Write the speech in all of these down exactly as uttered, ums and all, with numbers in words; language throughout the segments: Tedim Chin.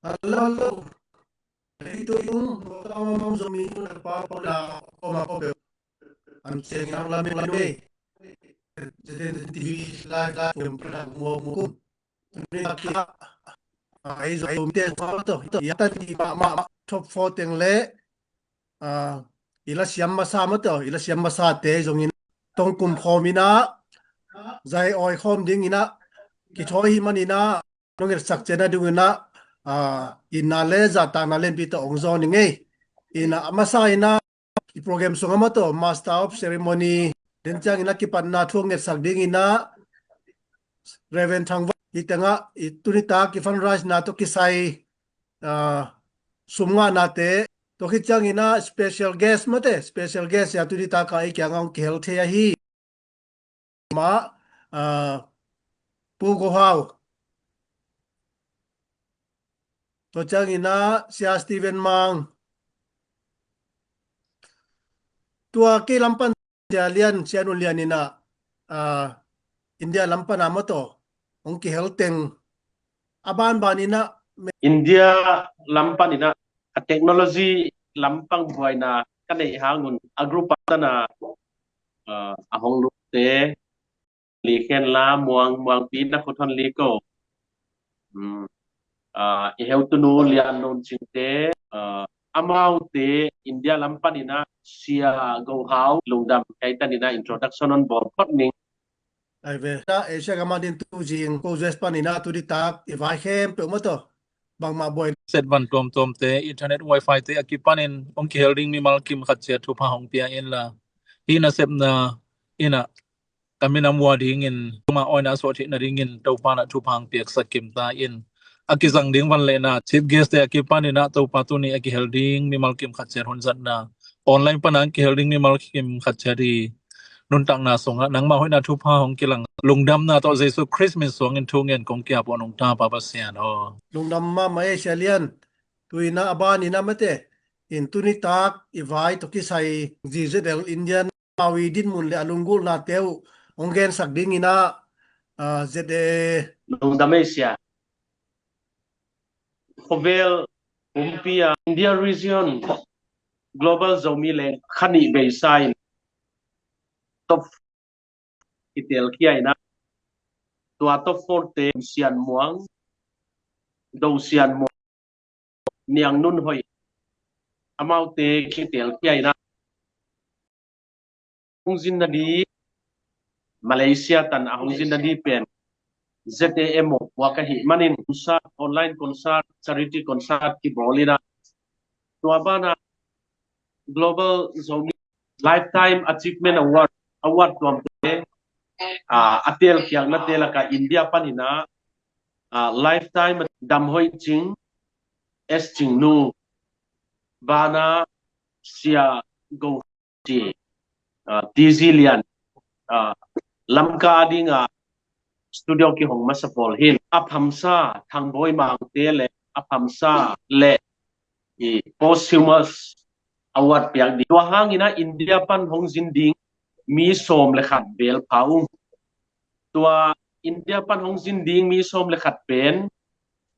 Hello, hello. Hei, tu yung, mawtaw a mawtaw zomi yung nagpapala ko, mako, pero ang siyang ang lamig, lamig. Jadi, T V live, live, yung pala, mo, mo, ko. Ini kita, ah, hei, zomi te, ko to. Ito, yata di ma, ma, ma, top four teng le, ah, i la siam masa mawtaw, i la siam masa te, zong in, tong kum khawm ina, zai oi khawm ding ina, kithawi hi man ina, nong et sak cian a ding ina, ah, ina le zahtakna lenpi tawh ong zawn i ngei. Ina a masa ina, i program sung a mawtaw, Master of Ceremony, den ciang ina kipatna thu ong et sak ding ina, Reverend Thang Van, i tengah, i tuni tak, i fundraise na tawh kisai, ah, sum ngahna te, tua khit ciang ina special guest mawtaw, special guest ya tuni tak a i kiang ong kihel thei ahi. Ma, ah, Pu Go Hau. Tua ciang ina Sia Steven Mang. Tua kei lam pan Sia Lian, Sia Nun Lian ina, ah, India lam pan a mawtaw, ong kihel teng a banban ina, India lam pan ina, a technology lampang buaina ka neih hang un, a group a tan a, ah, a hong lukte, Li Khen La, Muang, Muang Pi na khut hon li ko. Hmm. Ah, i heu tunu Lian Nun Cing te, ah, amaute India lam pan ina Sia Go Hau lungdam kai tan ina introduction hon bawl phot ning. Ai ve. Na Asia gam a din tu zing ko U S pan ina tuni tak i vai khempeuh mawtaw, bangmah buai. Set van tuamtuam te, internet wifi te a kipanin ong kihel ding mimal kim khat ciat thupha hong pia in la. Hih nasepna ina ka minam ua dingin, tuma oina suah theihna dingin Topa na thupha hong piaksak kim ta in. A kizang ding van lehna, chief guest te a kipan ina Topa tuni a kihel ding mimal kim khat ciat hong zatna, online pana kihel ding mimal kim khat ciat i nuntakna sungah nangmah hoihna thupha hong kilang, lungdamna tawh Jesu Khrist min suangin thu ngen kong kiap uh nung ta, Pa Pasian aw. Lungdam mahmah e Sia Lian. Tu ina a ban ina mate, in tuni tak i vai tawh kisai Z Z L Indian Maui dinmun le a lunggulhnate uh hong gensak ding ina, ah, Z A. Lungdam e Sia. Khovel pumpi a India region Global Zomi Leng kha nih beisa in top kitelkhia ina, tua top four te Sian Muang, Do Sian Muang, Niang Nun Hoih, amaute kitelkhia ina, hong zin na di, Malaysia tan a hong zin na di pen Z A M a buak ahih manin concert, online concert, charity concert kibawl ina, tua bana Global Zomi Lifetime Achievement Award, award tuamte, ah, a telkhiaknate laka India pan ina, ah, Lifetime Dam Hoih Cing, S Cing Nu, bana Sia Go Ci, ah, T Z Lian, ah, Lamka a dinga studio kihong masa pawl hin, a phamsa Thang Bawi Mangte le a phamsa le i posthumous award piak ding. Tua hang ina India pan hong zin ding mi sawm le khat bel pha ung. Tua India pan hong zin ding mi sawm le khat pen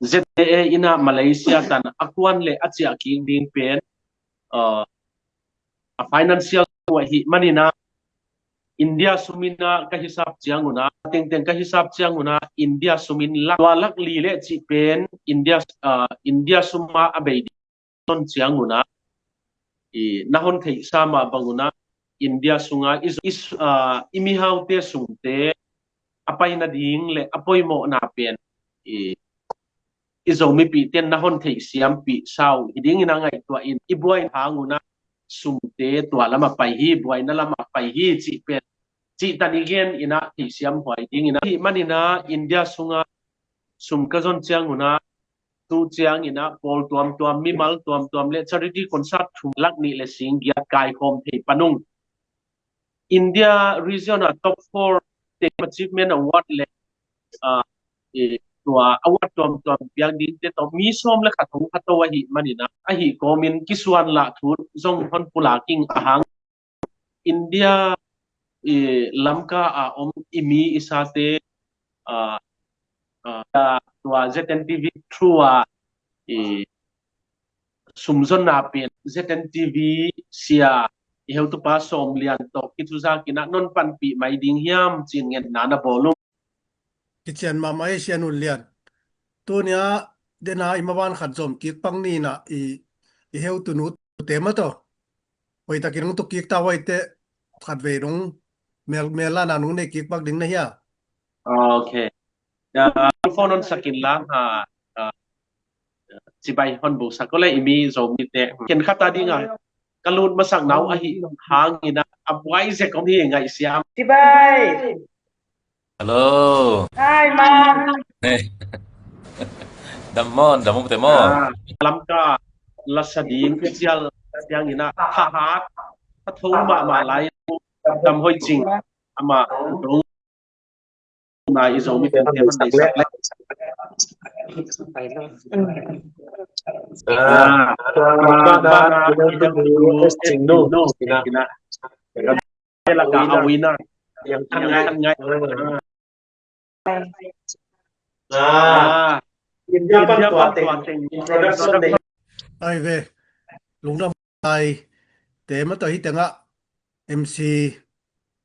Z A A ina Malaysia tan a kuan le a ciah kik ding pen, ah, a financial tua hi man ina India sum ina ka hisap ciang una, tengteng ka hisap ciang una India sum in lak, tua lak li le cih pen India, ah, India sum a a bei ding ton ciang una, i na hon theihsa mah bang una India sunga i, i, ah, i mihaute sumte a paina ding le a poimawhna pen i, i Zomipihte na hon theihsiampih sau hi dingin a ngaihtuah in, i buai hang una sumte tua lama pai hi, buaina lama pai hi cih pen cihtan i gen ina theihsiam huai ding ina hi man ina India sunga sum ka zon ciang una tu ciang ina pawl tuamtuam, mimal tuamtuam le charity concert thum lak nih le sing giat kaikhawm thei panung. India region a top four te achievement award le, ah, eh, tua award tuamtuam piak dingte tawh mi sawm le khat hong khato ahih man ina, ahih kawmin kisuan lah thu zong hon pulak ing a hang. India, eh, Lamka a om i mi i sate, ah, ah, tua Z N T V through a i sumzonna pen Z N T V sia i heutupa Sawm Lian tawh kithuzakin ah non panpih mai ding hiam ci-in ngetna na bawl ung. Kician mahmah ei Sia Nun Lian. Tuni-ah dena i maban khat zom kik pak ni in ah i, i heutu nute mah tawh hoihtakin hong tuk kik ta uh ahih teh khatvei dong mel, mel lana nong nei kik pak ding na hia? Ok. Ya, phone on sakin lang ha. Ah, cibai hon bosak ko le i mi Zomite. Ken khat a ding a ka lut masak nau ahi hangin ah a buai zek om hi ngai siam. Cibai. Hello. Hi, man. Hey. Dam maw, dam maw, te maw. Ah, Lamka lasa ding cial siangin ah thahat a tho mahmah lai Dam Hoih Cing ama dong na i Zomi pen te man dei sak le. Ah, ah, ba na i dang tu S Cing Nu. Kina. Kina. Laka a uina. Yang kan ngai, kan ngai. Ah. India pan tua teng introduction nei. Ai ve. Lungdam ai. Te mah tawh hi tengah M C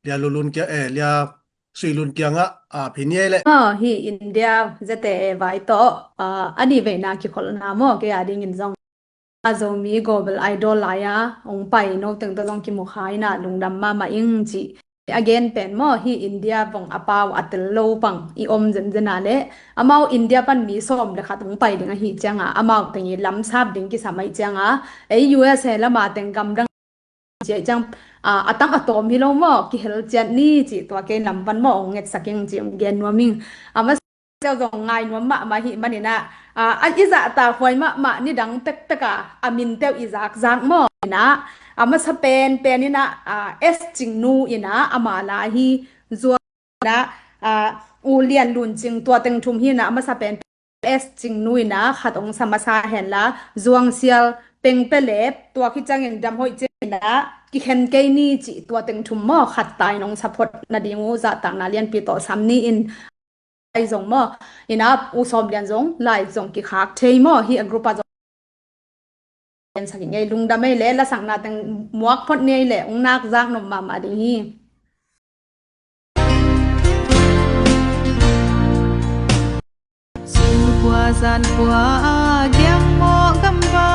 Lia Lulun kiang, eh, Lia Sui Lun kiangah a phin ei le. Ah, hi India Z T A vai tawh, ah, a nih veina kikholhna maw, kei a dingin zong a Zomi Global Idol lai-a hong pai no teng tawh zong kimu kha in ah lungdam mahmah ing ci. A gen pen maw, hi India vong a pau a tel lo pang i om zenzen a le amau India pan mi sawm le khat hong pai ding ahi cianga amau teng i lamsap ding kisam ahi cianga ei U S A lama teng gamdang ciah ciang, ah, a tam a tawm hi lo maw, kihel ciat ni ci tua kei lam pan maw hong ngetsak ing ci hong gen nuam ing. A masa ciau zong ngai nuam mahmah hi manin ah, ah, a i zahtak huai mahmah nidang pekpek a a min teuh i zakzak maw in ah a masa penpen in ah, ah, S Cing Nu in ah ama la hi Zuang in ah, ah, U Lian Lun Cing tua teng thum hi in ah a masa penpen S Cing Nu in ah khat hong sa masa hen la Zuang Sial Peng Pelep tua khit ciangin Dam Hoih Cing in ah kikhen kei ni ci tua teng thum maw khat ta in hong support nading uh zahtakna lianpi tawh sam ni in Lai zong maw, ina U Sawm Lian zong lai zong kikhak thei maw, hi a group ah zong. Lian sak i ngei lungdam ei le, lasakna teng muak phot ni ei le, ung nak zak nop mahmah ding hi. Sun kua zan kua a giang maw gam va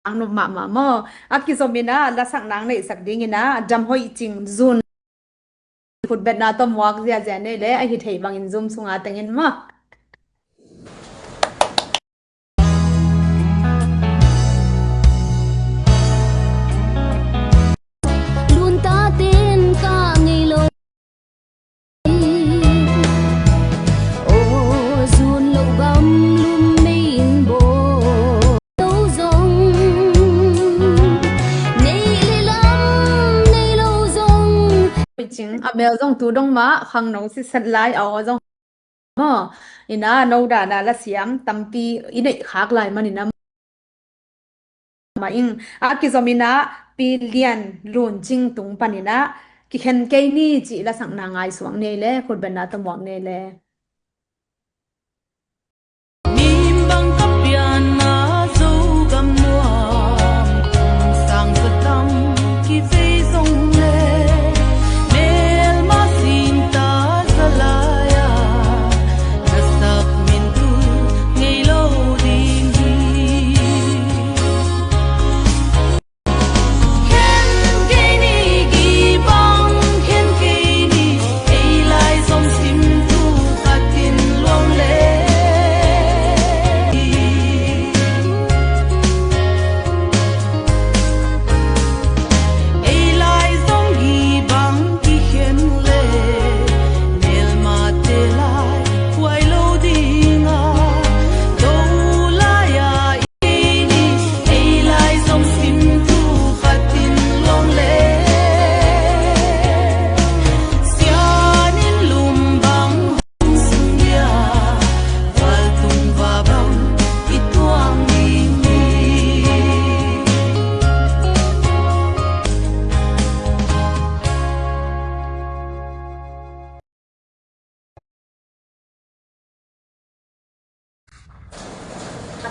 Ang nuam mahmah maw? A kizom ina lasak nang neihsak ding ina Dam Hoih Cing zun khutbetna tawh muak ziazia nei le, a hi thei bangin Zoom sunga tengin maw? Lunta ten ka ngei lo. Aw zun loh bang lum mei in bawl lo zong, neih le lam nei lo zong. Cing a mel zong tu dong mah khangno sitset lai a aw zong. Maw, ina no dana lasiam tampi i neih khak lai man ina mah ing. A kizom ina Pi Lian Lun Cing tung pan ina kikhen kei ni cih lasakna ngaisuak nei le, khutbetna tawh muak nei le. Mimbang ka pianna Zogam nuam, sang zatam kivei zong le, melma sinta zalai a, na sak min tu ngei lo ding hi. Khen kei ni, kibang khen kei ni, ei lai zong sim thu khat in luang le. Ei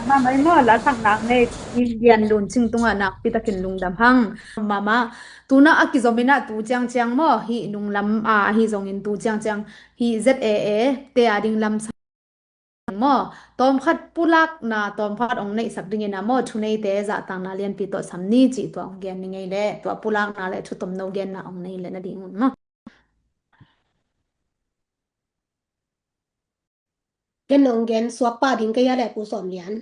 Mama i maw, la sak nak nei, Indian lun cing tungah nakpi takin lungdam hang. Mama, tuna a kizom inah tu ciangciang maw, hi nunglam a, ahi zongin tu ciangciang, hi Z A A te a ding lam maw, tawmkhat pulakna tawmkhat ong neihsak dingin a maw, thuneite zahtakna lianpi tawh sam ni cih tua ong gen ni ngei leh, tua pulakna le thutomno genna ong nei leh na ding un maw. Ken ong gen suak pah ding kei a leh Pu Sawm Lian.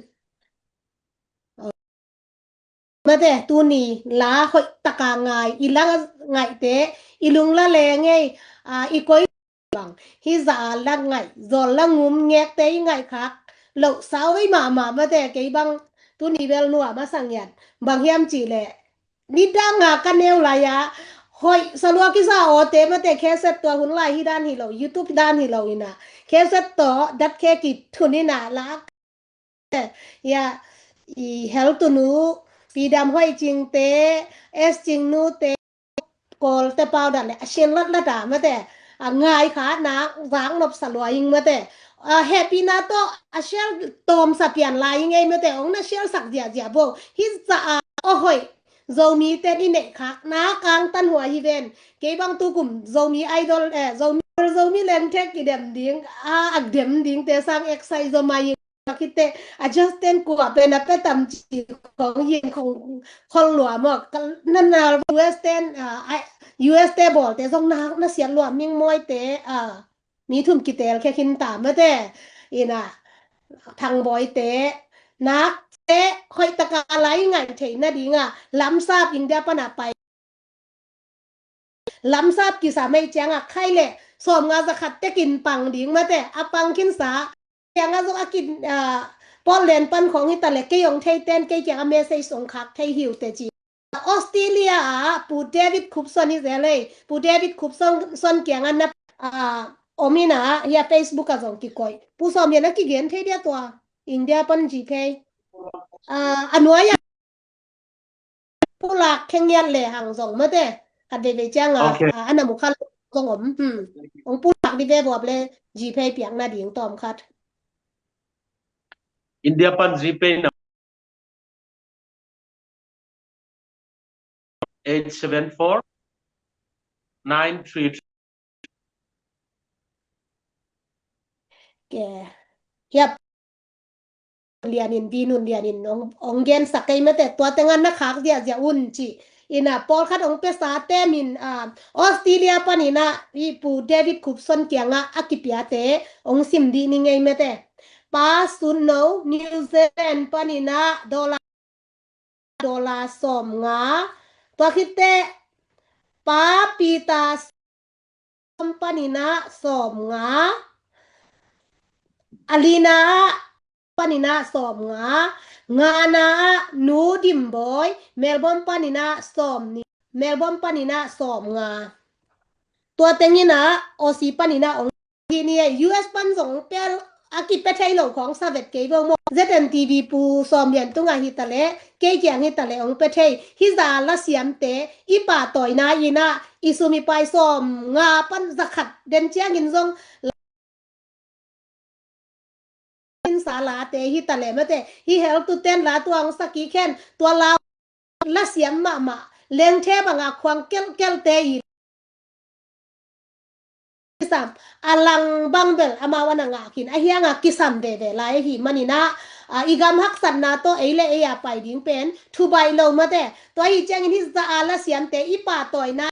Mate, tuni la hoih taka ngai, i la ngaihte, i lung la leng ei, a, i koi bang, hi za a la ngaih, zawl la ngum ngekte i ngaih khak loh sau vei mahmah mate, kei bang tuni bel nuam a sang hian. Bang hiam cih leh, nidang a ka neu lai a, hoih salua kiza awte mate, kheset tua hun lai hi dan hi lo, YouTube dan hi lo ina, kheset tawh dat khe kithun ina la Ia, i Heltunu, Pidam Hoih Cingte, S Cingnu te, Kawlte pau dan le a sian latlat a mate, a ngai kha nak vak nop sa lua ing mate. A hehpihna tawh a sial tawm sa pian lai ing ei mate, ong na sial sak ziahziah bo. Hi za a, aw hoih, Zomi ten i neih khak nak ang tan hua hi ven. Kei bang tukum Zomi Idol, eh, Zomi, Zomi Lengthek kidem ding, a, a dem ding te sang excite zo mai ing. Khite, a just ten kua pen a pe tam ci khong yin khong khol lua maw. Ka, na, na U S ten, a, a, U S te bawlte zong na, na siat lua ming mawite, a, mi thum kitel khe khin ta mate. Ina, Thangbawite, nak te, hoih taka lai ngai thei na dinga, lamsap India pana pai. Lamsap kisa mai cianga khai le sawm nga za khat tekin pang ding mate, a pang khin sa cianga zong a kin, a, Portland pan khong hi ta le kei ong thei ten kei kianga message ong khak thei hiu te ci. Australia a Pu David Khupson hi zel ei, Pu David Khupson, son kianga na, a, om ina, hia Facebook a zong kikoi. Pu Sawm Lian a kigen thei dia tua, India pan GPay. A, a nuai a pulak khengiat le hang zong mate. Khat veve cianga, okay, a, a na mu kha zong om. Hmm. Ong pulak di ve buap le GPay piak na ding tawm khat. India pan GPay na eight seven four nine three three. Ke. Hiap. Lianin, Vinun Lianin, ong, ong gen sak kei mate, tua tengan na khak ziahziah un ci. Ina, pawlkhat ong pesa te min, a, Australia panina, i Pu David Khupson kianga a kipiate, ong sim di ni ngei mate. Pa Sunno, New Zealand panina, dollar dollar sawm nga. Tua khitte Pa Peter Sawm panina sawm nga. Alina panina sawm nga. Ngana Nu Dimbawi, Melbourne panina sawm ni. Melbourne panina sawm nga. Tua tengina Aussie panina ong hi ni e, U S pan zong pel a kipe thei lo khong sa vet kei bo maw. Z N T V Pu Sawm Lian tungah hi ta le, kei kiang hi ta le ong pe thei. Hi za la siamte i pahtawina ina i sum i pai sawm nga pan za khat den ciangin zong in sa late hi ta le mate. Hi hel tu ten la tuang sa kik hen, tua la la siam mahmah, lengthe banga khuang kelhkelhte i kisam, a lang bang bel amau ana ngah khin, a hianga kisam veve lai ahi manina, a, i gam haksatna tawh ei le ei a pai ding pen thu baih lo mate. Tua hi ciangin hi za a la siamte i pahtawina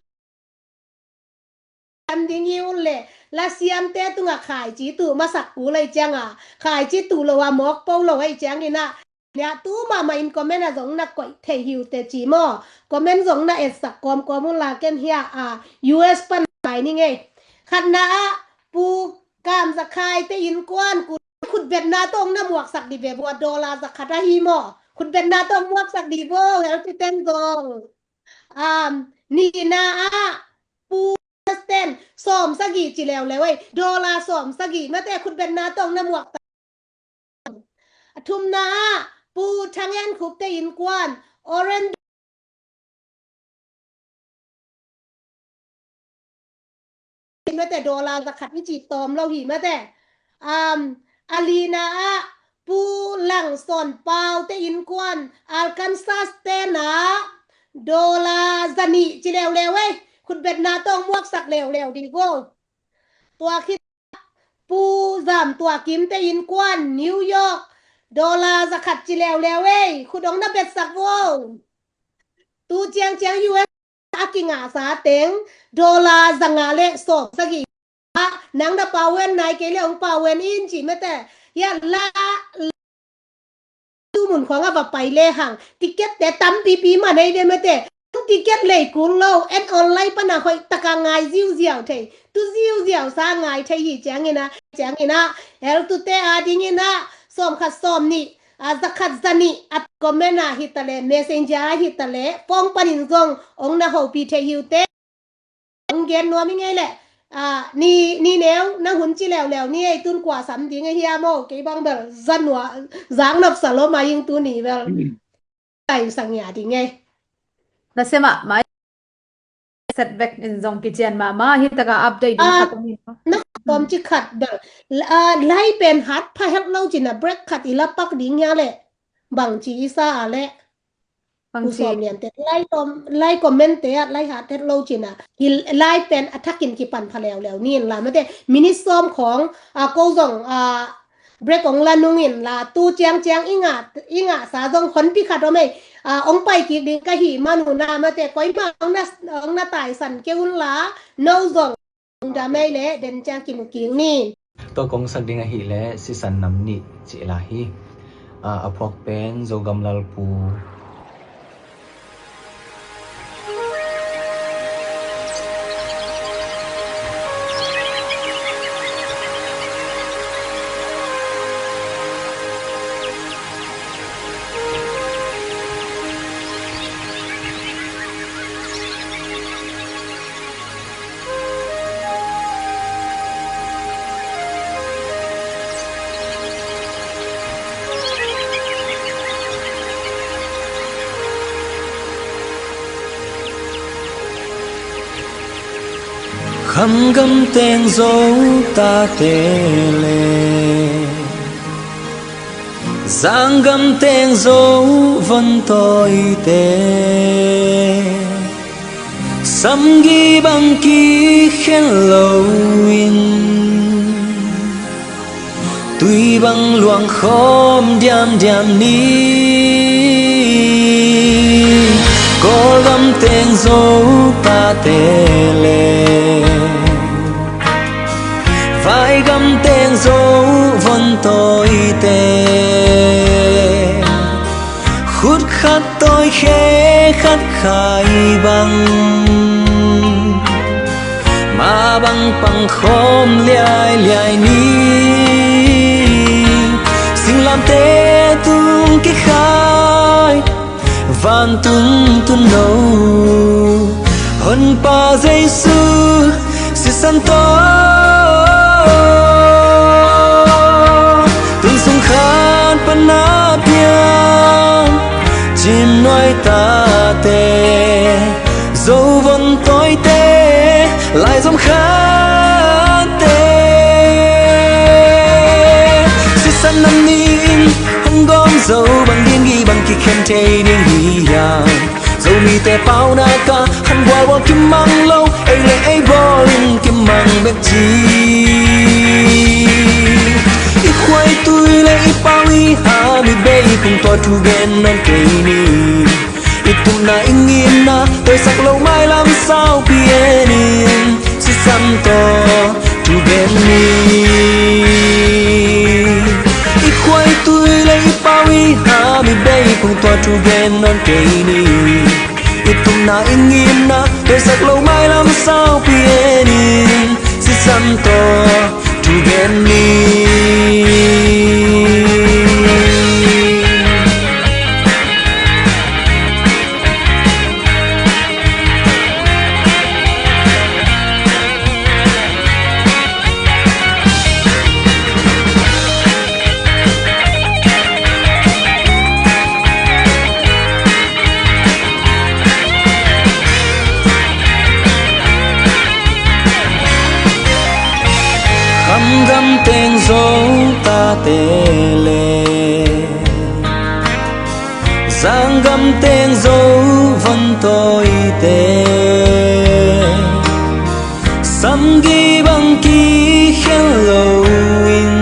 siam ding hi un le, la siamte tunga khaici tuh masak kul ei cianga, khaici tuh lo a mawk po lo ei ciangina, nia tu mahmah in comment a zong na koih thei hiu te ci maw. Comment zong na etsak kawmkawm un la ken hia a U S pan lai ni ngei. Khatna ah Pu Kam Za Khai te innkuan kul khutbetna tawng na muaksak di ve bua dollar za khat ahi maw. Khutbetna tawng muaksak di bo, healthy ten zong. Um, nihna ah Pu ten sawm sagih ci leuleu ei, dollar sawm sagih mate khutbetna tawng na muaksak. A thumna ah Pu Thang En Khup te innkuan orange mate dollar za khat i ci tawm lo hi mate. Um, a lina ah Pu Lang Sawn Pau te innkuan Arkansas te na dollar zanih ci leuleu ei. Khutbetna tawng muaksak leuleu ding vo. Tua khit Pu Zam Tua Kim te innkuan New York dollar zakhat ci leuleu ei. Khut ong na betsak vo. Tu ciangciang U S a kingahsa teng dollar zanga le sawm sagih. Nang na pawen nai kei le ong pawen in ci mete. Ya la tu mun khong a va pai le hang ticket te tampipi man ei ve mete. Ticket lei kul lo en online pana hoih taka ngai ziuziau thei. Tu ziuziau sa ngai thei hi ciangina ciangina. El tu te a dingina sawm khat sawm nih a zakhat zanih a comment a hitale messenger a hitale phone panin zong ong na hopih thei hiu te. Ong gen nuam i ngei le ni ni neu na hun ci leuleu ni ei tun kua sam ding a hiam o kei bang bel zanua zang nop sa lo ma ing tu ni bel. Ai sang ya ding ei. Na sema mai setback in zong kician mama hi taka update ding na khat om ci khat bel. Lai pen hat pha het lo cina break khat i la pak ding ya le bang ci i sa a le. Bang ci sawm lian te lai comment te at lai hat het lo cina hi lai pen a thakin kipan pha leuleu ni in la mate minute sawm khong a ko zong a break ong la nungin la tu ciangciang i ngah i ngahsa zong honpi khat om ei. Ong pai kik ding ka hi manuna mate koima ong na taisan kei un la no zong ong dam ei le den ciang kimu kik ni. Tua kong sak ding ahih leh sisan nam nih cih lai hi. A phuak pen Zogam Lalpu. Kham gam teng Zo tate le Zang gam teng Zo von tawite samgi bang kikhen loin tui bang luang khawm diamdiam ni. Kawl gam teng Zo tate le Vai gam teng Zo von tawite khut khat tawi khe khat khai bang ma bang pang khawm liailiai ni. Singlamte tung kikhai vantung tun no Honpa Jesu sisan tawh tun sung khan pana piang cimnuai tate Zo von tawite laizom khante sisan nam nih in hong gawm zo bang ding hi bang kikhen thei ding hi hiam? Zomite paunak ah han gualgual kimang lo ei le ei bawl in kimang bek ci. I khuaitui le i pau i ham i bei kung tua thu gen nawn kei ni. I tupna i ngimna toisak lo mailam saupi en in sisan tawh thu gen ni. I khuaitui le i pau i ham i bei kung tua thu gen nawn kei ni. I tupna i ngimna toisak lo mailam saupi en in sisan tawh thu gen ni. Kham gam teng Zo tate le Sanggam teng Zo van tawite, samgi bang kikhen loin,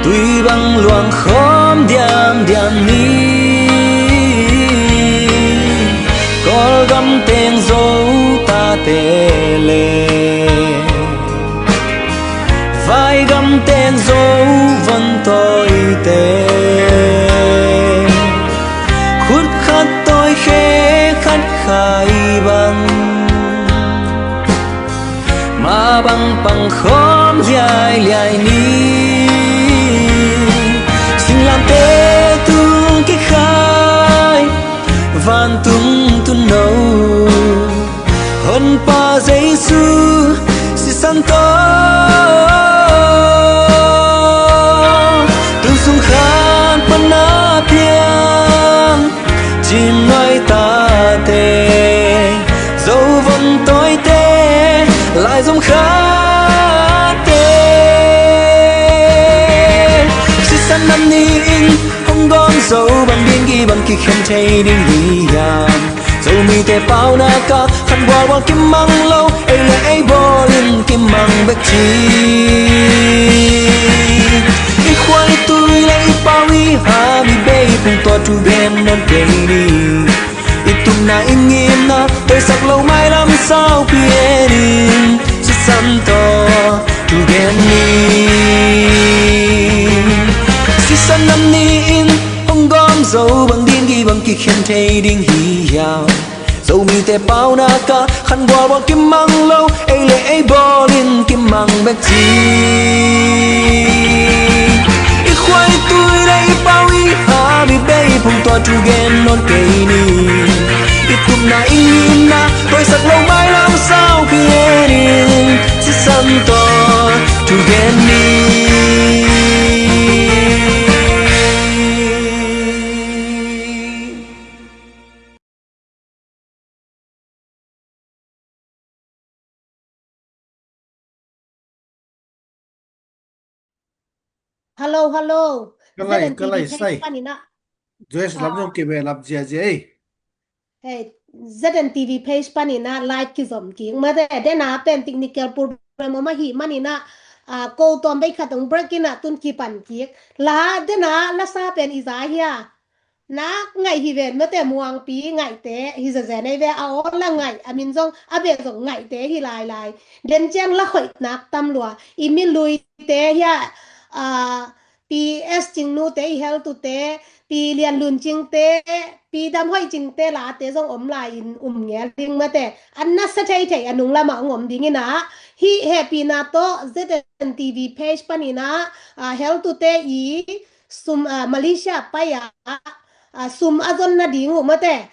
tui bang luang khawm diamdiam ni. Kawlgam teng Zo tate le, vaigam teng Zo van tawite, khut khat tawi khe khat khai bang, mah bang pang khawm liailiai ni. Singlamteh tung kikhai vantung Tuuno, Honpa Jesu sisan tawh, tun sung khan pan a piang, Chin Mai tate, Zo van tawite, laizom khate, sisan nam ni-in hong gawm zo bang, dingki bang kikhen thei ding hi hiam? Zomite paunak ah khan bualbual kimang lo, ei le ei bawlin kimang bek ci. I khua i tui le i pau i ham, i bei i phung tawh thu gen nawn kei ni. I tupna i ngimna toisak lo mailam saupi en in, sisan tawh thu gen ni. Sisan nam ni-in hong gawm zo bang, dingki bang kikhen thei ding hi hiam? Zomite paunak ah khan bualbual kimang lo, ei le ei bawlin kimang bek ci. I khua i tui le i pau i ham, i bei i phung tawh thu gen nawn kei ni. I tupna i ngimna toisak lo mailam saupi en in, sisan tawh thu gen ni. Hello, hello. Ka lai, ka lai, Z N T V page sai. Panin ah. Joyce lam zong kibe lap ziazia ei. Hei, Z N T V page panin ah live kizom kik. Mate, dena pen technical problem om ahih manin ah, ah, ko tawm bei khat ong break in ah tun kipan kik. La, dena la sa pen i za hia. Nak ngaih hi ven, mate, Muangpi ngaihte hi zezen ei ve, a awl a ngaih, a min zong a beh zong ngaihte hi lailai. Den ciang la hoih nak tam lua, i mi luite hia, a, Pi S Cingnute, i Heltute, Pi Lian Lun Cingte, Pi Dam Hoih Cingte late zong om lai in um ngel ding, mate. An nasa theithei a nung lamah ong om ding in ah, hih hehpihna tawh Z N T V page panin ah, a, Heltute i sum, ah, Malaysia pai ah, ah, sum a zon nading uh, mate.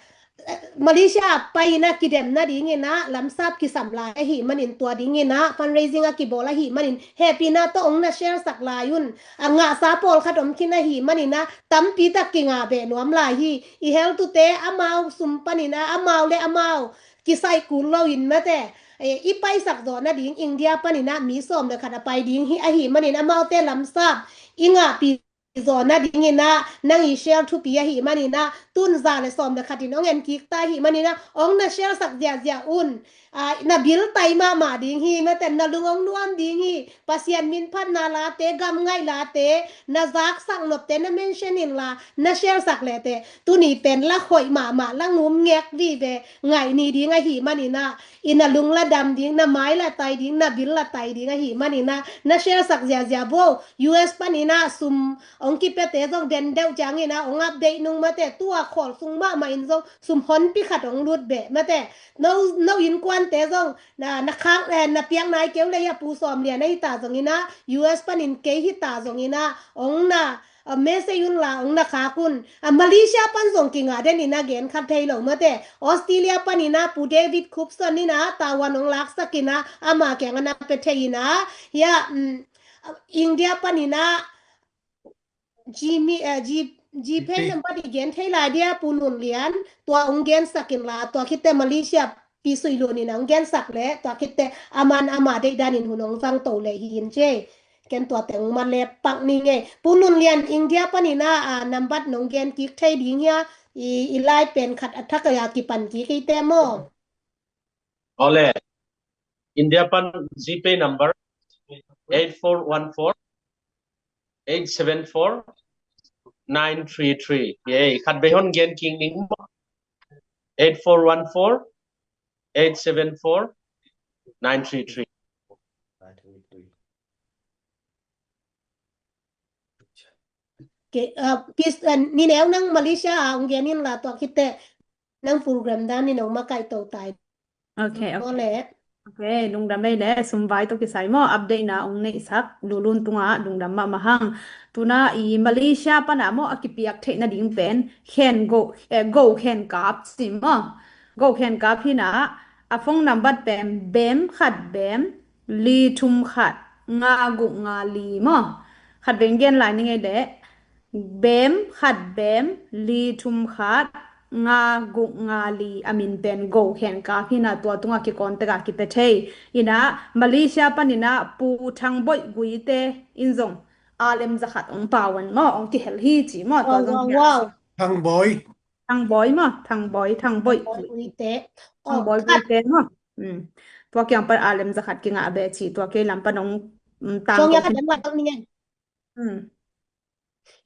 Malaysia pai in ah kidem nading in ah lamsap kisam lai ahih manin, tua ding in ah fundraising a kibawl ahih manin, hehpihna tawh ong na share sak lai un. A ngahsa pawlkhat om khin ahih manin ah tampi tak kingah beh nuam lai hi. I Heltute amau sum panin ah amau le amau kisai kul lo in, mate, eh, i paisak zawh nading India panin ah mi sawm le khat a pai ding hi ahih manin, amaute lamsap i ngahpih zawh nading in ah nang i share thupi ahih manin ah, tun za le sawm le khat in ong en kik ta ahih manin ah, ong na share sak ziahziah un. Ah, na bil tai mahmah ding hi, mate, na lung ong nuam ding hi. Pasian min phatna late, gam ngaih late, na zaksak nopte na mention in la, na share sak lete, tuni pen la hoih mahmah, la ngum ngek vive, ngaih ni ding ahih manin ah, i na lung la dam ding, na mai la tai ding, na bil la tai ding ahih manin ah, na share sak ziahziah vo. U S panin ah sum ong kipiate zong den deuh ciangin ah ong update nung, mate, tua khawl sung mahmah in zong sum honpi khat ong lut beh, mate. No, no innkuante zong na, na khak, eh, na piak nai keu lei a, Pu Sawm Lian ahi ta zongin ah, U S panin kei hi ta zongin ah, ong na, ah, message un la, ong na khak un. Ah, Malaysia pan zong kingah den in ah gen kha thei lo, mate. Australia panin ah Pu David Cookson in ah tavuan ong laksak in ah, ama kiang ah na pia thei in ah, hia, mm, India panin ah Gmail, eh, G, GPay number i gen thei lai dia, Pu Nun Lian, tua ong gensak in la, tua khitte Malaysia Pi Sui Lun in ong gensak le, tua khitte aman ama deih danin hun ong zang to le hi in ci. Ken tua teng mah le pak ni ngei. Pu Nun Lian, India panin ah, ah, nambat nong gen kik thei ding hia, i, i lai pen khat a thak a kipan kik hi te maw? Ole, India pan GPay number eight four one four eight seven four nine three three. Ye, khat bei hon gen kik ning maw. Eight four one four eight seven four nine three three. Okay, uh, pis, uh, ni neu nang Malaysia a ong gen in la tua khit teh nang program dan ni nong makaih to tai. Okay, okay. Ole. Okay, lungdam ei le, sum vai to kisai maw, update na ong neihsak, Lulun tungah lungdam mahmah hang. Tuna i Malaysia pana maw a kipiak theih nading pen, khen go, eh, go khen kap ci maw. Go khen kap hi na, a phone number pen bem khat bem, li thum khat, nga guk nga li maw. Khat veng gen lai ni ngei le, bem khat bem, li thum khat, nga guk nga li, a min pen go khen kap hi na tua tungah kikon teka kipe thei. Ina, Malaysia panin ah Pu Thang Boih Guite in zong, a lem za khat ong pau an maw, ong kihel hi ci maw, tua zong. Wow, wow. Thang Boih. Thang Boih maw, Thang Boih, Thang Boih. Thang Boih Guite. Thang Boih Guite maw. Hmm. Tua kiang pan a lem za khat kingah be ci, tua kei lam pan ong, um, tang ko khat kin. Hmm.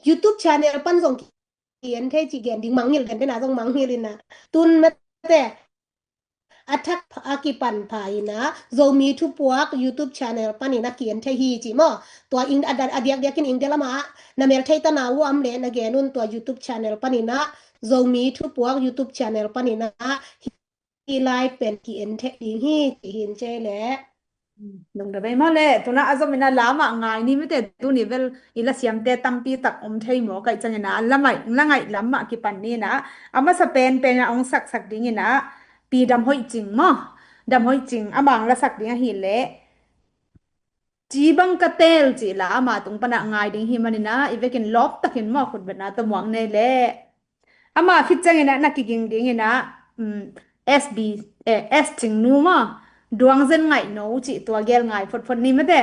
YouTube channel pan zong ki en thei ci gen ding mangngilh den den a zong mangngilh ina. Tun mate a thak a kipan pha ina Zomi Thupuak YouTube channel panin a ki en thei hi ci maw. Tua ing a, a diakdiakin India lama na mel thei tana uh am le na gen un tua YouTube channel panin a Zomi Thupuak YouTube channel panin a hi lai pen ki en thei ding hi ci hin cei le. Lungdam ei maw le, tuna a zom ina lamah ngai ni mite, tuni vel i la siamte tampi tak om thei maw, kaih ciang ina la ngaih, la ngaih lamah kipan ni ina, a masa pen pen a ong saksak ding ina, Pi Dam Hoih Cing maw, Dam Hoih Cing a mang la sak ding ahi le, Ci Bang Ka Tel ci la ama tung pana ngai ding hi manina, i vekin lawp takin maw khut bena tawh muak nei le. Ama khit ciangin ah na kiging dingin ah, um, S B, eh, S Cing Nu maw, Duang Zen Ngaih No cih tua gel ngai photphot ni mate.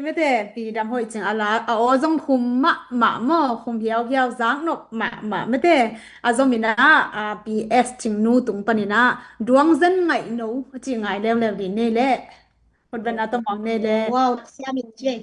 Mete, pi Dam Hoih Cing a la, a aw zong khum mahmah maw, khum hiauhiau, zak nop mahmah mete. A zom in ah, a, pi S Cing nu tung panin ah, Duang Zen Ngaih No, a ci ngai leuleu ding nei leh. Hotban a tawh mawk nei leh. Wow, siam in ci.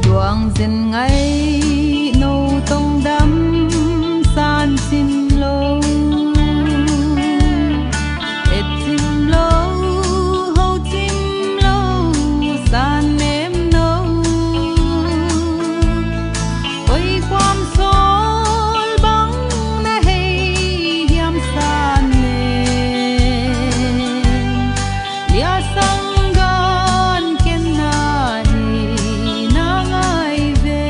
Duang Zen Ngaih No, tong dam san cim lo, et cim lo, ho cim lo, san nem no. Koi kuam sawl bang na hei hiam, san nem. Lia sang gan ken na hi na ngai ve.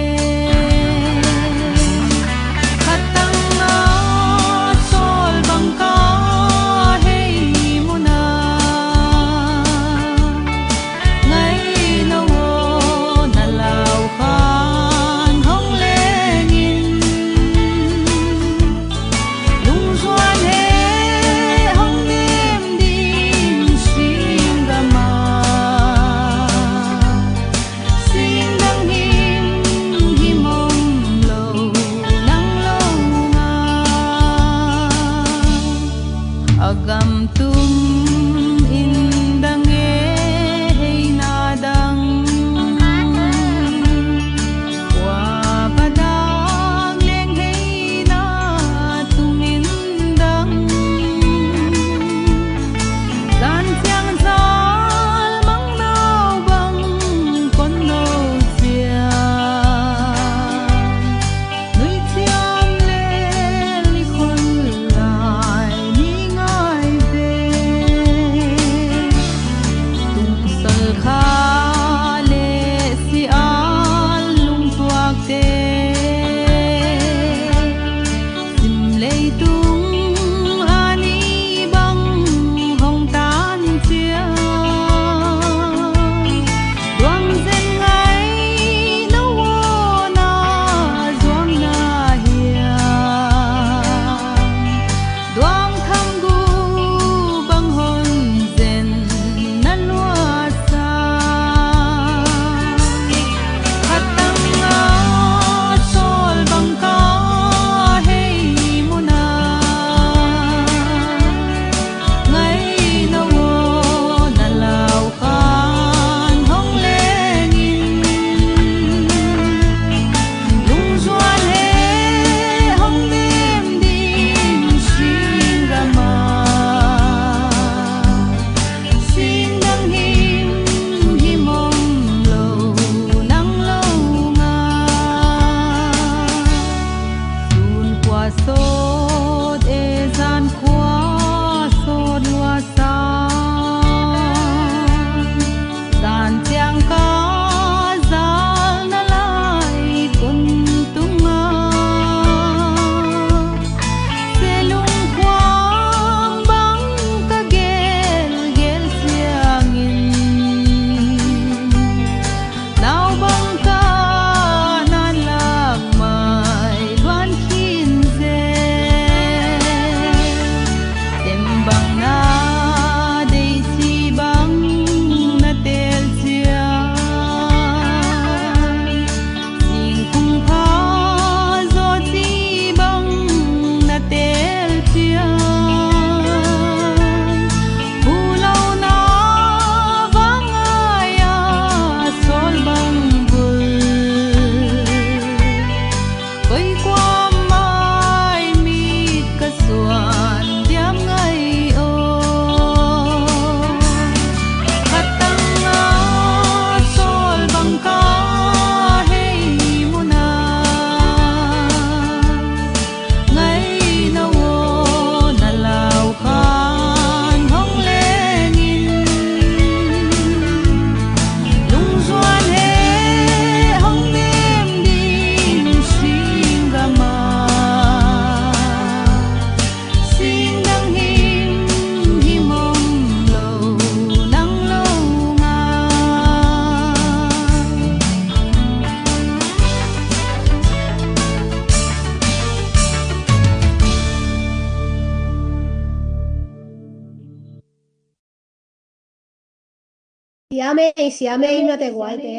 Siam ei, siam ei mate guaite.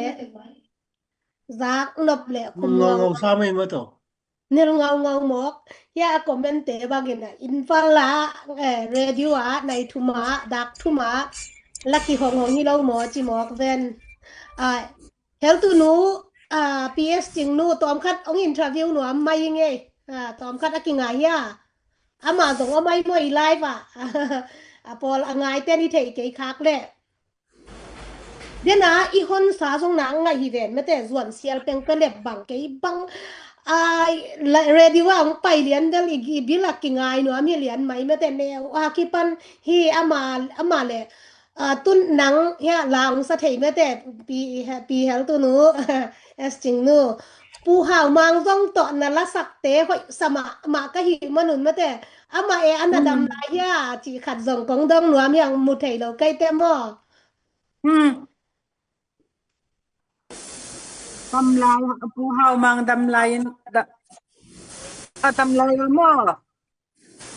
Zak nop le khum ngau ngau sa mei maw to. Nil ngau ngau mawk. Hia a comment te bangin a Imphal la, eh, radio a nai thum a, dak thum a la kihong hong hi lo maw ci mawk ven. Ah, Heltu nu, ah, P S Cing nu, tawmkhat hong interview nuam mai ing ei. Ah, tawmkhat a kingai hia. Ama zong a mai maw i live ah. A pawl a ngai ten i thei kei khak le. Dena i hon sa zong na ngai hi ven mate, zuan sial peng pelep bang kei bang. Ai, la, radio a hong pai lian del i, i bil a kingai nuam hi lian mai mate neu. A kipan hi ama, ama le. Ah, tun nang hia lang sa thei mate pi, pi Heltu nu, S Cing nu. Pu Hau Mang zong tawh na lasakte hoih sa mahmah ka hi manun mate. Ama e a na dam lai hia ci khat zong kong dong nuam hiang mu thei lo kei te maw. Hmm. Dam lai, Pu Hau Mang dam lai in, da, a dam lai lo maw.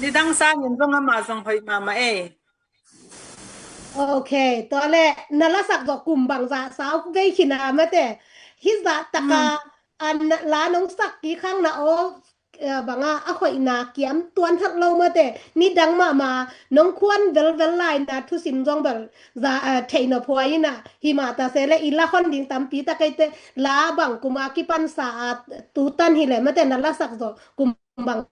Nidang sangin zong ama zong hoih mahmah ei. Ok, tua le na lasak zong kum bang za sau vei khin a mate. Hi za taka, hmm, an la nong sak ki khang na o, eh, banga a hoihna kiam tuan hat lo mate. Nidang mahmah nong khuan velvel lai na thusim zong bel za, eh, thei nop huai ina. Hi mah ta se le i la hon ding tampi ta kei te la bang kum a kipan sa a tu tan hi le mate na lasak zong kum bang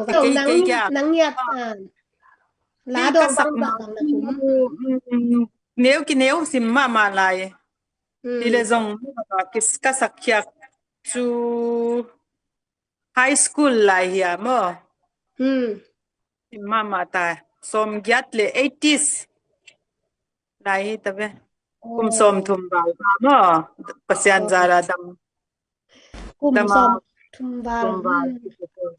Kei, nang, kei kia. Nang ngiat, ah. La dong bang, bang, bang na kum. Mm, neu ki neu sim mahmah lai. Mm. Hi le zong, kis ka sak khiak cu high school lai hia maw. Mm. Sim mahmah ta. Sawm giat le eighties. Lai hi ta ve. Kum sawm thum val ta maw. Pasian zara dam. Kum sawm thum val.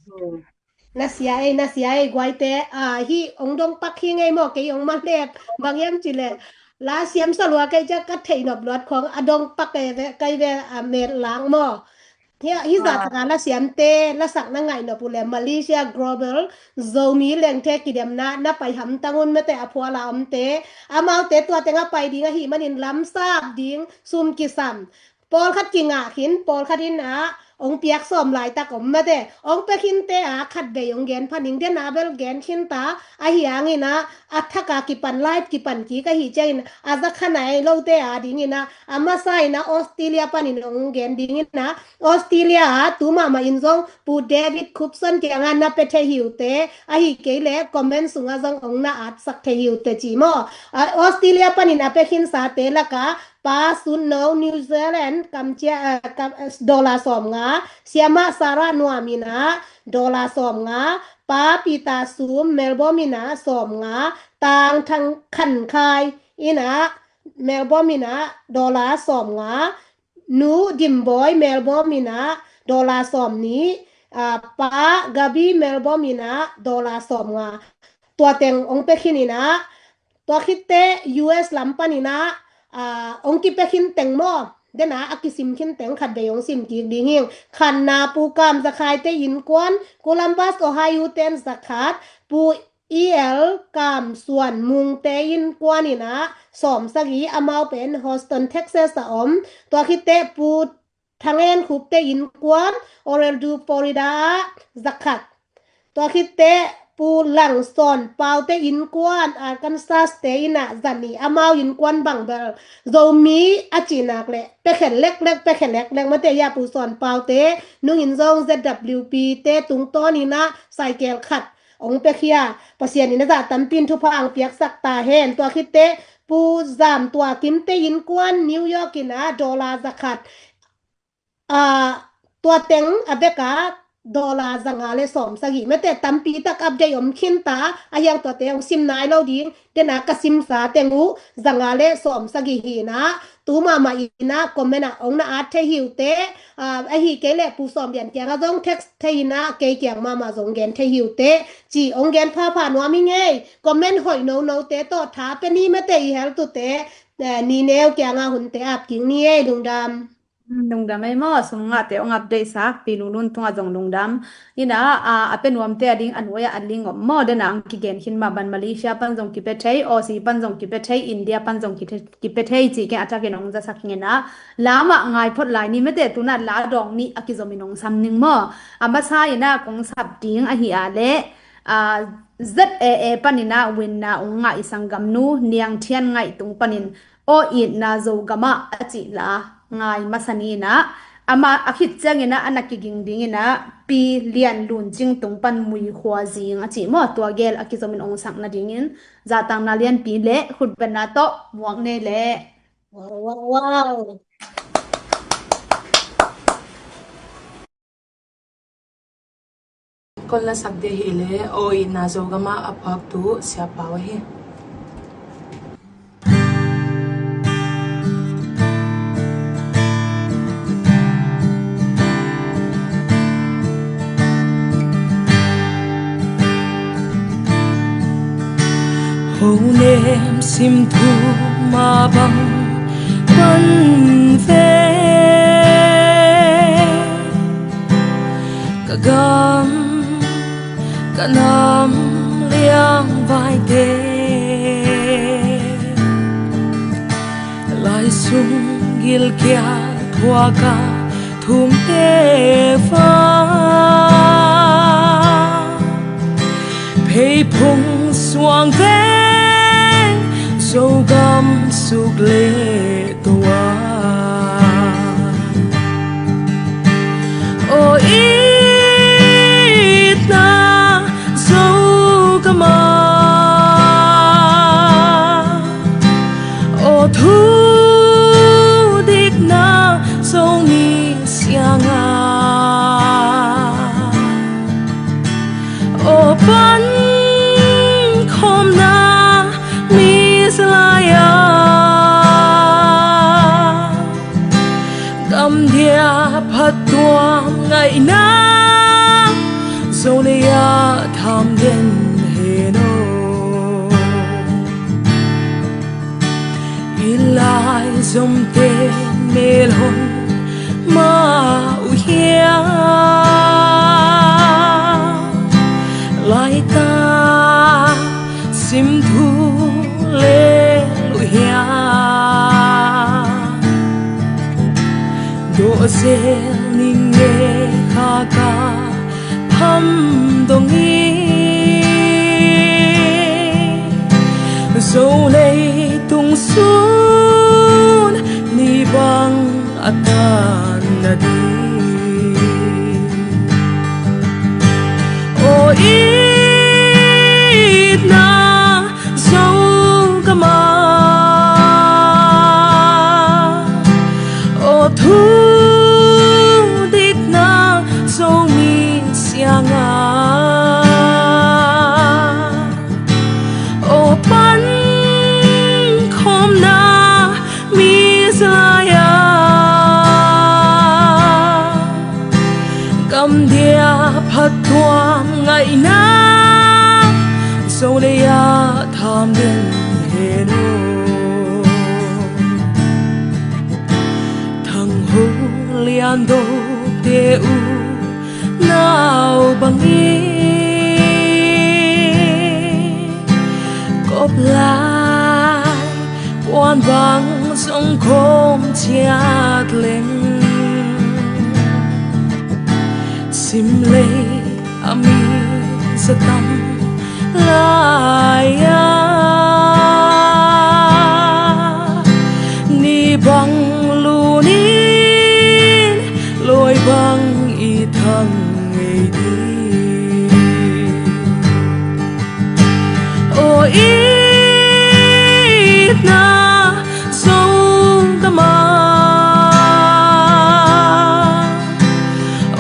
Hmm. Na sia ei, na sia ei guaite. Ah, hi ong dong pak hi ngei maw, kei ong ma lep. Bang hiam ci le. La siam sa lua kei cia ka thei nop luat khong a dong pak ei ve, kei ve a met lang maw. Hi, hi za taka la siamte, la sakna ngaih nop uh le Malaysia Global Zomi lengthe kidemna na pai hamtang un mate a phuala omte. Amaute tua teng a pai ding ahi manin lamsap ding sum kisam. Pawlkhat kingah khin, pawlkhat in ah ong piak sawm laitak om mate. Ong pia khinte ah khat vei ong gen phaning den a bel gen khin ta ahi angin ah a thaka kipan live kipan kik ahi ciangin a zakha nai lote a dingin ah a masa in ah Australia panin ong gen dingin ah Australia ah tu mahmah in zong Pu David Khupson kiangah na pia thei hi uh te, ahi kei le comment sungah zong ong na atsak thei hi uh te ci maw. Ah, Australia panin a pia khinsate lakah Pa Sun No New Zealand kam cia, ah, kam, ah, dollar sawm nga, Siamah Sarah Nuam in ah dollar sawm nga, Pa Peter Sum Melbourne in ah sawm nga, Tang Thang Khan Khai in ah Melbourne in ah dollar sawm nga, Nu Dimbawi Melbourne in ah dollar sawm nih, ah, Pa Gabi Melbourne in ah dollar sawm nga. Tua teng ong pia khin in ah, tua khitte U S lam pan in ah, ah, ong kipia khin teng maw. Den ah a kisim khin teng khat vei ong sim kik ding hing. Khatna Pu Kam Za Khai te innkuan, Columbus Ohio ten zakhat, Pu E L Kam Suan Mung te innkuan in ah sawm sagih, amau pen Houston, Texas a om. Tua khitte Pu Thang En Khup te innkuan, Orlando, Florida ah zakhat. Tua khitte Pu Lang Sawn Pau te innkuan, Arkansas te in ah zanih, amau innkuan bang bel Zomi a cinak le pekhen leklek, pekhen leklek mate. Hia Pu Sawn Pau te nungin zong Z W P te tungtawn in ah saikel khat ong pia khia. Pasian in a zah tampi in thupha ang piaksak ta hen. Tua khitte Pu Zam Tua Kim te innkuan New York in ah dollar zakhat. Ah, tua teng a bek ah dollar zanga le sawm sagih mate, tampi tak update om khin ta, a hiang tuate ong sim nai lo ding. Den ah ka simsa teng uh zanga le sawm sagih hi in ah, tu mahmah in ah comment ah ong na at thei hi uh te, ah, ahi kei le Pu Sawm Lian kiangah zong text thei in ah kei kiang mahmah zong gen thei hi uh te, ci ong gen phapha nuam hi ngei. Comment hoih nono te tawh tha pia ni mate, i hel tute, eh, ni neu kiangah hunte ap kik ni ei, lungdam. Lungdam ei maw, sum ngahte hong update sak Pi Lulun tungah zong lungdam. Ina, a, a pe nuamte a ding a nuai-ah a ling om maw, dena ang kigen khin mah ban Malaysia pan zong kipia thei, Aussie pan zong kipia thei, India pan zong kipia thei, kipia thei ci ken a thakin hong zasak hi ina. La mah ngai phot lai ni mete, tuna la dawng nih a kizomin hong sam ning maw. A masa ina kong sap ding ahi a leh, a, Z A A panin a winna hong ngah i sanggamnu Niang Thian Ngaih tung panin Aw Itna Zogamah a cih la ngai masa ni ina, amah a khit ciangin a, a na kiging dingin a Pi Lian Lun Cing tung pan Mui Khua Zing a cih maw, tua gel a kizomin hong sak nadingin zahtangna lianpi le khutbetna tawh muak nei leh. Wow, wow, wow. Kon lasak ding hi leh, Aw Itna Zogamah a phaktu Sia Pau ahi. Ho nem sim thu mah bang man ve. Ka gam, ka nam liangvaite, lai sung gilkial thuak a thumte va, pheiphung suang veng Zogam suk le tua. Aw Itna Zogamah, aw thu dikna Zomi Siangah, aw pankhawmna mi zalai-ah, gam dia phattuam ngaihna Zolei-ah tham den hen aw. I lai zomte melhon mah uh hiam? Laitak sim thu lel uh hiam? Dawh zel ning e, khaka pham dong hi. Zo leitung sun ni bang a tan nading. Aw itna Zogam ah, aw thudikna Zomi Siang ah, aw pankhawmna mi zalai ah, gam dia phattuam ngaihna Zolei ah tham den hen aw. Thang Ho Lian Do te unau bangin, kop lai puan bang zong khawm ciat leng, sim lei a mi zatam lai ah, ni bang lunin, lawi bang i thang ngei ding. Aw itna Zogam ah,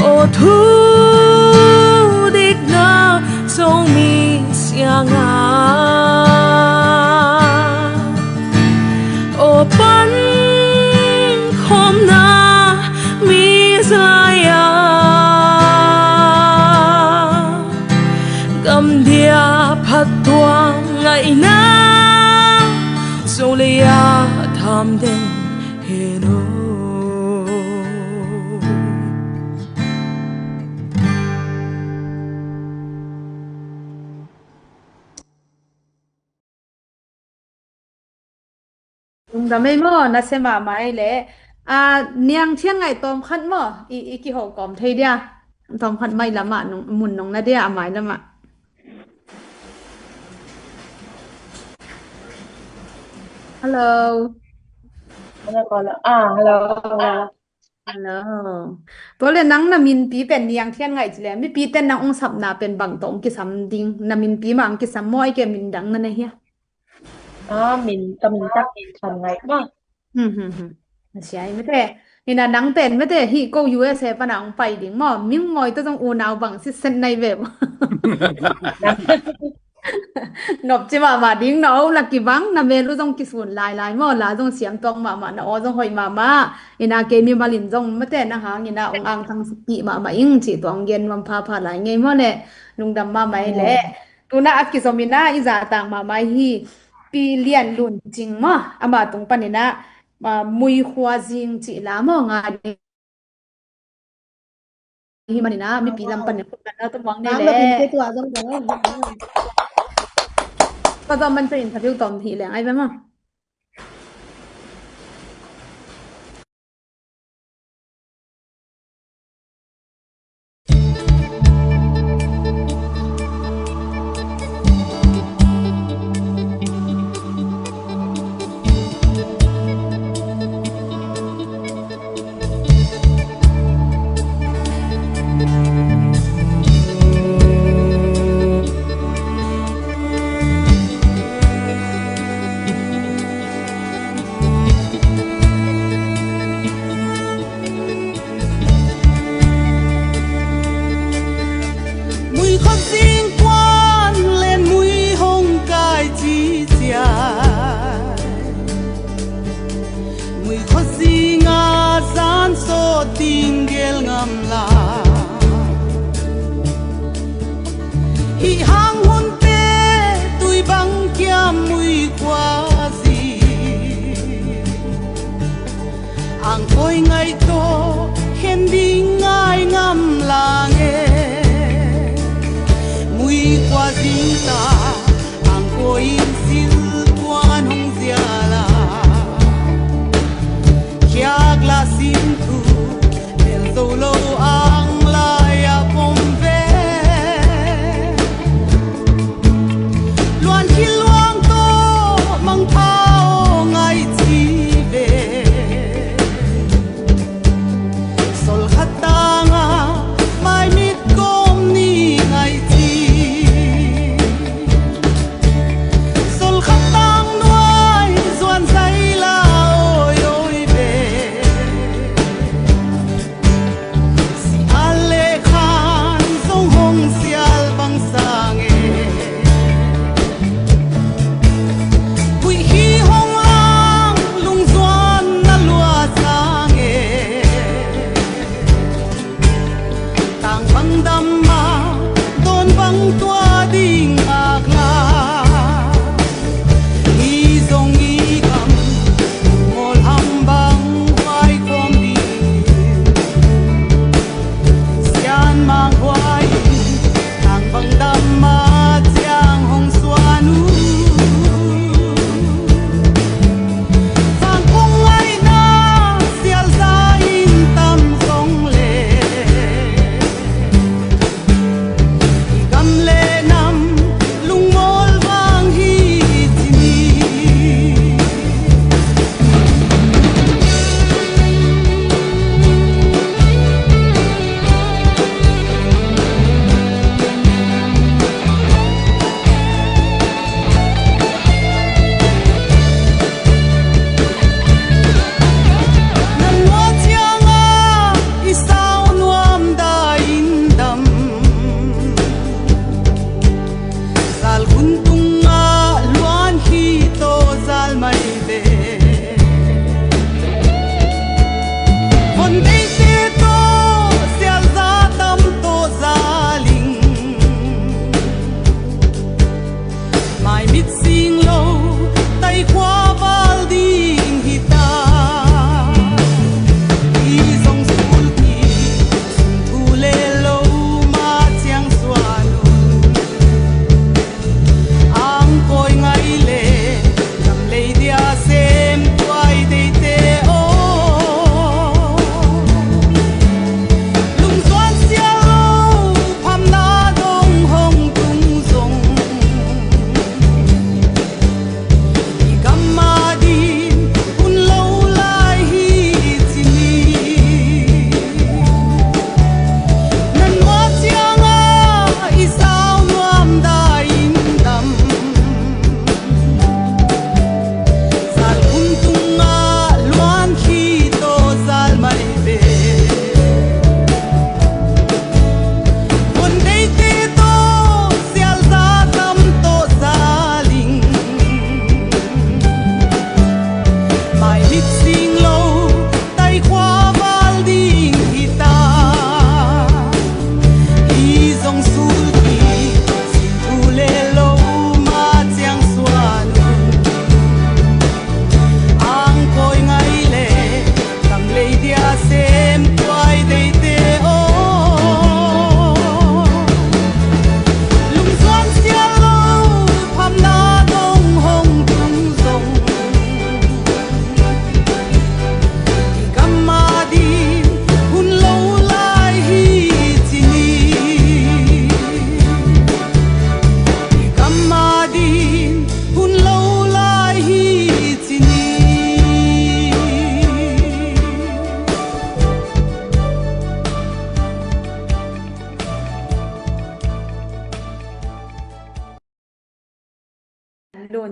aw thudikna Zomi Siang ah, aw pankhawmna mi zalai ah, gam dia phattuam ngaihna Zolei ah tham den hen aw. Lungdam ei maw, na sia mahmah ei leh. A, Niang Thian Ngaih tawm khat maw, i, i kiho kawm thei dia. Tawm khat mai lamah, nung, mun nong na dia, a mai lamah. Hello. Hello, hello. Ah, hello, hello. Hello. Tua leh nang na minpi pen Niang Thian Ngaih ci leh, mipi ten nang ong sapna pen bang tawh ong kisam ding, na minpi mah ong kisam maw, ei ke min dang na nei hia? Ah, min, ka min tak Thian Ngaih maw. Hmm, hmm, hmm. Na sia ei mate. Hi na nang pen mate, hi ko U S A pan a ong pai ding maw, Ming Mawi tawh zong unau bang sitset nai ve maw. Nop ci mahmah ding, na aw la kibang, na mel uh zong kisun lailai maw, la zong siam tuak mahmah, na aw zong hoih mahmah. Hi na kei mimal in zong mate na hang hi na ong angthang kik mahmah ing cih tua ong gen nuam phapha lai ngei maw leh. Lungdam mahmah ei leh. Tu na a kizom hi na i zahtak mahmah hi, Pi Lian Lun Cing maw, ama tung pan hi na, ah, Mui Khua Zing cih la maw nga ding. Hi man hi na, mipi lam pan hi na, khut beng na tua muang nei leh. Tua zong man pen interview tawm hi leng ai ve maw.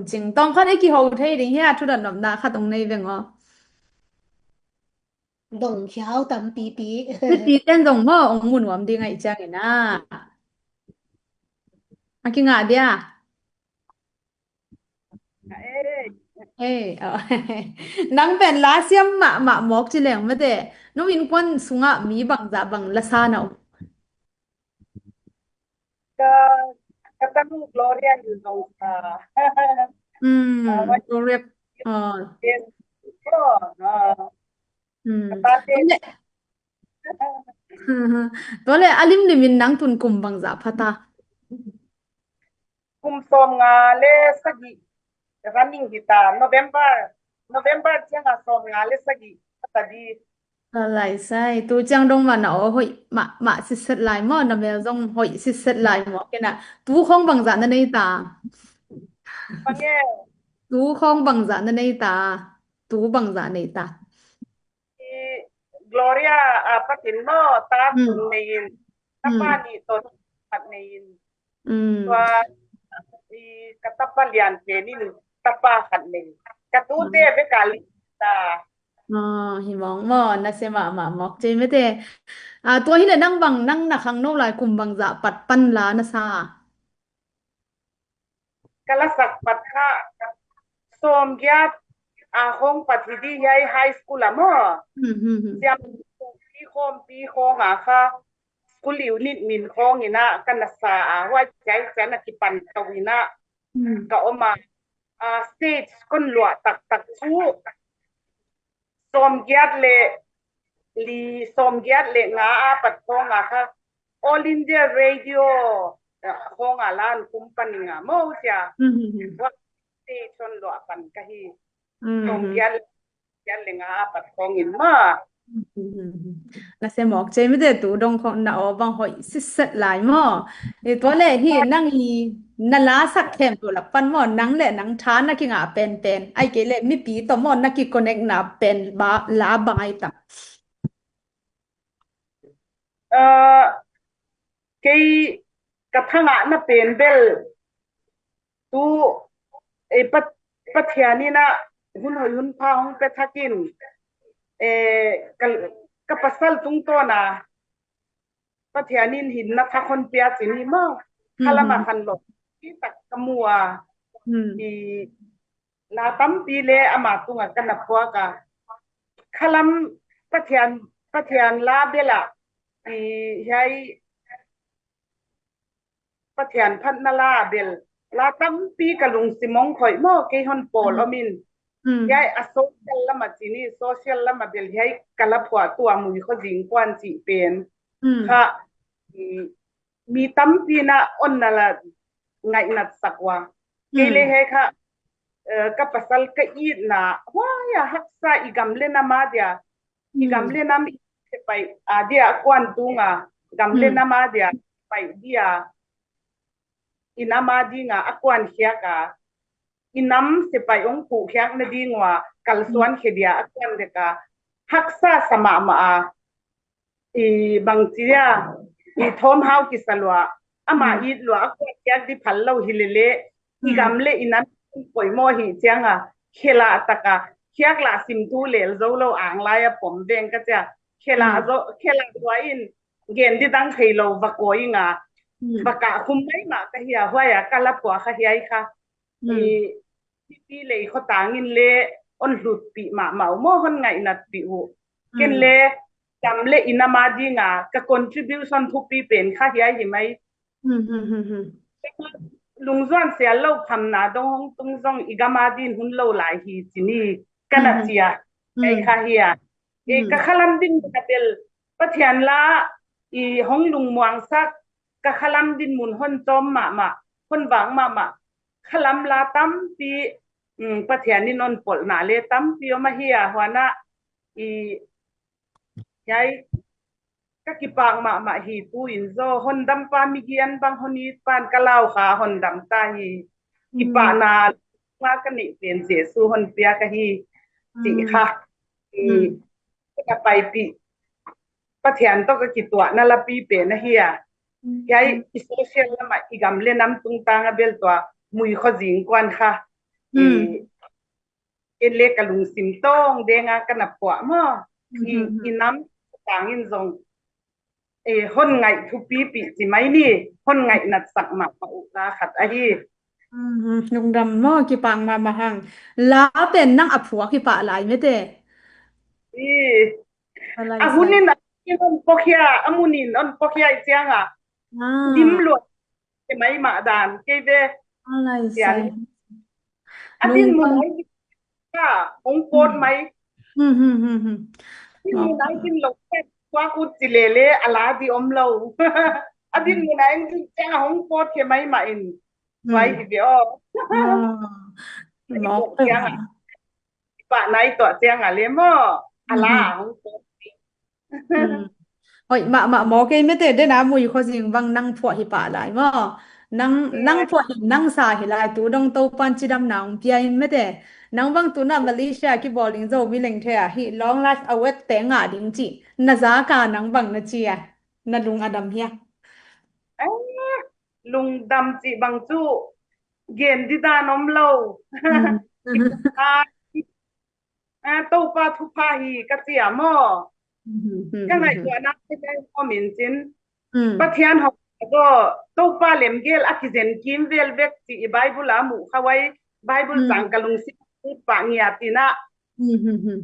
cing. Tawmkhat i kiho thei ding hi a, thu dotnopna khat ong nei veng aw. Dong hiau tampipi. Mipite in zong maw ong mu nuam ding ahih ciangin a, a kingah dia. Ei, aw. Nang pen la siam mahmah mawk ci leng mate. Nong innkuan sungah mi bangzah bang la sa na om? Ka, ka tanu Gloria in zong sa. Hmm, ah, Gloria. Ah. Yes. Oh, ah. Hmm. Ka tate. Tua le, tua le a limlim in nang tun kum bangzah pha ta? Kum sawmnga le sagih running hi ta, November, November ciangah sawmnga le sagih pha ta di. Lai sai, tu ciang dong mah na aw hoih mahmah sitset lai maw, na mel zong hoih sitset lai maw, kei na. Tu khawng bangzah na nei ta? Bang e? Tu khawng bangzah na nei ta? Tu bangzah nei ta? I Gloria a patin maw, ta thum nei in, tapa nih tawh khat nei in. Tua i ka tapa lian pen in tapa khat nei. Ka tute bek a li ta. Aw, hi mawk maw, nasia mahmah mawk ci mate. Ah, tua hi le nang bang, nang na khangno lai kum bangzah pat pan la na sa? Ka lasak pat kha sawmgiat a khawng pat hi di, hiai high school ah maw. Siam pi khawm pi khawng a kha school unit min khawng in a ka na sa a, huai ciai cian a kipan to in a ka om a, ah, stage kon luah taktak thu sawmgiat le li, sawmgiat le nga a pat khawng a kha All India Radio, ah, khawng a la an kum pan nga maw cia. Huai station luah pan ka hi. Sawmgiat le, giat le nga a pat khawng in maw. Nasia mawk ci mate, tu dong khawng na aw bang hoih sitset lai maw. I tua le hi nang i na la sak khempeuh lak pan maw, nang le nang tha na kingah penpen, ai kei le mipi tawh maw na ki connect na pen ba la bang ai tam? Ah, kei ka thangah na pen bel tu, eh, Pat-, Pathian in a hun hoih hun pha hong pia thak in, eh, ka, ka pasal tungtawn a Pathian in hinna thak hon pia ci ni maw. Khalam a khan lo i tak ka mu a, i la tampi le ama tungah ka na phuak a. Khalam Pathian, Pathian la bel a, i hiai Pathian phatna la bel, la tampi ka lungsim hong khoih maw, kei hon pawl om in. Hiai a social lam a ci ni, social lam a bel hiai ka la phuah tua Mui Khuazing Kuan cih pen kha, i, mi tampi in a hon na la ngaihnat sak ua. Kei le hiai kha, eh, ka pasal ka itna, huai a haksa i gam le nam a dia, i gam le nam i sepaih a dia a kuan tung a, gam le nam a dia sepaih dia, i nam a ding a a kuan khiak a, i nam sepaih hong phuh khiak na ding ua kalsuan khe dia a kuan dek a, haksa sa mahmah a, i bangci a, i thawmhau kisa lua, ama it lua a kuan khiak di phal lo hi lele, i gam le i nam poimawh hi ciang a, khelah tak a, khiak lah sim thu lel zo lo ang lai a pom veng ka cia, khelah zo, khelah lua in gen di dang thei lo va kawi ing a, va kah khum mai mah ka hi a, huai a ka la phuah kha hiai kha. I Pi Lei Khotang in le hon hlutpih mahmah uh maw, hon ngaihnatpih uh. Ken le gam le i nam a ding a ka contribution thupi pen kha hiai hi mai. Lungzuan sial lo phamna dong hong tung zong i gam a din hun lo lai hi ci ni ka na cia. Kei kha hi a. E, ka khalam ding na bel Pathian la i hong lungmuangsak, ka khalam din mun hon tawm mahmah, hon vak mahmah. Khalam la tampi, mm, Pathian in hon polhna le tampi om ahi a, huan a i hiai ka kipak mahmah hi tu in zaw, hon dampa migian bang hon it pan ka lau kha hon dam ta hi. Kipahna nga ka neih pen Jesu hon piak ahi cih kha. I ka paipih Pathian tawh ka kituahna lapi pen ahi a. Hiai i social lam a i gam le nam tungtang a bel tua Mui Khuazing Kuan kha Hmm. Eh, en le ka lungsim tawng denga ka na phuah maw. I, i nam tangin zong, eh, hon ngaih thupipi ci mai ni, hon ngaih natsak mahmah uh la khat ahi. Hmm, lungdam maw, kipak mahmah hang. La pen nang a phuak hi pah lai mete. Eh, a hunin a, a hunin on pawkhia, a munin on pawkhia i cianga. Ah. Dim luat. Kei mai mah dan, kei ve. Alai sai. A din mun ai din ka, hong pawt mai. Hmm, hmm, hmm, hmm. A din mun ai din lo, kua kut ci lele, a la di om lo. A din mun ai din ciang a hong pawt kei mai mah in. Vai hi ve aw. Mawk ciang a. Pah nai tuah ciang a le maw. A la hong pawt. Hmm. Hoih mahmah maw, kei mete dena mui khuazing bang nang phuah hi pah lai maw. Nang, nang phuah hi, nang sa hi lai, tu dong Topan cidamna hong pia in mete. Nang bang tuna Malaysia kibawl ding Zomi Lengthe ah hih Long Life Award te ngah ding ci. Na zaka nang bang na ci a, na lung a dam hia? Eh, lungdam ci bang cu gen didan om lo. Hmm. Ah, ah, Topa thupha hi ka ci a maw. Hmm. Ka ngaihtuahna te om in cin. Hmm. Pathian hong a daw, Topa lemgel a kizen kim vel vek ci i Bible a muh kha uai, Bible cang ka lungsim pah ngiat in ah. Hmm, hmm, hmm.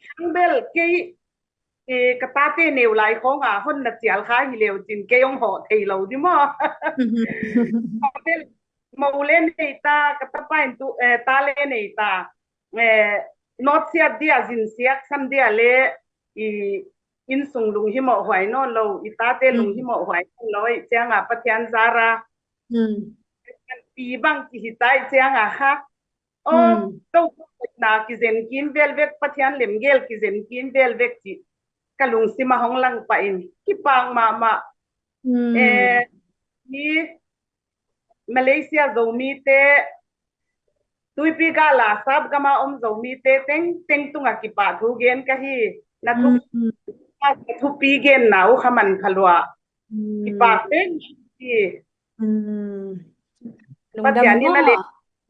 Khang bel kei, eh, ka tate neu lai khawng a hon na cial kha hi leu cin kei hong hawh thei lo di maw. Hmm, hmm. Bel mo le nei ta, ka tapa in tu, eh, ta le nei ta. Eh, nawtsiat dia, zinsiak san dia le i innsung lunghimawh huai nawn lo, i tate lunghimawh huai nawn lo, ei cianga Pathian zara. Hmm. Pi bang kihi ta ei cianga kha. Aw, hmm, Topa na kizen kim vel vek, Pathian lemgel kizen kim vel vek ci ka lungsim a hong lang pah in kipak mahmah. Hmm. Eh, hi Malaysia Zomite, tuipi gala sap gama om Zomite tengteng tunga kipahthu gen ka hi. Na thu, hmm, na thupi genna uh kha man kha lua. Hmm. Kipak pen hi. Hmm. Lungdam maw. Pasian in a le.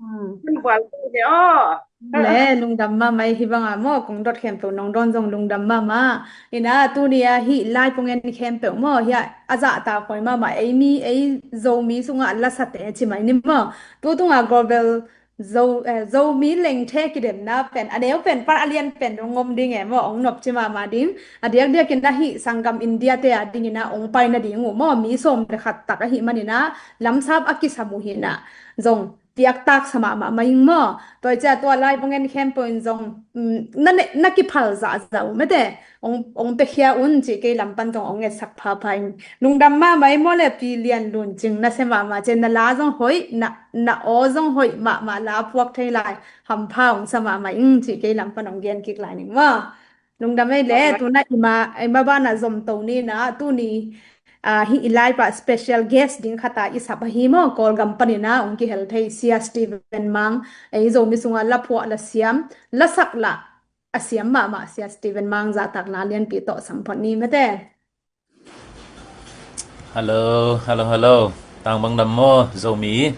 Hmm. Kan bual tu he aw. Le lungdam mahmah hi banga maw, kong dot khempeuh nong dawn zong lungdam mahmah. Ina tuni a hih lai pungen khempeuh maw, hia a zahtak huai mahmah, ei mi, ei Zomi sungah lasate ci mai ni maw. Tu tunga global Zo, eh, Zomi Lengthe kidemna pen a neu pen pan a lian pen dong om ding e maw, ong nop ci mahmah ding. A diakdiakin a hih sanggam India te a dingin a ong pai nading uh maw, mi sawm le khat tak ahih manin a lamsap a kisam uh hi na. Zong piaktak sa mahmah mah ing maw. Tua i cia tua lai pungen khempeuh in zong, mm, na ne, na kiphal zahzah uh mete. Ong, ong pekhia un ci kei lam pan zong ong etsak phapha ing. Lungdam mahmah i maw le Pi Lian Lun Cing, na sia mahmah cia, na la zong hoih, na, na aw zong hoih mahmah, la puak thei lai hampha ong sa mahmah ing ci kei lam pan ong gen kik lai ning maw. Lungdam ei le, tuna i ma, i ma bana zom to ni na, tuni, ah, hih i lai pa special guest ding khata i sap ahi maw, Kawlgam panina ong kihel thei Sia Stephen Mang, ei Zomi sunga la phuah la siam, la sak la a siam mahmah Sia Stephen Mang zahtakna lianpi tawh sam phot ni mete. Hello, hello, hello. Tang bang dam maw, Zomi?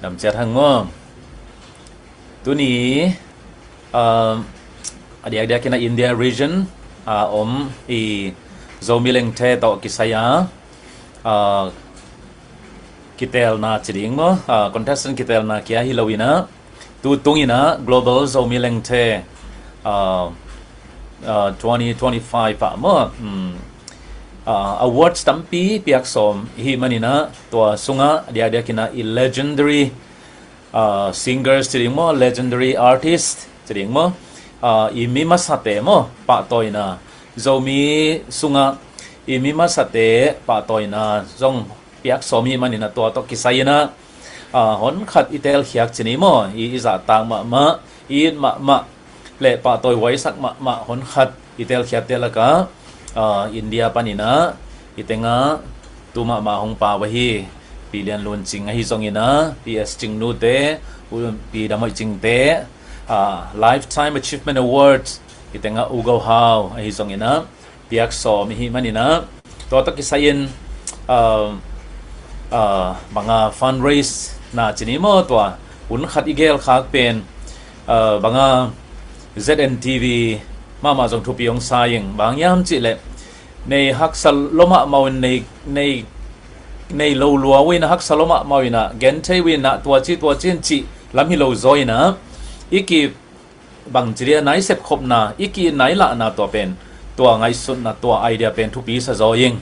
Dam ciat hang maw? Tuni, um, a diakdiakin a India region a om i Zomi Lengthe tawh kisai a, uh, kitelna ci ding maw? Uh, contestant kitelna kia hi lo ina, tu tungina Global Zomi Lengthe, uh, uh, twenty twenty-five ah maw, hmm, uh, awards tampi piak sawm ihi manina, tua sunga diakdiakina i legendary, uh, singers ci ding maw, legendary artist ci ding maw, uh, i mi masate maw, pahtawina, Zomi sunga i mi masate pahtawina zong piak sawm ihi manina tua tawh kisai ina, ah, hon khat i telkhiak ci ni maw, i, i zahtak mahmah, i it mahmah le pahtawi huaisak mahmah hon khat i telkhiakte laka, ah, India panina i tenga tu mahmah hong pau ahi Pi Lian Lun Cing ahi zongina, Pi S Cing nute, U, Pi Dam Hoih Cingte, ah, Lifetime Achievement Award i tenga U Go Hau ahi zongina, piak sawm ihi manina, tua tawh kisai-in, ah, ah, banga fundraise na ci ni maw, tua hun khat i gelkhak pen, ah, banga Z N T V mahmah zong thupi hong sa ing. Bang hiam cihleh, nei haksa lua mahmah uh in, nei, nei, nei lo lua uh in ah, haksa lua mahmah uh in ah, gen thei uh in ah, tua ci, tua ci in cih lam hi lo zaw in ah, i ki bangci dia, na i sepkhopna, i ki-itna, i lahna tua pen, tua ngaihsutna, tua idea pen thupi sa zaw ing.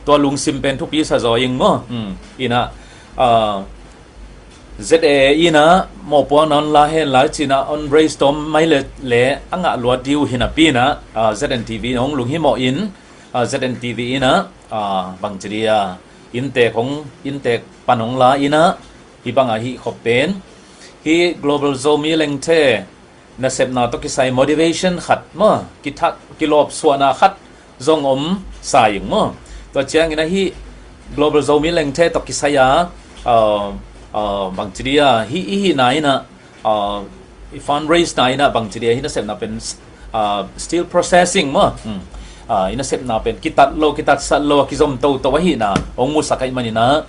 Tua lungsim pen thupi sa zaw ing maw. Hmm. In ah, ah, Z A A in ah mawhpuakna hong la hen la ci-in ah hong raise tawm mai leh, leh a ngah luat ding uh hi napi in ah, ah, Z N T V in hong lunghimawh in, ah, Z N T V in ah, ah, bangci dia, inntek hong, inntek pan hong la in ah, hih bang a hih khop pen, hih Global Zomi Lengthe nasepna tawh kisai motivation khat maw, kithak, kilawpsuahna khat zong om sa ing maw. Tua ciangin ah hih Global Zomi Lengthe tawh kisai a, uh, uh, bangci dia, hih i hihna in ah, uh, i fundraise na in ah bangci dia, hih nasepna pen, uh, still processing maw. Hmm. Uh, i nasepna pen kitat lo, kitatsat lo, kizom toto ahihna hong musak ahih manin ah,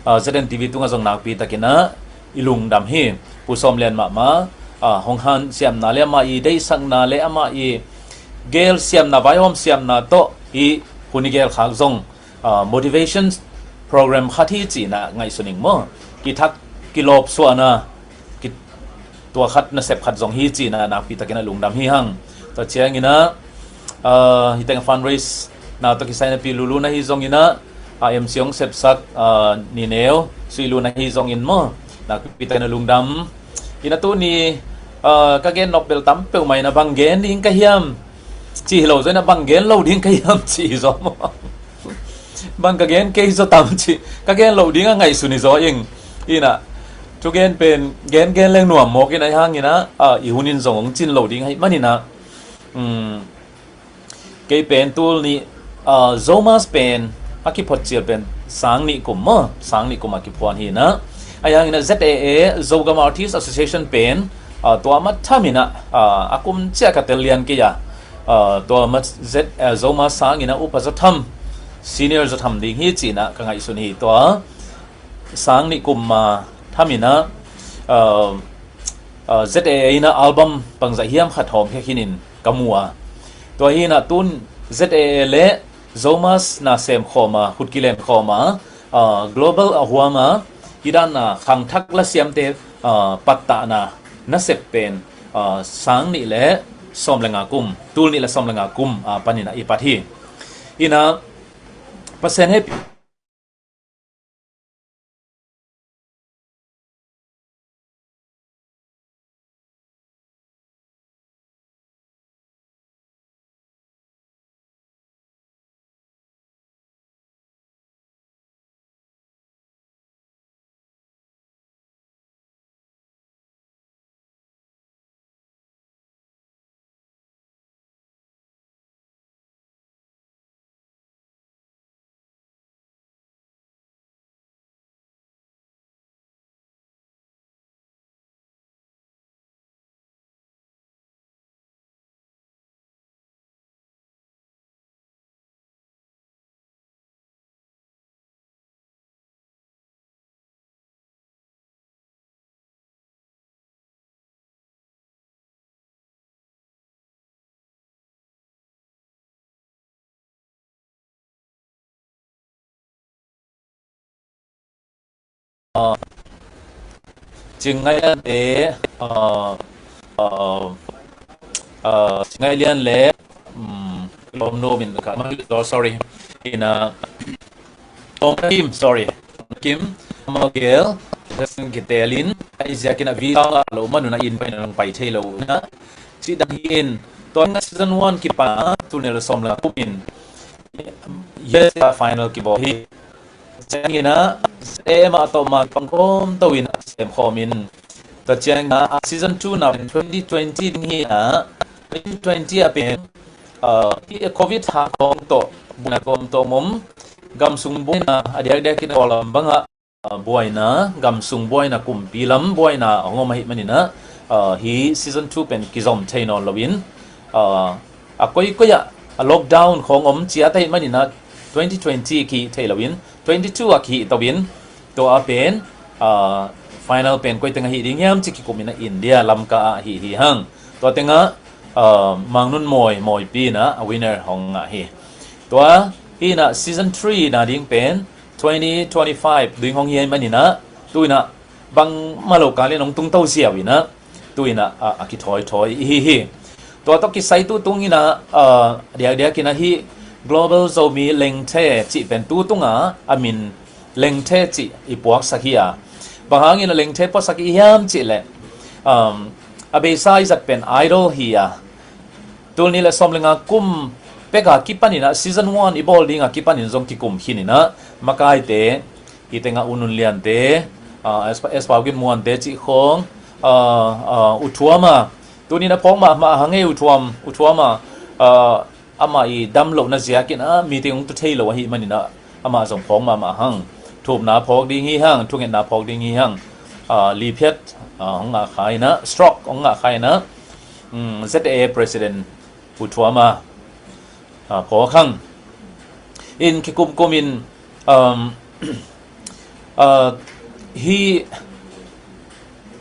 uh, Z N T V tungah zong nakpi takin ah i lungdam hi. Pu Sawm Lian mahmah, ah, hong hanciamna leh amah i deihsakna leh amah i gelsiamna, vaihawmsiamna tawh hih hun i gelkhak zong, ah, motivation program khat hi ci-in ah ngaihsun ing maw. Kithak, kilawpsuahna, ki-, tua khat, nasep khat zong hi ci-in ah nakpi takin ah lungdam hi hang. Tua ciangin ah, ah, hih teng fundraise na tawh kisai napi lulu na hi zongin ah, ah, M C hong sepsak, ah, Ni Neu Sui Lun na hi zongin maw, nakpi takin ah lungdam. In ah tuni, ah, ka gen nop bel tam peuhmah in ah, bang gen ding ka hiam ci hi lo zaw in ah, bang gen lo ding ka hiam ci hi zaw maw. Bang ka gen kei zaw tam ci, ka gen lo ding a ngaihsun hi zaw ing. In ah thugen pen gen gen leng nuam mawk in ah, ahih hangin ah, ah, i hun in zong hong cin lo ding ahih manin ah, um, kei pen tul nih, ah, Zomus pen a kiphot cil pen sang nih kum maw, sang nih kum a kiphuan hi in ah. Ahih hangin ah Z A A, Zogam Artist Association pen, ah, tua mah tham in ah, ah, a kum ciah ka tel lian kei a, ah, tua mah Z, ah, Zomus sangin ah Upa Zo Tham, Senior Zo Tham ding hi ci-in ah ka ngaihsun hi. Tua sang nih kum a tham in ah, ah, ah, Z A A in ah album bangzah hiam khat hawmkhia khin in ka mu a. Tua hi in ah tun Z A A leh Zomus na sem khawm a, khut kilen khawm a, ah, global a huam a, hih dan a khangthak lasiamte, ah, pattahna nasep pen, ah, sang nih leh sawm leh nga kum, tul nih leh sawm leh nga kum, ah, panin ah i pat hi. In ah Pasian hehpih Ah, Cing Ngai Lian te, ah, ah, ah, Cing Ngai Lian le, um, Lom Nuam in ka, sorry. In ah, Tawng Kim, sorry. Tawng Kim, amau gel, Justin Kitelin, a i ziakin a visa ngah lo man un a inn paina hong pai thei lo na. Cih dan hi in, tua in a season one kipan a, tul nih le sawm le nga kum in, U S A final kibawl hi. Ciangin ah, Z A A mah tawh mah pang khawm to in a sem khawm in. Tua ciangin ah, a season two na pen twenty twenty ding hi a, twenty twenty a pen, ah, hih covid hang khawng tawh, buaina kawm tawh mom, gam sung buaina, a diakdiakin a kawlam bangah, ah, buaina, gam sung buaina, kumpi lam buaina hong om ahih manin ah, ah, hih season two pen kizom thei nawn loin, ah, a koikoi ah, a lockdown khawng om ciat ahih manin ah, twenty twenty kihih thei loin, twenty two ah kihih to in, tua a pen, ah, Final pen koi teng ahi ding hiam ci kikum in ah India, Lamka ah ahi hi hang. Tua tengah uh, Mangnun Mawi, Mawipi in ah a winner hong ngah hi. Tua hi in ah season three na ding pen twenty twenty-five ding hong hi ahih manin ah tu in ah bangmah lo kal in hong tungto ziau in ah tu in ah a, a kithawithawi i hi hi. Tua tawh kisai tu tung in ah uh, diakdiak in ah hih Global Zomi Lengthe cih pen tu tung a a min Lengthe cih i puaksak hi a, bang hangin a Lengthe puaksak i hiam cih leh um, a beisa i zat pen Idol hi a, tul nih le sawm le nga kum pek a kipan in ah season one i bawl ding a kipan in zong kikum khin in ah makaite, hi tengah U Nun Liante, uh, Espa, Espa Gin Muante cih khawng, uh, uh, U Thuama, tu ni in ah phawk mahmah hang e, U Thuam, U Thuama, uh, amah i dam lohna ziak in ah meeting hong tu thei lo ahih manin ah amah zong phawk mahmah hang. Thupna phawk ding hi hang, thungetna phawk ding hi hang. Uh, liphiat uh, hong ngah kha in ah, stroke hong ngah kha in ah, um, Z A A President U Thuama uh, phawk hang. In kikumkum in um, uh, hi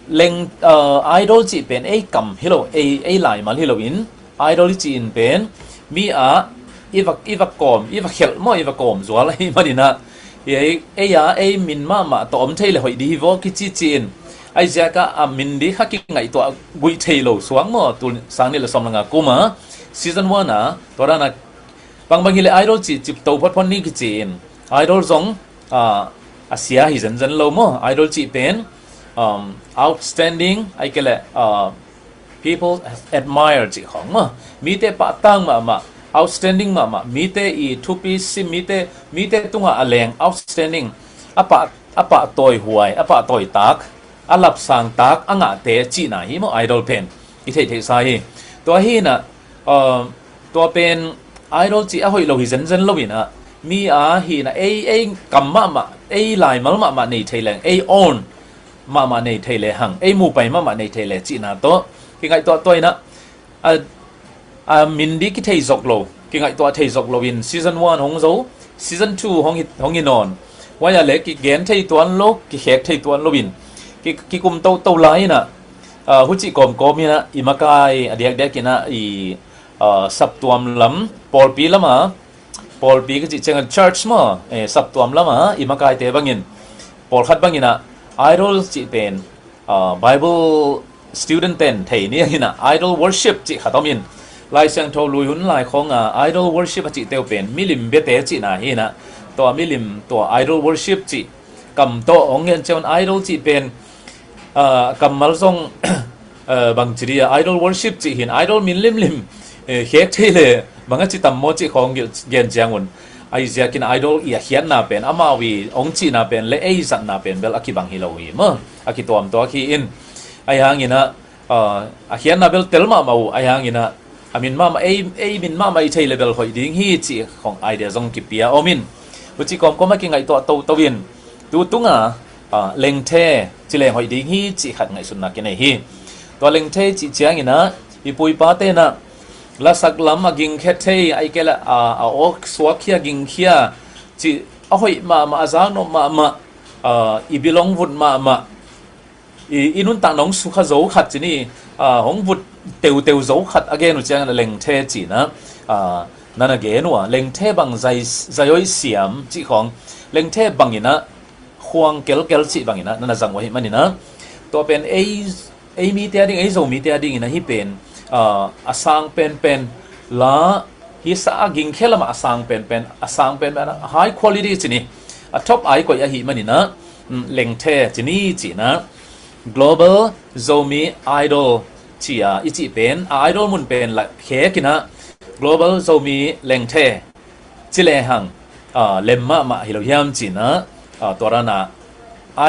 leng uh, Idol cih pen ei kam hi lo, ei, ei laimal hi lo in, Idol i cih in pen mi ah i va, i va kawm, i va khelh maw, i va kawm zual ahih manin ah ei, ei a ei min mahmah tawh om thei le hoih ding hi vaw kici ci in, ahi ziak ah a min ding kha kingaihtuah guih thei lo suak maw, tul sang nih le sawm le nga kum a season one a tua dan a bangbang hi le Idol cih cipto photphot ni kici in, Idol zong uh, a sia hi zenzen lo maw. Idol cih pen um, outstanding, ahi kei leh uh, people admire cih khawng maw. Mite pahtang mahmah, outstanding mahmah, mite i thupi sim, mite, mite tungah a leng, outstanding, a pah, a pahtawi huai, a pahtawi tak, a lapsang tak a ngahte cihna hi maw Idol pen. I theihtheihsa hi. Tua hi in ah uh, tua pen Idol cih a hoih lo hi zenzen lo in ah mi a hi in ah ei, ei kam mahmah, ei laimal mahmah nei thei leng, ei own mahmah nei thei le hang, ei mupai mahmah nei thei le cihna tawh kingaihtuah tuah in ah a, a min ding kithei zok lo, kingaihtuah thei zok lo in season one hong zo, season two hong hi, hong hi nawn. Huai a le kigen thei tuan lo, kikhek thei tuan lo in ki, kikum toto lai in ah uh, hucih kawmkawm in ah i makai a diakdiak in ah i uh, saptuam lam, pawlpi lam a, pawlpi ka cih ciang a church maw, eh, saptuam lam a i makaite bangin, pawlkhat bangin ah Idol cih pen uh, Bible student ten thei ni in ah Idol worship cih khat om in, Lai Siangtho lui hun lai khawng a Idol worship a cihte uh pen milim biate cihna hi in ah, tua milim tua Idol worship cih kam tawh hong ngen ciang un Idol cih pen uh, kammal zong uh, bangci ding a Idol worship cih hi in, Idol min limlim eh, khek thei le bang a ci tam maw cih khawng gen ciang un, ahi ziak in Idol i a khiatna pen, amau i hong cihna pen le ei zatna pen bel a kibang hi lo hi maw, a kituamtuak hi in, ahi hang in ah uh, a khiatna bel tel mahmah uh, ahi hang in ah a min mahmah, ei, ei min mahmah i thei le bel hoih ding hi cih khawng idea zong kipia om in, hucih kawmkawm a kingaihtuah toto in tu tung a uh, Lengthe ci leng hoih ding hi cih khat ngaihsutna kinei hi. Tua Lengthe cih ciang in ah i pu i pate in ah lasak lam a gingkhia thei, ahi kei leh uh, a awk suak khia, gingkhia cih a hoih mahmah, a zaknop mahmah, uh, i bilong vut mahmah, i, i nuntakna hong sukha zo khat ci ni, uh, hong vut teuteu zo khat a gen uh ciang in ah Lengthe ci in ah uh, na na gen uh a, Lengthe bang zai, zai hoih siam cih khawng, Lengthe bang in ah khuang kelkel cih bang in ah na na zang uh ahih manin ah tua pen ei, ei mite a ding, ei Zomite a ding in ah hih pen uh, a sang penpen la, hi sa a gingkhia lam a sang penpen, a sang penpen a high quality ci ni, a top a i koih ahih manin ah um, Lengthe ci ni ci in ah Global Zomi Idol ci a i cih pen, a idol mun pen la khek in ah Global Zomi Lengthe ci le hang uh, lem mahmah hi lo hiam ci in ah uh, tua dan a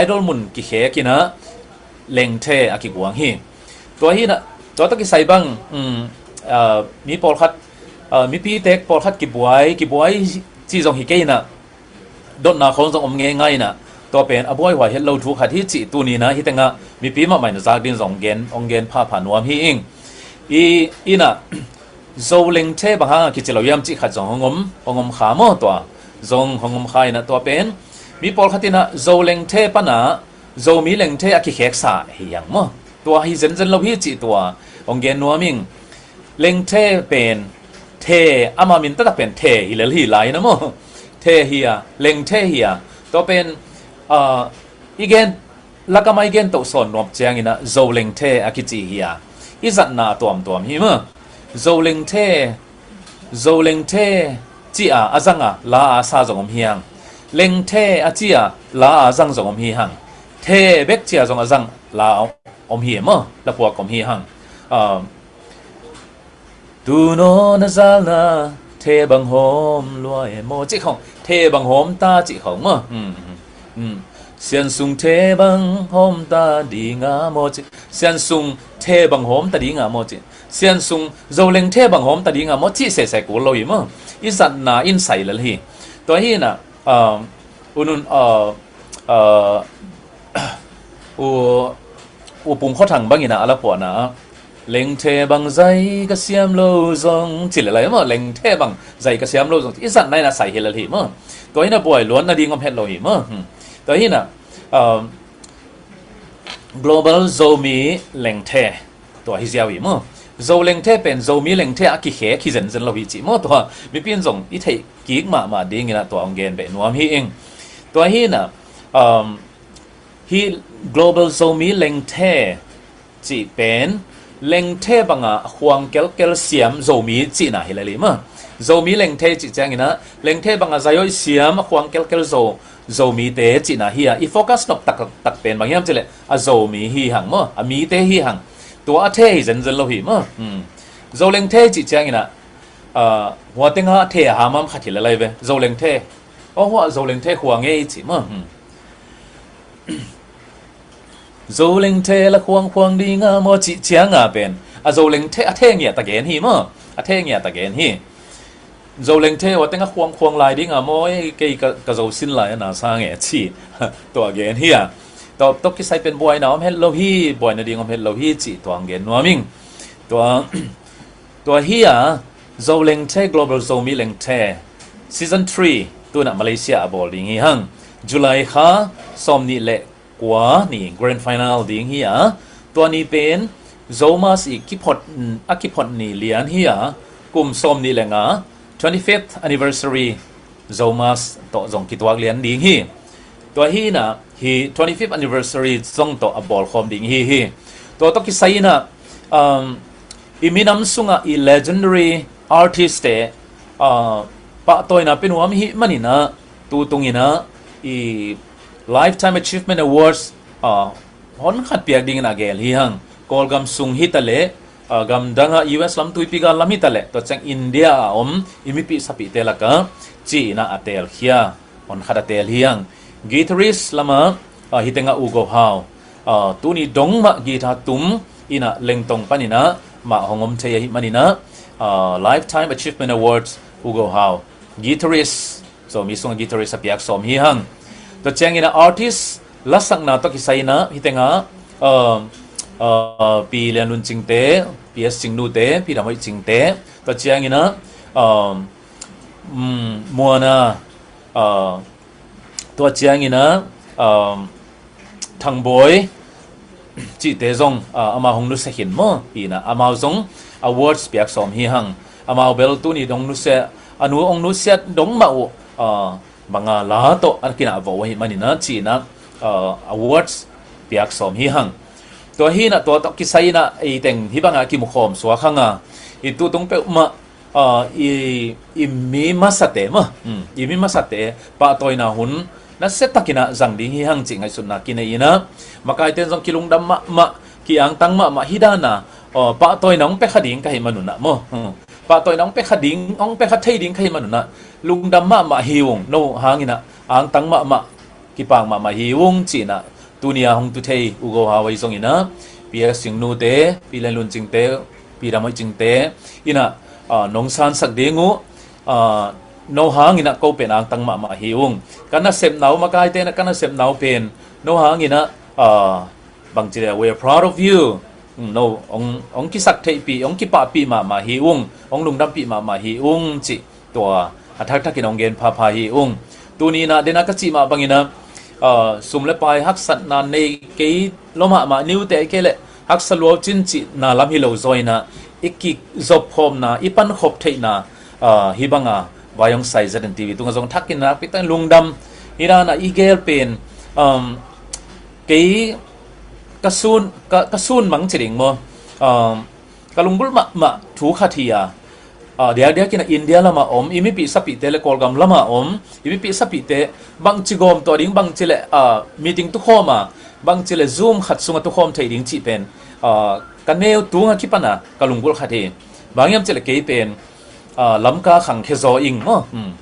idol mun kikhek in ah Lengthe a kiguang hi. Tua hi in ah tua tawh kisai bang um, uh, mi pawlkhat, uh, mipi tek pawlkhat kibuai, kibuai ci zong hi kei in ah dotna khawng zong om ngeingai in ah tua pen a buaihuai het lo thu khat hi cih tuni in ah hih teng ah mipi mahmah in zak ding zong gen, hong gen phapha nuam hi ing. I, in ah Zo Lengthe bang hang a kici lo hiam cih khat zong hong om, hong om kha maw, tua zong hong om kha in ah tua pen mi pawlkhat in ah Zo Lengthe pan ah Zomi lengthe a kikheksa hi hang maw. Tua hi zenzen lo hi cih tua hong gen nuam ing. Lengthe pen the, ama min taktak pen the hi lel hi lai na maw. The hi a, lengthe hi a. Tua pen, ah, i gen, lakama i gen toh sawn nuam ciangin ah Zo lengthe a kici hi a. I zatna a tuamtuam hi maw. Zo lengthe, Zo lengthe ci a a zang a la a sa zong om hi hang. Lengthe a ci a la a zang zong om hi hang. The bek ci a zong a zang la om hi maw. La puak om hi hang. Ah, tu naw na zalna the bang hawm lua e maw cih khong. The bang hawm ta cih khong maw. Hmm, hmm, hmm. Sian sung the bang hawm ta ding a maw cih. Sian sung the bang hawm ta ding a maw cih. Sian sung Zo lengthe bang hawm ta ding a maw cih sese kul lo hi maw. I zatna in sai lel hi. Tua hi na, um, unun, uh, uh, u, u Pum Khua Thang bangin ah a la puahna ah, lengthe bang zai ka siam lo zong ci lel lai maw, lengthe bang zai ka siam lo zong ci. I zatna in ah sai hi lel hi maw. Tua hi na buai luan nading om het lo hi maw. Hmm. Tua hi na, um, Global Zomi Lengthe. Tua hi ziau hi maw. Zo lengthe pen Zomi lengthe a kikhek hi zenzen lo hi cih maw. Tua mipi in zong i theih kik mahmah dingin ah tua hong gen beh nuam hi ing. Tua hi na, um, hi Global Zomi Lengthe cih pen lengthe banga a khuang kelkel siam Zomi cihna hi lel hi maw. Zomi lengthe cih ciangin ah lengthe banga zai-awih siam a khuang kelkel Zo, Zomite cihna hi a, i focus nop taktak pen bang hiam cih leh a Zomi hi hang maw, a mite hi hang. Tua a the hi zenzen lo hi maw. Hmm. Zo lengthe cih ciangin ah, ah, hua tengah a the a hamham khat hi lel lai ve. Zo lengthe. Aw hua Zo lengthe khua ngei cih maw. Hmm. Zo lengthe la khuangkhuang ding a maw cih ciang a pen a Zo lengthe a the ngiat a gen hi maw. A the ngiat a gen hi. Zo lengthe ua teng a khuangkhuang lai ding a maw, ei, kei ka, ka Zo sin lai a na sa nge ci. Tua gen hi a. Tua tawh kisai pen buaina om het lo hi, buaina ding om het lo hi cih tua hong gen nuam ing. Tua, tua hi a, Zo Lengthe, Global Zomi Lengthe Season three, tu-in ah Malaysia a bawl ding hi hang. July kha sawmnih le kua ni grand final ding hi a, tua ni pen Zomas i kiphot, a kiphot ni lian hi a, kum sawmnih le nga, twenty-fifth anniversary Zomas tawh zong kituak lian ding hi. Tua hi-in ah hi twenty-fifth anniversary zong tawh a bawlkhawm ding hi hi. Tua tawh kisai-in ah, um, i minam sungah i legendary artist-te, uh, pahtawina pia nuam i hih manin ah, tu tungin ah i Lifetime Achievement Awards, ah, hon khat piak dingin a gel hi hang. Kawlgam sung hi ta leh, ah, gamdang ah U S lam, tuipi gal lam hi ta leh, tua ciang India a om i mipih sapihte lakah ci-in ah a teelkhia hon khat a teel hi hang. Guitarist lamah, ah, hi tengah U Go Hau, ah, tuni dong mah guitar tum in ah Lengtong panin ah mah hong om thei ahih manin ah, ah, Lifetime Achievement Awards, U Go Hau, guitarist, Zomi sungah guitarist a piak sawm hi hang. Tua ciangin ah artist lasakna tawh kisai-in ah hi tengah, um, uh, Pi Lian Lun Cingte, P S Cingnu-te, Pi Dam Hoih Cingte, tua ciangin ah, um, um, Muana, uh, tua ciangin ah, um, Thangbawi cihte zong, ah, amau hong nusia khin maw, hi-in ah amau zong awards piak sawm hi hang. Amau bel tuni dong nusia, a nu hong nusia dong mah uh, ah, banga la tawh a kinah vo ahih manin ah ci-in ah, ah, awards piak sawm hi hang. Tua hi-in ah tua tawh kisai-in ah ei teng hih bangah kimukhawm suak hang a, i tu tung peuhmah, ah, i, i mi masate maw, hmm, i mi masate pahtawina hun nasiatakin ah zang ding hi hang cih ngaihsutna kinei-in ah, makaite in zong kilungdam mahmah, ki-angtang mahmah hi dan a, ah, pahtawina hong pia kha ding ka hih manun ah maw, hmm, pahtawina hong pia kha ding, hong pia kha thei ding ka hih manun ah lungdam mahmah hi ung, no hangin ah angtang mahmah, kipak mahmah hi ung ci-in ah, tuni a hong tu thei U Go Hau ahi zongin ah, P S Cingnu-te, Pi Lian Lun Cingte, Pi Dam Hoih Cingte in ah, ah, nong sansak ding uh, ah, no hangin ah ko pen angtang mahmah hi ung. Ka nasepna uh, makaite in ah ka nasepna uh pen no hangin ah, ah, bangci leh, we are proud of you. No, hong, hong kisak theihpih, hong kipahpih mahmah hi ung, hong lungdampih mahmah hi ung cih tua a thakthak in hong gen phapha hi ung. Tuni-in ah, den a ka cih mah bangin ah, ah, sum le pai haksatna nei kei lo mahmah, niute kei le haksa luau cin cihna lam hi lo zaw inah, i kizopkhopna, i pankhop theihna, ah, hih banga vai hong sai ZNTV tungah zong thakin nakpi takin lungdam. Hih danah i gel pen, um, kei ka sun, ka, ka sun mang ci ding maw? Um, ka lunggulh mahmah thu khat hi a, ah, diakdiak inah India lamah om i mipih sapihte le Kawlgam lamah om i mipih sapihte bangci gawm tuah ding, bangci le, ah, meeting tukhawm a, bangci le Zoom khat sungah tukhawm thei ding cih pen, ah, ka neu tungah kipana ka lunggulh khat hi. Bang hiam cih le kei pen, ah, Lamka khangkhia zaw ing maw? Hmm.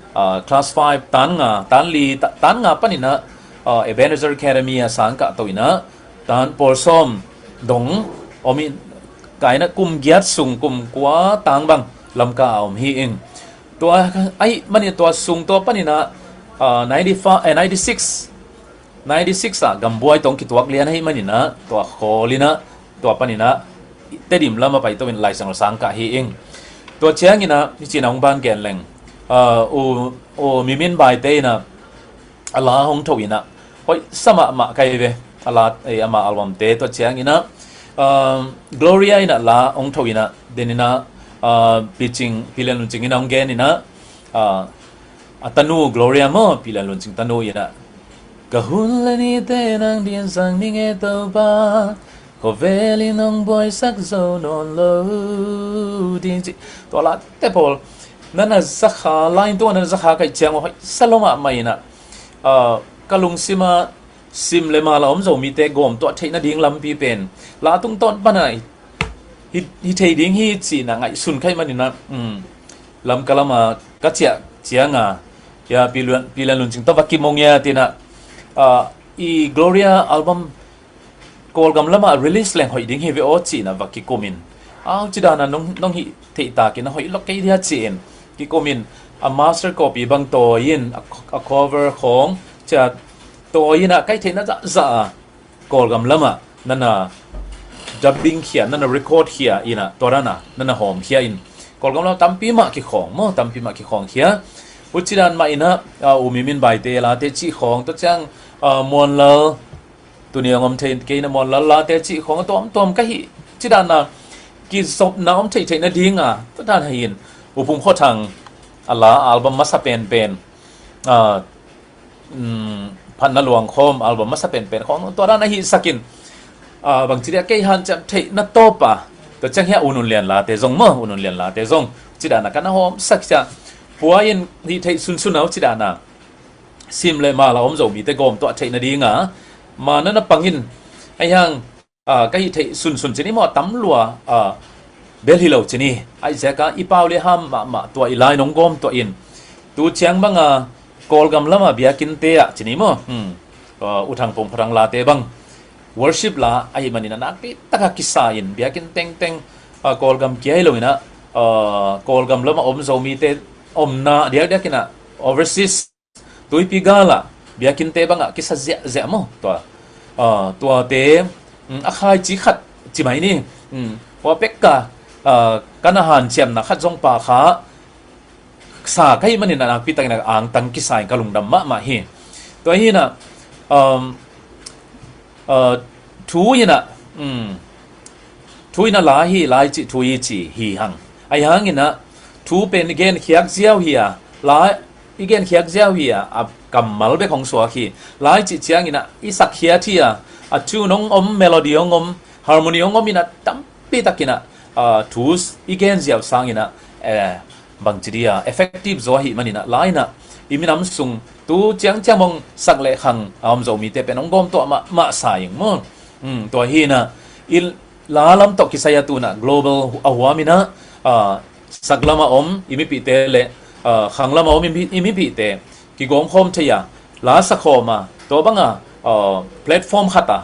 Ah, class five, tan nga, tan li, ta-, tan nga paninah, ah, Ebenezer Academy a sangkah to inah, tan pawl sawm dong om in, kainah kum giat sung, kum kua tang bang Lamka a om hi ing. Tua ahi manin tua sung tua paninah, ah, ninety-five, eh, ninety-six, ninety-six ah gambuai tawh kituak lian ahi maninah tua khawl inah, tua paninah Tedim lamah paito in Laisiangtho sangkah hi ing. Tua cianginah hih cinah hong ban gen leng, ah, u, u Mimin Baite inah a la hong tho inah, hoih sa mahmah ka hi ve. A la, eh, ama albumte tua cianginah, ah, Gloria inah la hong tho inah, deninah, ah, Picing, Pi Lian Lun Cing inah hong gen inah, ah, a tanu Gloria maw, Pi Lian Lun Cing tanu inah, ka hun le nite nang din sang ning e Topa, khawvel in hong buaisak zo nawn lo ding ci. Tua late pawl nana zakha, lain tungah nana zakha kaih ciang aw, hoih sa lo mahmah inah, ah, ka lungsima sim le mal a om Zomite gawm tuah theih nading lampi pen la tungtawn pana hi, hi thei ding hi cinah ngaihsun ka hih maninah, um, Lamka lama ka ciah cianga, ya, Pi Lian, Pi Lian Lun Cing tawh va kimong ya tinah, ah, i Gloria album Kawlgam lamah release leng hoih ding hi ve aw cinah va kikumin, au, cidana nong, nong hih theih takin a hoih lo kei dia ci-in kikumin, a master copy bang tawi in, a, a cover khawng cia tawi inah ka hih theihna zahzah a Kawlgam lamah nana dubbing khia, nana record khia inah, tua dana nana hawm khia in Kawlgam lamah tampi mah kikhawng maw, tampi mah kikhawng khia. Hucidan mah inah, ah, u Mimin Baite late cih khawng, tua ciang, ah, Muanlal, tuni hong om thei kei na Muanlal late cih khawng a tuamtuam ka hih cidana kizopna om theihtheih nadinga, tua dan hi in u Phung Khua Thang a la album masa penpen, ah, um, Phatna Luang khawm album masa penpen khawng tua dan a hihsakin, ah, bangci dia kei hanciam theihna tawpa, tua ciang hia U Nun Lian late zong maw, U Nun Lian late zong cidana ka na hawmsak cia, pua in hih theih sunsun a uh cidana sim le mal a om Zomite gawm tuah theih nadinga ma nana pangin, ahi hang, ah, ka hih theih sunsun cin i maw, a tam lua, ah, bel hi lo cin i, ahi ziaka i pau le ham mahmah tua i lai nong gawm tuah in, tu ciang banga Kawlgam lama biakinte ah cin i maw, hmm, ah, U Thang Pong Pha Thang late bang worship la ahi manin a nakpi taka kisa in biakinn tengteng, ah, Kawlgam kia hi lo inah, ah, Kawlgam lama om Zomite omna diakdiak inah overseas tuipi galah biakinte bangah kisa ziahziah maw? Tua, ah, tuate, mm, a khaici khat ci mai ni. Mm, tua pekka, ah, ka na hanciamna khat zong pa kha sa ka hih manin a nakpi takin a angtang kisa in ka lungdam mahmah hi. Tua hi inah, um, ah, thu inah, mm, thu inah la hi, lai cih thu i ci hi hang. Ahi hang inah thu pen i genkhiak ziau hi a, la i genkhiak ziau hi a, a kammal bek hong suak hi. Lai cih ciang inah i sakkhiat hi a, a tune hong om, melody hong om, harmony hong om inah tampi tak inah, ah, thu i gen ziau sang inah, eh, bangci dia effective zaw ahi manin a, la inah i minam sung tu ciangciang hong sak le khang a om Zomite pen hong gawm tuah mahmah sa ing maw? Hmm, tua hi inah i la lam tawh kisai a tu inah global a huam inah, ah, sak lama om i mipihte le, ah, khang lama om i mi, i mipihte kigawmkhawm thei a, la sakhawm a, tua banga, ah, platform khat a,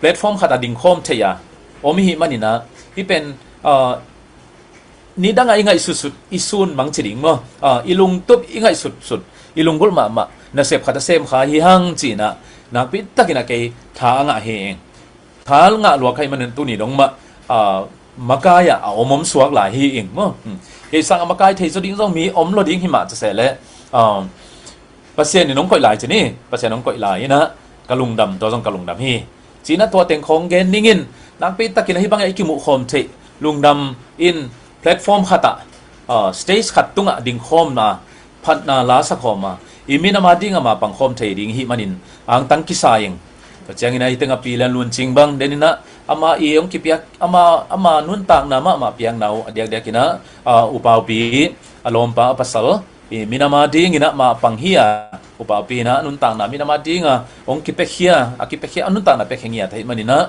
platform khat a dingkhawm thei a om i hih manin a, hih pen, ah, nidangah i ngaihsutsut i sun mang ci ding maw? Ah, i lungtup i ngaihsutsut, i lunggulh mahmah nasep khat a sem kha hi hang ci inah nakpi takin a kei tha a ngah hi ing. Tha a ngah lua ka hih manin tuni dong mah, ah, makai ah a om om suak lai hi ing maw? Hmm. Kei sang a makai thei zaw ding zong mi om lo ding hi mah ta se le, ah, Pasian in hong koih lai ci ni, Pasian hong koih lai inah ka lungdam, tua zong ka lungdam hi. Ci inah tua teng khawng gen ningin, nakpi takin ahi bangin i kimuh khawm theih, lungdam in platform khatah, ah, stage khat tungah ding khawmna, phatna la sa khawm a, i minam a ding a mapang khawm thei ding i hih manin angtang kisa ing. Tua ciangin ahi teng a Pi Lian Lun Cing bang den inah, ama i hong kipiak, ama, ama nuntakna mahmah piakna uh a diakdiak inah, ah, upaupi, a lawmpa a pasal, i minam a ding inah mapang hi a, upaupi inah nuntakna minam a ding a hong kipiakhia, a kipiakhia, a nuntakna piakhia ngiat ahih man inah,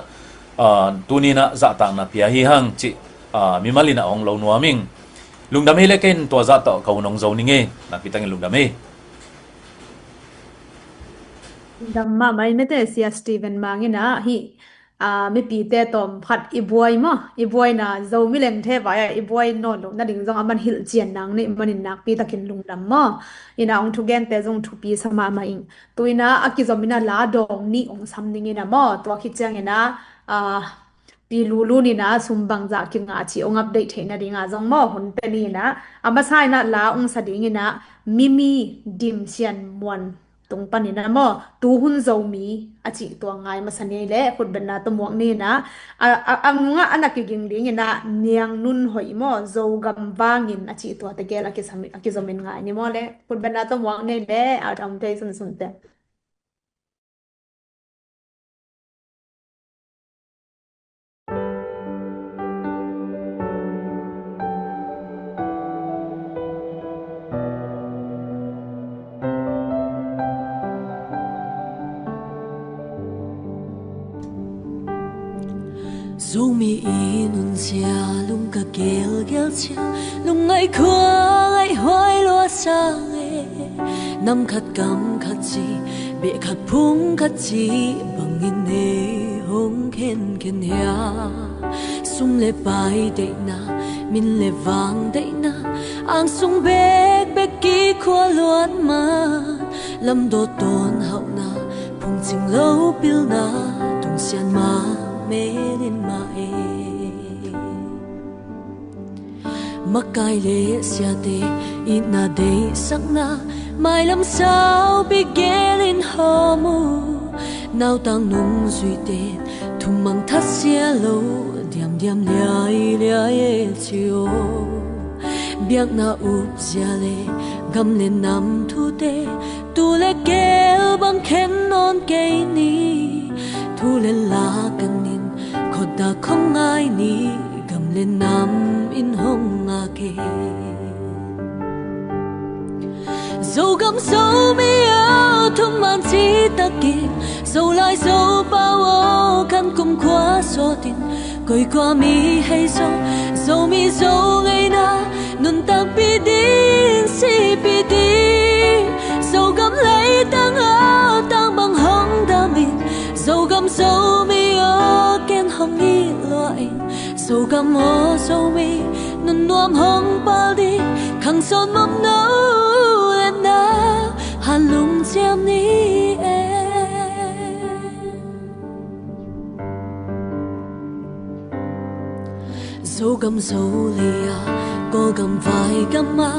ah, tuni inah zahtakna pia hi hang cih, ah, mimal inah hong lo nuam ing. Lungdam hi le, kei in tua zah tawh ka hun hong zo ning ei, nakpi takin lungdam hi. Lungdam mahmah in mete, Sia Stephen Mang inah hih, ah, mipite tawm khat i buai maw, i buaina Zomi lengthe vai-ah i buai nawn loh nading zong a man hilh cian nang nih manin nakpi takin lungdam maw. Inah hong thugente zong thupi sa mahmah ing. Tu inah a kizom inah la dawng nih hong sam ning inah maw, tua khit ciang inah, ah, Pi Lu Lun inah sum bangzah kingah cih hong update theih nadingah zong maw hun pia ni inah, a masa inah la hong sa ding inah Mimi Dim Sian Muan tung pan inah maw, Tu Hun Zomi a cih tua ngai masa ni ei le, khutbetna tawh muak ni inah, a, a, a nungah a na kiging ding inah Niang Nun Hoih maw, Zogam Vangin a cih tua tegel a kizom, a kizom in ngai ni maw le, khutbetna tawh muak ni ei le, a dam thei sunsun te. Zomi i nunzia lung ka gelgel cia, lungngaih khua ngaih huai lua sang e. Nam khat kam khat ci, beh khat phung khat ci bangin ei hong khenkhen hia? Sum le pai deihna, min le vang deihna, angsung bekbek kikhua luat man, lamdawt tawn hauhna, phungcing lo pilna, tungsian mah melin mah e. Makai le siate itna deihsakna, mailam saupi gelin hawm uh. Nautang nungzuite thummang thatsia lo, diamdiam liailiai e ci aw. Biakna upzia le gam le nam thute, tu le gel bang khen nawn kei ni. Thu le la kanin khotdah khong ngai ni, gam le nam in hong ngak e. Zogam Zomi aw, thuman citakin, Zolai Zopau aw, khan kumkhua sawtin, koikua mi hei zaw, Zomi Zo ngeina nuntakpih ding, sihpih ding. Zogam leitang aw, tang bang hong damin, Zogam Zomi aw, ken hong it lua ing. Zogam aw Zomi, nunnuam hong pal ding, khang sawn mawk no le nau, han lungciam ni e. Zogam Zo lei-a, Kawlgam Vaigam a,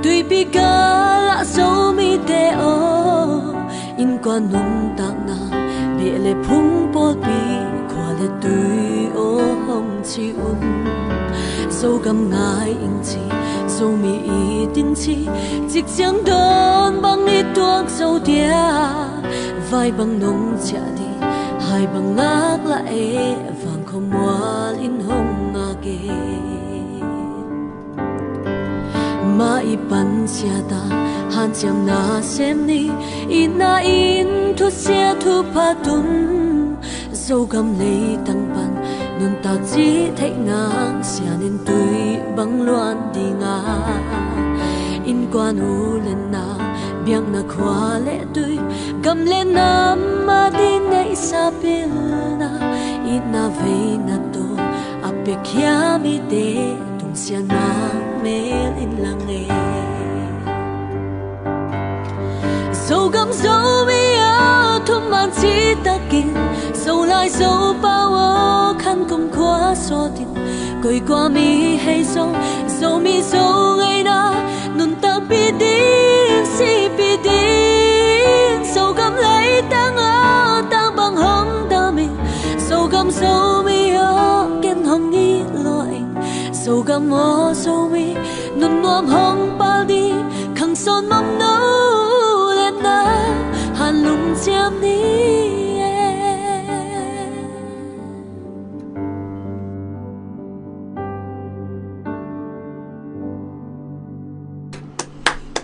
tuipi kal ah Zomite aw, innkuan nuntakna, beh le phung pawlpi, khua le tui aw hong ci un. Zogam ngai ing ci, Zomi it in ci, cikciang dawn bang i tuak zo dia, vai bang nong ciah ding, hai bang ngak lah e, vang khuamual in hong ngak e. Mah i pan ciat a hanciamna sem ni, itna in thusia thupha tun, Zogam leitang pan nuntak cih theih nang, sian in tui bang luan ding a, innkuan u le nau, biakna khua le tui, gam le nam a ding neihsa pilna, itna veina tawh a piakhia mite, tungsian mah mel in lang e. Zogam Zomi aw, thuman citakin, Zolai Zopau aw, khan kumkhua sawtin, koikua mi hei zaw, Zomi Zo ngeina nuntakpih ding, sihpih ding. Zogam Zomi aw, ken hong it lua ing. Zogam aw Zomi, nun nuam hong pal ding, khang sawn mamno le na, han lungciam ni e.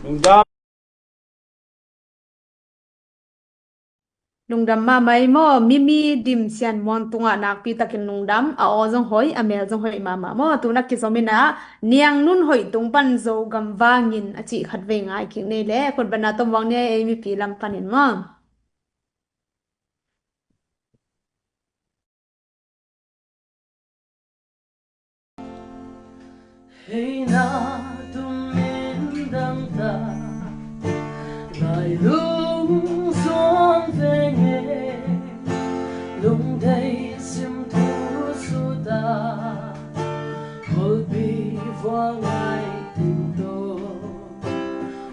Lungdam. Lungdam mahmah ei maw, Mimi Dim Sian Muang tungah nakpi takin lungdam, a aw zong hoih, a mel zong hoih mahmah maw. Tu-in a kizom in ah, Niang Nun Hoih tung pan Zogam vangin a cih khat vei ngai kik ni le, kutbetna tomvang ni ei mipi lam panin maw. Hei na tum in dang ta, lai lung zuang veng e, lungdei sim thu su ta, kholpi vua ngai ting to.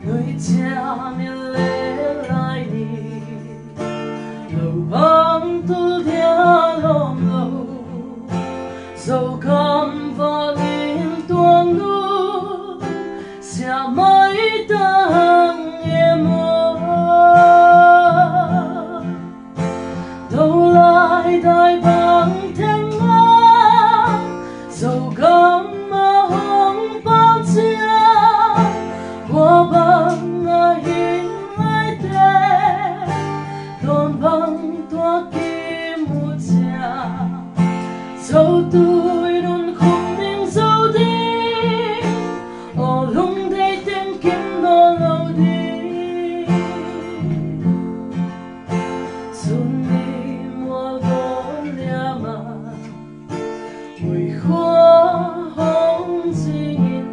Nuiciam in le lai ni, lo bang tul dia lawm lo, Zogam vangin tuang nu, sia mai ta hang e maw. Dolai dai bang teng a, Zogam a hong pau cia, kua bang a hing lai te, tuan bang tua kimu cia. Zo tui nun khum ning zo ding, aw lungdei teng kim nawn lo ding. Sun ni mual dawn liam a, muikhua hong zingin,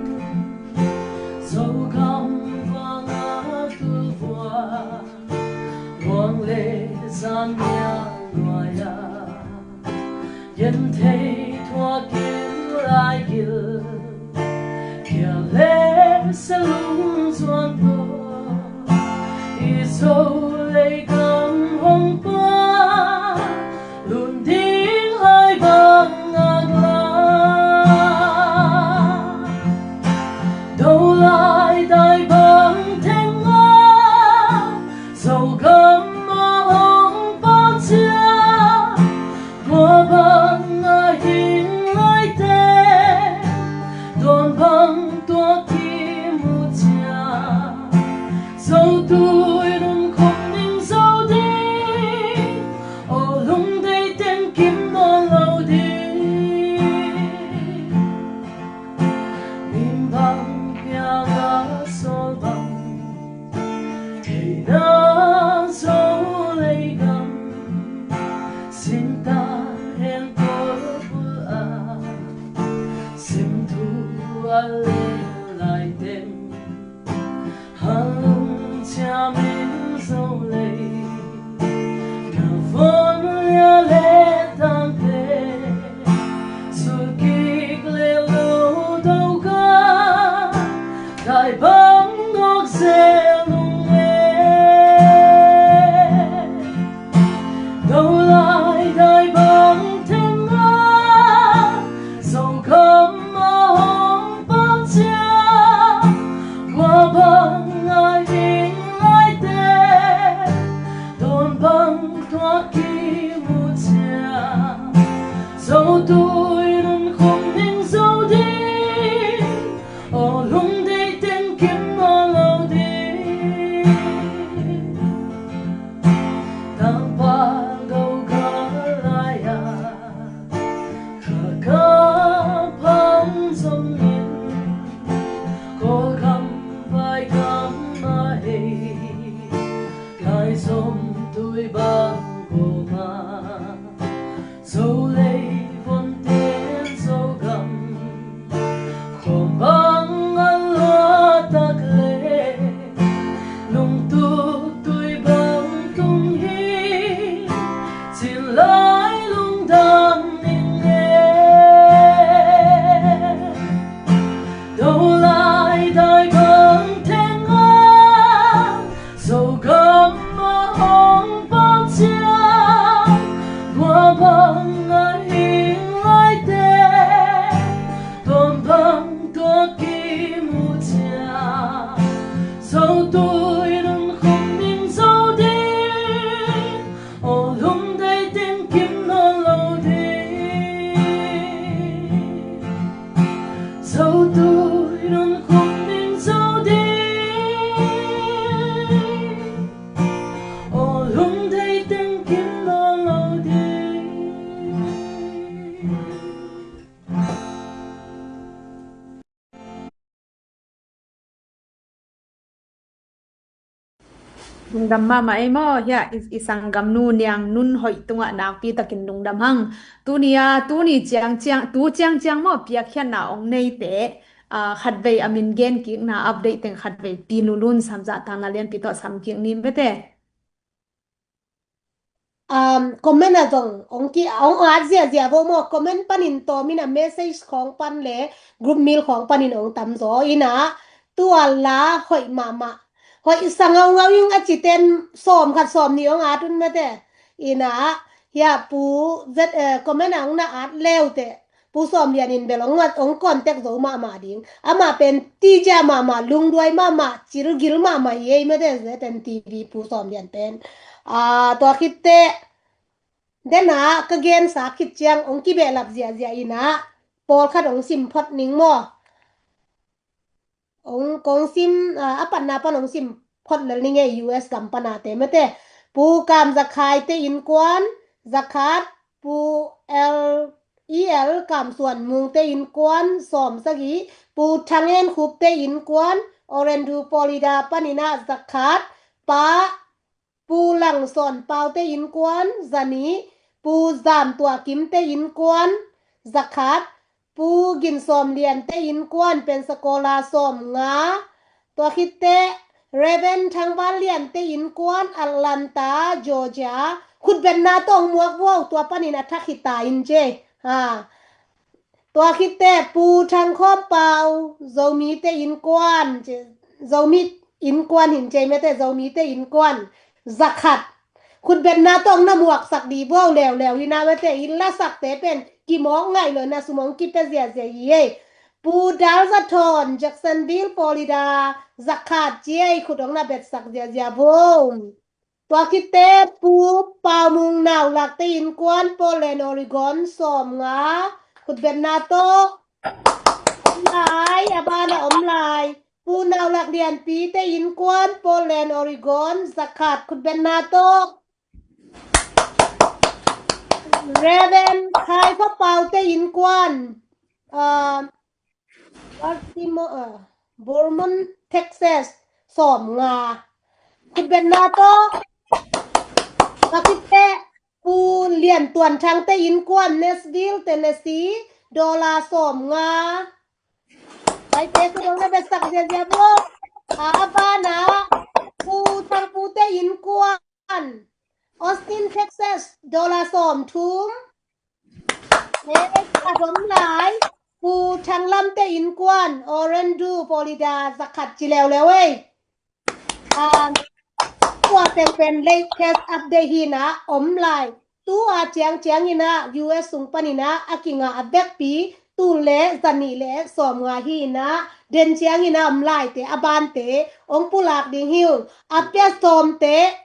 Zogam vang a tul vua, luang le zan nial nuai a, genthei thuak in lai gil, kia le sa lung zuan tua, i Zo lei gam hong pa, lun ding lai bang ngak la. Dolai dai bang teng a, Zogam a hong pau cia, kua bang a hing lai te, tuan bang tua kimu cia. Zo tui nun khum ning zo ding, aw lungdei teng kim nawn lo ding. Min bang piang a sawl bang, hei na Zo lei gam, sim tan hen tol bul a, sim thu a le lai teng, han lungciam in Zo lei, na von lia le tangte, sulkik le lo do ka, dai bang dok zel nung e. Dolai dai bang teng a, Zogam a hong pau cia, kua bang a hing lai te, tuan bang tua kimu cia. Zo tui nun khum ning zo ding, aw lungdei teng kim Zo tu i nung khong ding zo ding, aw lung thei teng kim nawn lo ding. Lungdam mahmah ei maw, hiah i, i sanggamnu Niang Nun Hoih tungah nakpi takin lungdam hang. Tuni a, tuni ciang ciang, tu ciang ciang maw, piakkhiatna ong neite, ah, khatvei a min gen kikna update teng khatvei Pi Lulun Samzah tangna lianpi tawh sam kik ni mete. Um, comment ah zong ong ki, ong at ziazia vo maw, comment panin tawmin a message khawng pan le group mail khawng panin ong tamzaw ina, tua la hoih mahmah. Hoih sa ngaungau ing a citen sawm khat sawm nih ong at un mete. Ina, hiah Pu Zet, eh, comment ah ong na at leute. Pu Sawm Lian in bel ong, ong contact zo mahmah ding. Amah pen tija mahmah, lungduai mahmah, cilgil mahmah hi ei mete, Zet en T V Pu Sawm Lian pen. Ah, tua khitte, dena ka gensa khit ciang ong kibehlap ziahziah ina, pawlkhat ong sim phot ning maw. Ong kong sim, ah, a patna pan ong sim phot lel ning ei, U S gam pana te mete. Pu Kam Za Khai te innkuan zakhat, Pu L E L Kam Suan Mung te innkuan sawm sagih, Pu Thang En Khup te innkuan Orlando Florida panina zakhat, Pa Pu Lang Sawn Pau te innkuan zanih, Pu Zam Tua Kim te innkuan zakhat, Pu Gin Sawm Lian te innkuan Pensacola sawm nga, tua khitte Reverend Thang Van Lian te innkuan Atlanta, Georgia, khutbetna tawh ong muak vo, tua panin a thak hita in ce. Ha. Tua khitte Pu Thang Khawm Pau, Zomi te innkuan, ce, Zomi innkuan hin ce mete, Zomi te innkuan zakhat. Khutbetna tawh ong na muaksak di vo leuleu hina mete, i lasakte pen kimawk ngaih lo ina sum ong kipia ziazia hi ei. Pu Dal Za Thawn, Jacksonville, Florida, zakhat ci ei, khut ong na betsak ziazia vo. Tua khitte Pu Pau Mung Nau Lak te innkuan Portland, Oregon sawm nga, khutbetna tawh om lai, a bana om lai. Pu Nau Lak Lianpi te innkuan Portland, Oregon zakhat, khutbetna tawh. Reverend Khai Khaw Pau te innkuan, ah, Baltimore, ah, Beaumont, Texas sawm nga, khutbetna tawh. Tua khitte Pu Lian Tuan Thang te innkuan Nashville, Tennessee, dollar sawm nga. Paite khut ong na betsak ziazia vo. A, a bana Pu Thang Pu te innkuan Austin, Texas, dollar sawm thum. Eh, a om lai Pu Thang Lam te innkuan Orlando, Florida zakhat ci leuleu ei. Ah, tua teng pen latest update hina om lai. Tua ciang ciang ina U S sung panina a kingah a vekpi tul le zanih le sawm nga hina, den ciang ina om laite, a bante ong pulak ding hi ung. A pia sawmte,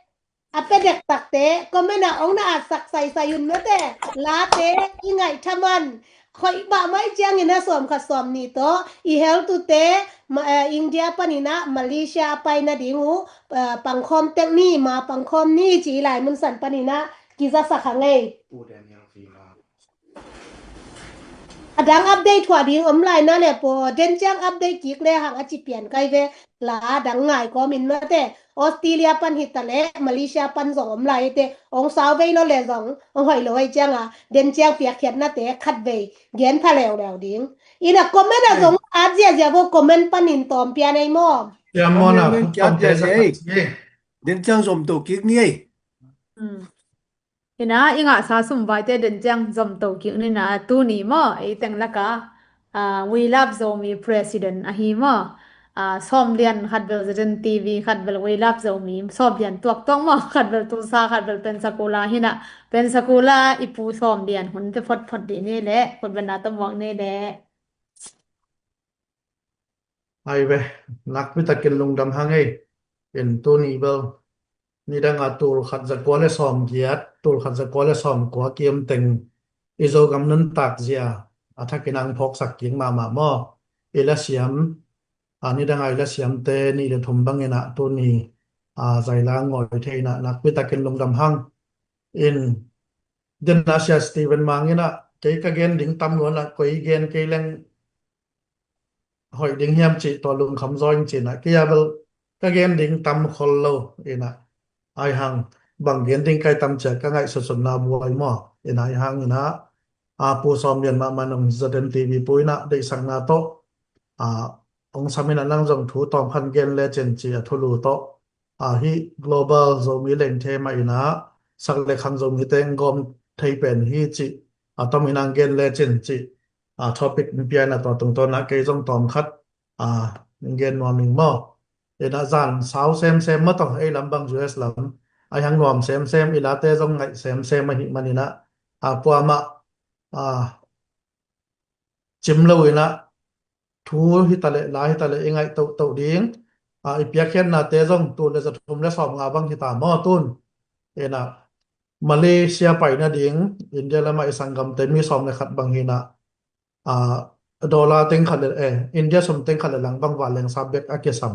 a pia dektakte comment ah ong na atsak saisai un mete. Late i ngaih thaman. Khoih bah mai ciangin a sawm khat sawm nih tawh i heltute, ma-, eh, India panin ah Malaysia a pai nading uh, eh, pangkhawm tek ni, ma pangkhawm ni ci i lai mun san panin ah kizasak hang ei. A dang update thuah ding om lai na le paw, den ciang update kik le hang a ci pian kai ve. La dang ngai kawmin mate, Australia pan hita le Malaysia pan zong om lai te, ong sau vei lo le zong ong hoih lo ei cianga den ciang piakkhiatnate khatvei gen pha leuleu ding. Ina comment a zong at ziazia vo, comment panin tawm pian ei maw? Sia mawna khuk tawmte sa khat ci ei. Den ciang zom to kik ni ei. Ina i ngahsa sumvaite den ciang zom to kik nina, tuni maw, ei teng laka, ah, We Love Zomi President ahi maw. Ah, sawm lian khat bel Zeden T V, khat bel We Love Zomi, sawm lian tuaktuak maw, khat bel Tulsa, khat bel Pensacola hina. Pensacola i pu sawm lian hun te photphot dih ni le, khutbetna tawh muak ni le. Ai ve, nakpi takin lungdam hang ei. In tuni bel nidanga tul khat zakua le sawm giat, tul khat zakua le sawm kua kiam teng i Zogam nuntak zia a thakin ang phawksak kik mahmah maw? i la siam, a, nidang a i la siamte nih le thum bangin ah tuni, a, zailang ngawi thei in ah nakpi takin lungdam hang. In Dinasia Steven Mang in ah kei ka gen ding tam lo in ah koi gen kei leng hoih ding hiam cih tua lungkham zaw in cih in ah kei a bel ka gen ding tam khol lo in ah ai hang bang gen ding kai tam ciah ka ngaihsutsutna buai maw in ai hang in ah a Pu Sawm Lian mahmah nong zaden T V pu in ah deihsakna tawh a ong sam in ah nang zong thu tawm khan gen le cin ci a thulu tawh a hi global Zomi lengthe mah in ah sak le khang Zomi teng gawm thei pen hi cih a tom in ah gen le cin cih a topic in pia in ah tua tungtawn ah kei zong tawm khat a gen nuam ing maw. In ah zan sau semsem maw tawh ei lam bang U S lam ai hang nuam semsem i late zong ngaih semsem ahi man in ah a kuamah a cim lo in ah thu hi ta leh la hi ta leh i ngaih tohtoh ding a i piakkhiatnate zong tul le za thum le sawm nga bang hi ta maw tun. In ah Malaysia pai nading India lamah i sanggamte mi sawm le khat bang hi in ah a dollar teng khat le eh India sum teng khat le lang bang vanleng sa bek a kisam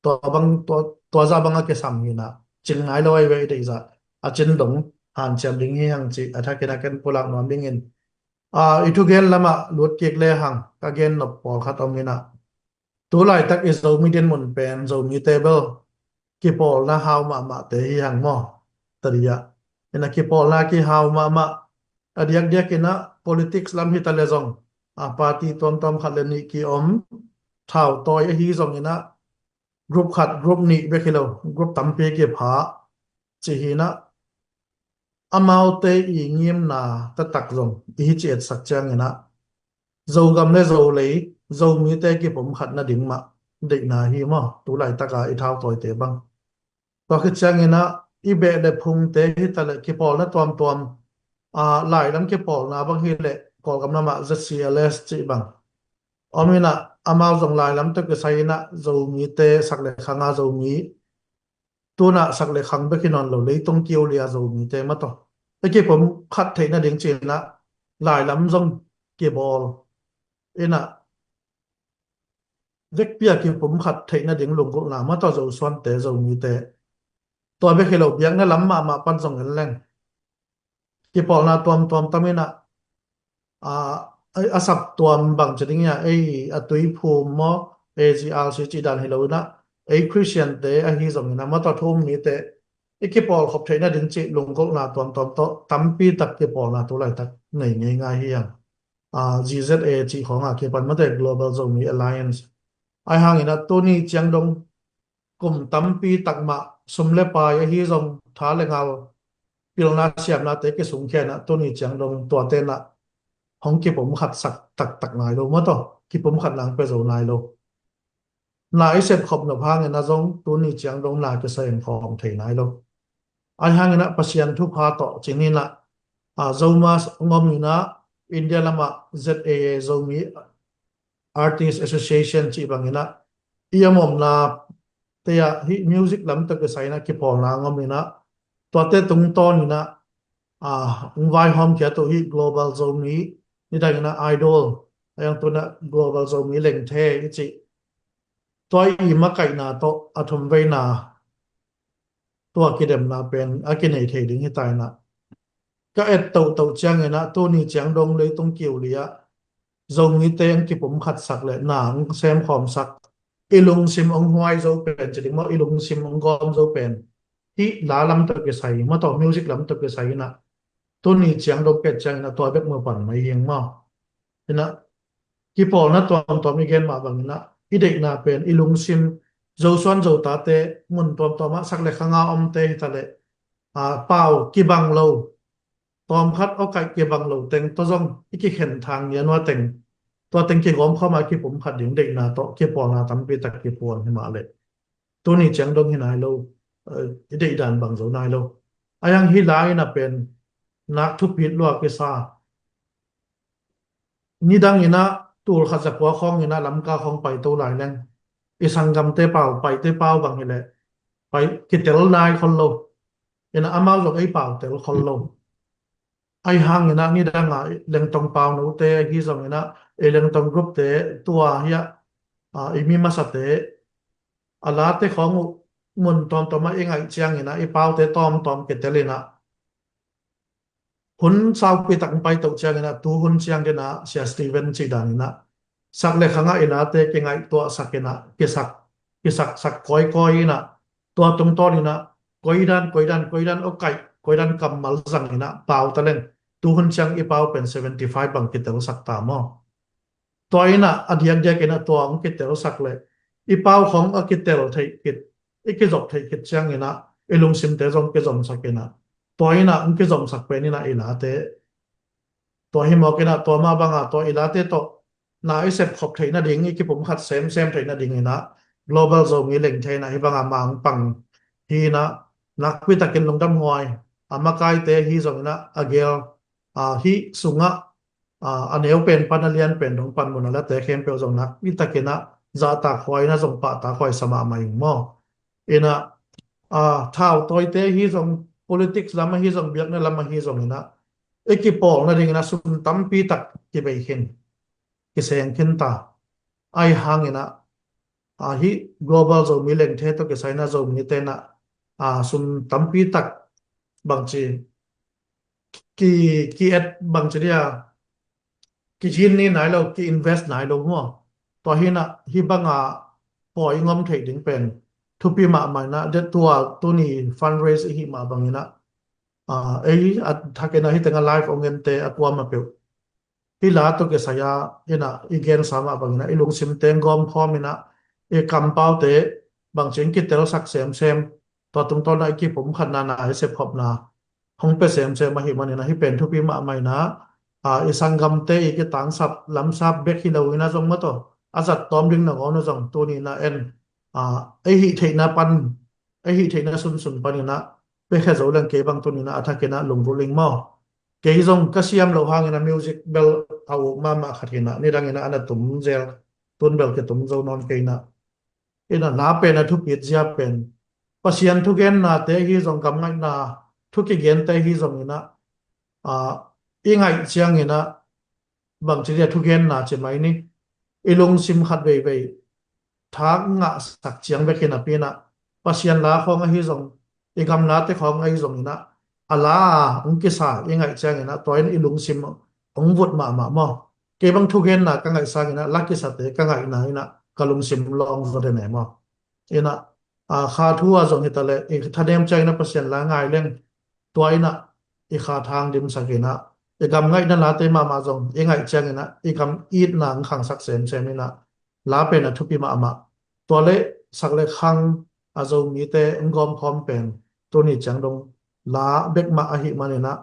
tua bang tua tua za bang a kisam hi in ah cing nai lo ai ve i deih zah a cin dong hanciam ding hi hang cih a thakin a ken pulak nuam dingin a i thugen lamah lut kik le hang ka gen nop pawlkhat om in ah tu laitak i Zomi dinmun pen Zomite bel kipawlna hau mahmahte hi hang maw. Tadi ah in ah kipawlna kihau mahmah a diakdiak in ah politics lam hi ta le zong a party tuamtuam khat le nih ki om thau tawi ahi zong in ah group khat group nih bek hi lo group tampi kipha ci hi in ah amaute i ngimna taktak zong i hi ci etsak ciangin ah Zogam le Zolei Zomite kipumkhat nading mah deihna hi maw tu laitak a i thau tawite bang. Tua khit ciangin ah i beh le phungte hi ta le kipawlna tuamtuam a lailam kipawlna bang hi le Kawlgam lamah Z C L S cih bang om in ah amau zong lailam tawh kisai in ah Zomite sak le khang a Zomi tun ah sak le khang bek hi nawn lo leitung kiu lia Zomite maw tawh i kipumkhat theih nading ci in ah lailam zong kibawl in ah vekpi a kipumkhat theih nading lunggulhna maw tawh Zosuante Zomite tua bek hi lo biakna lam mahmah pan zong en leng kipawlna tuamtuam tam in ah a, a saptuam bang ci ding ia ei a tuiphum maw A G R C cih dan hi lo in ah ei Christiante ahi zong in ah maw tawh thu um mite i kipawl khop theih nading cih lunggulhna tuamtuam tawh tampi tak kipawlna tu laitak nei ngei ngai hi ang. Z Z A cih khawng a kipan maw tawh Global Zomi Alliance ai hang in ah tuni ciang dong kum tampi tak mah sum le pai ahi zong tha le ngal pilna siamnate kisungkhia in ah tuni ciang dong tuate in ah hong kipumkhat sak taktak nai lo maw tawh kipumkhat nang pia zo nai lo. Na i sep khop nop hang in ah zong tuni ciang dong na kisa in khawng thei nai lo. Ai hang in ah Pasian thupha tawh ci ni in ah a Zomi ngom in ah India lamah Z A A Zomi Artist Association cih bang in ah i a mawmna te ah hih music lam tawh kisai in ah kipawlna ngom in ah tuate tungtawn in ah a hong vaihawm khia tu hih Global Zomi nidang in ah Idol a yang tu in ah Global Zomi lengthe i cih tua i makaihna tawh a thum veina tua kidemna pen a kinei thei ding hi ta in ah ka et tohtoh ciang in ah tuni ciang dong leitung kiu lia Zomite ang kipumkhat sak le na ang sem khawm sak i lungsim ang huai zo pen ci ding maw i lungsim ang gawm zo pen hih la lam tawh kisai maw tawh music lam tawh kisai in ah tuni ciang dong pet ciang in ah tua bek mu pan mai hiang maw. In ah kipawlna tuamtuam i gen mah bang in ah i deihna pen i lungsim Zosuan Zotate mun tuamtuam ah sak le khang a omte hi ta le a pau kibang lo tawm khat awkaih kibang lo teng tawh zong i kikhen thang nia nua teng tua teng kigawm khawm a kipumkhat ding deihna tawh kipawlna tampi tak kipuan hi mah le tuni ciang dong hi nai lo. I deih dan bang zo nai lo. A yang hi lai in ah pen nak thupit lua kisa nidang in ah tul khat za kua khawng in ah Lamka khawng pai to lai leng i sanggamte pau paite pau bang hi le pai kitel nai khol lo. In ah amau zong ei pau tel khol lo. Ai hang in ah nidang a lengtong pau note ahi zong in ah i lengtong group te tua hi a, a, i mi masate a late khawng uh mun tawmtawm ah i ngaih ciangin ah i paute tawmtawm kitel in ah hun saupi tak hong pai toh ciangin ah tu hun ciang den ah Sia Steven cih dan in ah sak le khang ah i late kingaihtuahsak in ah kisak, kisaksak kawikawi in ah tua tungtawn in ah koidan koidan koidan awkaih koidan kammal zang in ah pau ta leng tu hun ciang i pau pen seventy five bang kitelsak ta maw? Tua in ah a diakdiak in ah tua hong kitelsak le i pau khawng a kitel theih khit, i kizop theih khit ciangin ah i lungsimte zong kizomsak in ah tua in ah hong kizomsak pen in ah i late tua hi mawk in ah tua mah bang ah tua i late tawh na i sepkhop theih nading i kipumkhat semsem theih nading in ah Global Zomi Lengthe in ah hi bang ah mangpang hi in ah nakpi takin lungdamhuai a makaite hi zong in ah a gel a hih sungah a, a neu pen pan a lian pen dong pan mun a late khempeuh zong nakpi takin ah zahtakhuai in ah zong pahtakhuai sa mahmah ing maw? In ah a, thautawite hi zong politics lam ahi zong biakna lam ahi zong in ah i kipawl nading in ah sum tampi tak kibei khin, kiseng khin ta. Ahi hang in ah a, hih Global Zomi Lengthe tawh kisai in ah Zomite in ah a, sum tampi tak bangci ki, ki et bangci dia ki gin ni nai lo, ki invest nai lo maw? Tua hi in ah hi bang ah pawi i ngom theih ding pen thupi mahmah in ah det tua tuni fundraise i hih mah bang in ah a, ei a thak in ah hi teng ah live ong ente a kuamah peuh hi la tawh kisai a in ah i gensa mah bang in ah i lungsimte gawmkhawm in ah i kampaute bangci in kitelsak semsem tua tungtawn ah i kipumkhatna na i sepkhopna hong pia semsem ahi man in ah hi pen thupi mahmah in ah a, i sanggamte i kitangsap lamsap bek hi lo in ah zong maw tawh a zat tawm ding na ngawn ah zong tuni in ah en a, ei hih theihna pan ei hih theihna sunsun pan in ah pia khe zo leng kei bang tuni in ah a thak in ah lungvul ing maw? Kei zong ka siam lo hang in ah music bel a uk mahmah khat hi in ah nidang in ah a na tum zel tun bel kitum zo nawn kei in ah in ah la pen a thupit zia pen Pasian thugennate hi zong gamngaihna thu kigente hi zong in ah a, i ngaih ciang in ah bangci dia thugenna ci mai ni i lungsim khat veivei tha ngahsak ciang bek hi napi in ah Pasian la khawng ahi zong i gamlate khawng ahi zong in ah a la a hong kisa i ngaih ciang in ah tua in i lungsim hong vut mahmah maw? Kei bang thugenna ka ngaih sang in ah la kisate ka ngaihna in ah ka lungsim lawng zaw den e maw? In ah a, kha thu ah zong hi ta leh i thanem ciang in ah Pasian la ngai leng tua in ah i kha thang dimsak in ah i gamngaihna late mahmah zong i ngaih ciang in ah i gam itna hong khangsak semsem in ah la pen a thupi mahmah. Tua le sak le khang a Zomite hong gawmkhawm pen tuni ciang dong la bek mah ahi man in ah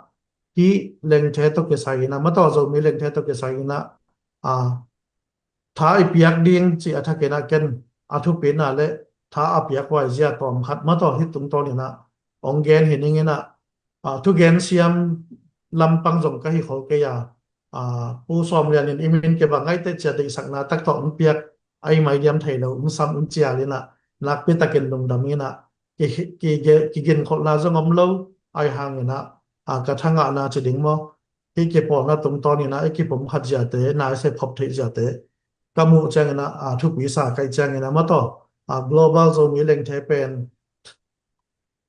hih Lengthe tawh kisai in ah maw tawh Zomi Lengthe tawh kisai in ah a, tha i piak ding ci a thak in ah ken a thupina le tha a piak huai zia tawm khat maw tawh hih tungtawn in ah hong gen hi ning in ah a, thugen siam lampang zong ka hi khol kei a, a, Pu Sawm Lian in i min kibang ngaihte cia deihsakna tak tawh hong piak a i mai diam thei lo hong sam hong cial in ah nakpi takin lungdam in ah ki, ki, ki, kiginkholhna zong om lo ahi hang in ah a, ka thangahna ci ding maw? Hih kipawlna tungtawn in ah i kipumkhat ziate na i sepkhop theih ziate ka muh ciang in ah a, thupi sa kaih ciang in ah maw tawh a, Global Zomi Lengthe pen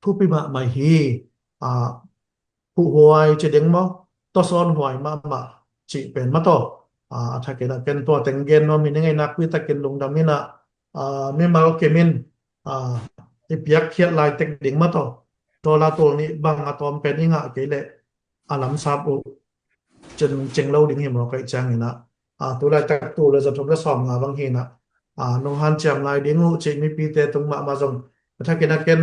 thupi mahmah hi. A, huhhuai ci ding maw? Tawsawn huai mahmah cih pen maw tawh a, a thak in ah ken tua teng gen nuam hi ning ei nakpi takin lungdam in ah a, mimal kim in a, i piakkhiat laitek ding maw tawh tua la tul nih bang a tawm pen i ngah kei leh a lamsap uh cing, cing lo ding hi mawk aih ciang in ah a, tu laitak tul le zathum le sawmnga bang hi in ah a, nong hanciam lai ding uh cih mipite tung mahmah zong a thak in ah ken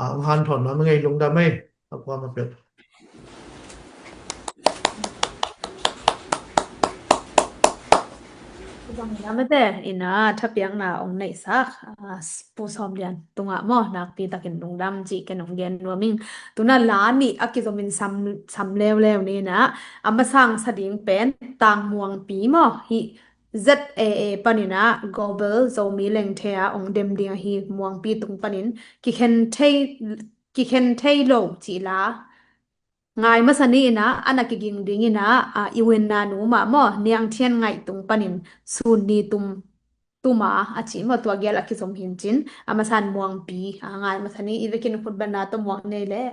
a, hong hanthawn nuam ing ei lungdam ei a kuamah peuh. Lungdam ei mate in ah thapiakna hong neihsak a, Pu Sawm Lian tungah maw nakpi takin lungdam cih ken hong gen nuam ing. Tuna la nih a kizomin sam, sam leuleu ni in ah a masang sa ding pen Tang Muangpi maw hih Z A A panin ah Global Zomi Lengthe ah hong dem ding ahi Muangpi tung panin kikhen thei, kikhen thei lo cih la Ngai masa ni in ah, a na kiging ding in ah, a, i winna nu mah maw, Niang Thian Ngaih tung panin sun ni tum, tuma a ci maw, tua gel a kizom hi in cin, a masa in Muangpi, a, ngai masa ni, i vekin khutbetna tawh muang nei leh.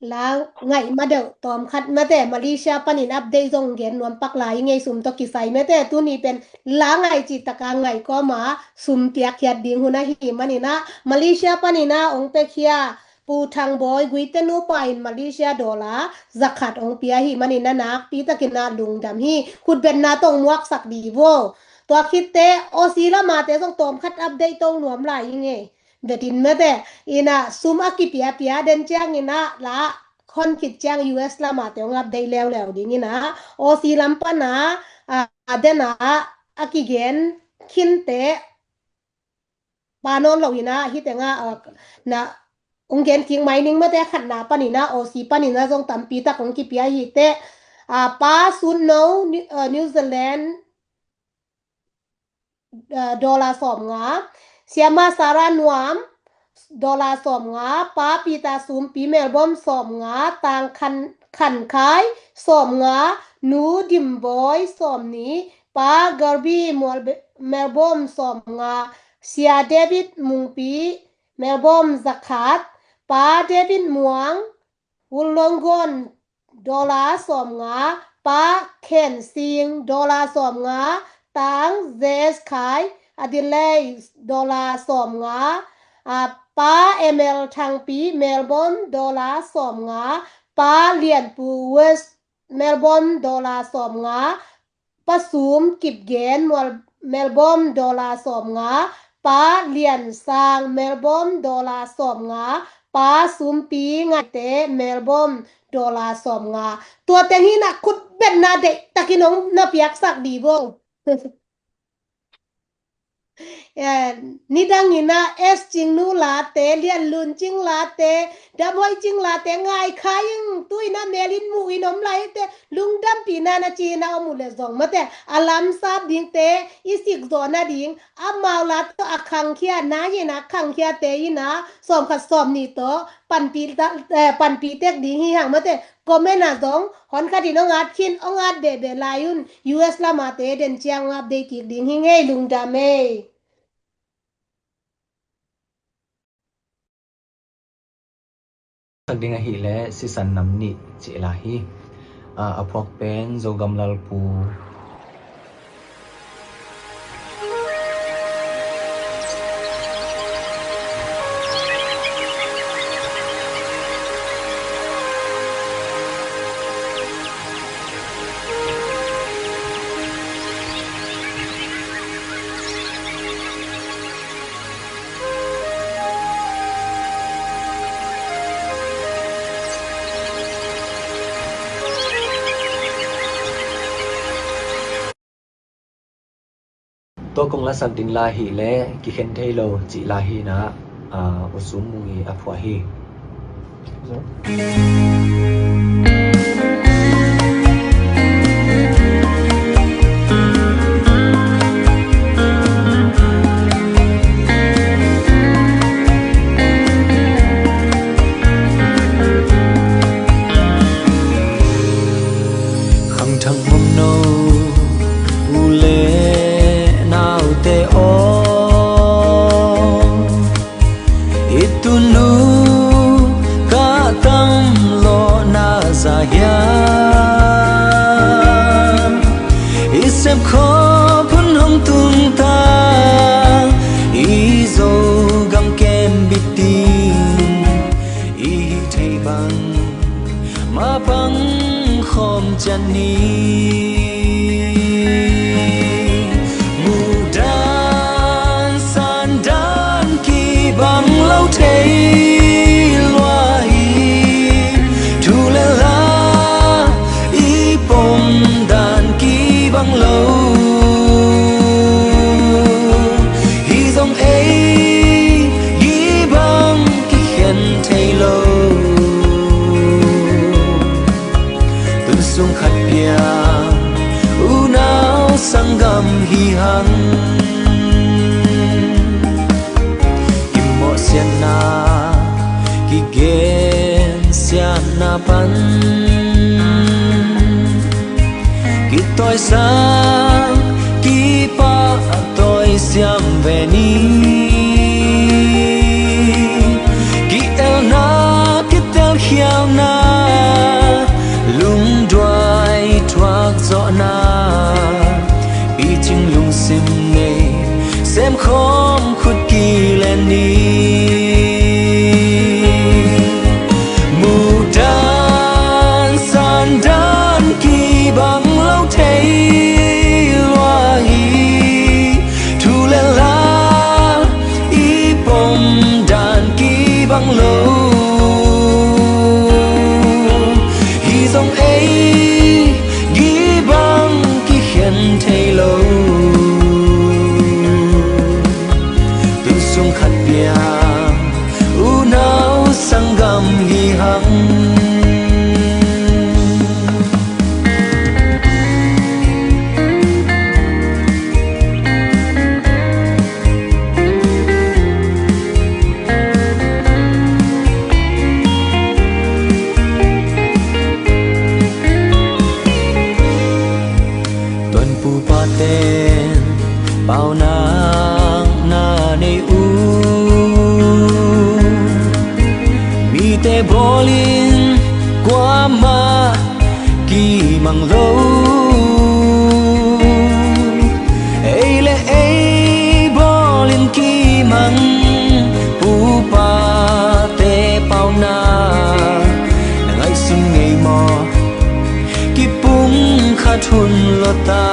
La ngaih ma deuh tawm khat mate, Malaysia panin update zong gen nuam pak lai ing ei, sum tawh kisai mate, tuni pen la ngaih cih taka ngaih kawma sum piak khiat ding hun ahi manin ah, Malaysia panin ah ong pia khia Pu Thang Bawi Guite nupa in Malaysia dollar za khat ong pia hi manin ah nakpi takin ah lungdam hi, khutbetna tawh ong muaksak di vo. Tua khitte Aussie lamate zong tawm khat update tawh nuam lai ing ei. Betin mate, in ah sum a kipiapia den ciangin ah la khon khit ciang U S lamate ong update leuleu ding in ah, Aussie lam pan ah, a, den ah a kigen khinte pa nawn lo in ah, hi teng ah, a, na ong gen kik mai ning mate, khatna panin ah, Aussie panin ah zong tampi tak ong kipia hi teh, a, Pa Sun No, New, a, New Zealand, a, dollar sawmnga, Siama Sara Nuam dollar sawmnga, Pa Peter Sumpi Melbourne sawmnga, Tang Khan, Khan Khai sawmnga, Nu Dim Bawi sawmnih, Pa Garbi Mual, Melbourne sawmnga, Sia David Mungpi Melbourne za khat, Pa David Muang Wollongong dollar sawmnga, Pa Khen Sing dollar sawmnga, Tang Zes Khai Adelaide dollar sawmnga, a, Pa Emil Thangpi Melbourne dollar sawmnga, Pa Lian Pu West Melbourne dollar sawmnga, Pa Sum Kipgen Mual Melbourne dollar sawmnga, Pa Lian Sang Melbourne dollar sawmnga, Pa Sumpi Ngaite Melbourne dollar sawmnga. Tua teng hi in ah khutbetna deih takin ong na piaksak di vo. Eh, nidang in ah S Cing Nu late, Lian Lun Cing late, Dam Hoih Cing late ngai kha ing, tu in ah mel in mu in om lai te, lungdampihna na ci in ah om uh leh zong mate, a lamsap dingte, i sikzawh nading, amau la tawh a khangkhia, nai in ah khangkhiate in ah sawmkhat sawmnih tawh panpih ta, eh, panpih tek ding hi hang mate, comment ah zong hon khat in ong at khin, ong at behbeh lai un, U S lamate den ciang ong update kik ding hi ing ei, lungdam ei. Sak ding ahih leh Sisan Nam Nih cih lai hi. A, a phuak pen Zogam Lal Pu. Tua kong lasak ding lai hi leh, kikhen thei lo cih lai hi in ah, a, U Sum Mung i a phuah hi. Khangthak mawngno u le naute aw, i tunu ka tam lawhna za hiam? I sepkhop hun hong tung ta, i Zogam kem bitin i hih theih bang mapang khawm ciat ni. Muhdan sandan kibang lo thei lua hi, thu le la i pomdan kibang lo hi zong ei i bang kikhen thei lo. Tun sung khat piang unau sanggam hi hang. Kimawhsiatna kigen siatna pan kitawisak, kipahtawi siam ve ni. Ki-elna, kitelkhialna, lungduai thuakzawhna, picing lungsim nei, semkhawm khut kilen ni. Muhdan sandan kibang lo thei lua hi. Thu le la i pomdan kibang lo hi zong, ei gibang kikhen thei lo. Tun sung khat piang unau sanggam hi hang. Tuanpupa ten paunak na nei uh, mite bawlin kuamah kimang lo. Ei le ei bawlin kimang pupate paunak na ngaihsun ngei maw? Kipumkhat hun lo ta.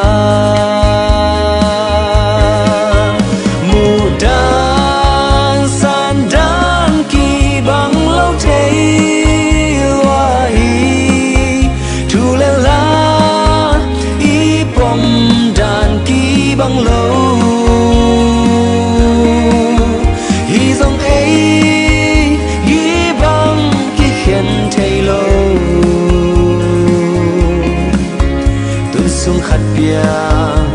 Muhdan sandan kibang lo thei lua hi. Thu le la i pomdan kibang lo hi zong, ei gibang kikhen thei lo. Tun sung khat piang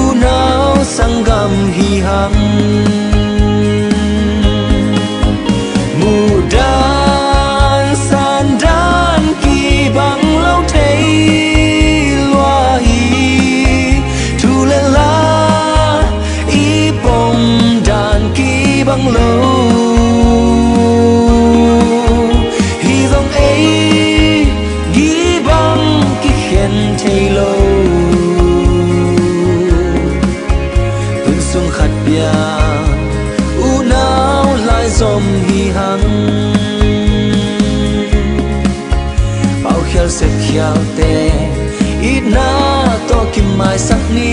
unau sanggam hi hang. Muhdan sandan kibang lo thei lua hi. Thu le la i pomdan kibang lo hi zong, ei gibang kikhen thei lo. Tun sung khat piang unau lai zom hi hang. Paukhial sepkhialte itna tawh kimaisak ni.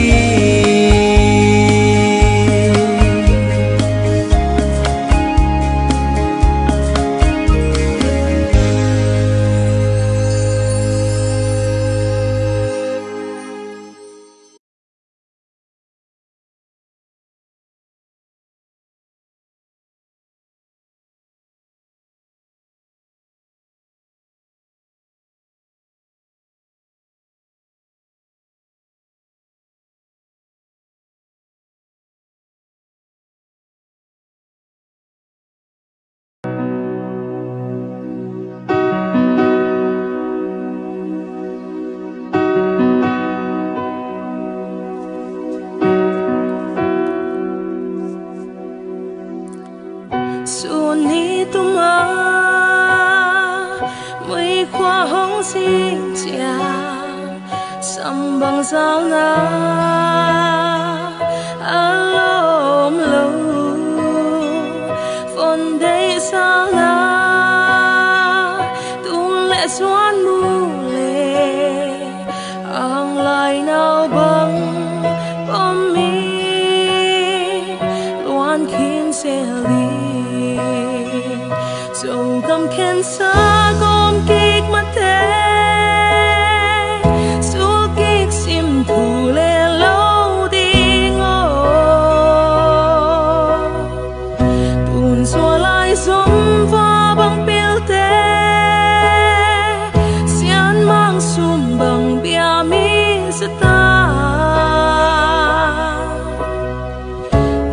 Sun ni tuma mui khua hong sing ciang, sambang zalna a lawm lo, fon deih zalna tung le zuan mu le, ang lai nau bang pom mi luan khin zel ding. Zogam khensa gawm kik mate, sul kik sim thu le lo ding aw. Tun sua lai zom va bang pilte, sian mang sum bang bia mi zata,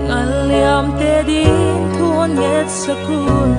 ngal liamte ding thu hong ngetsak un.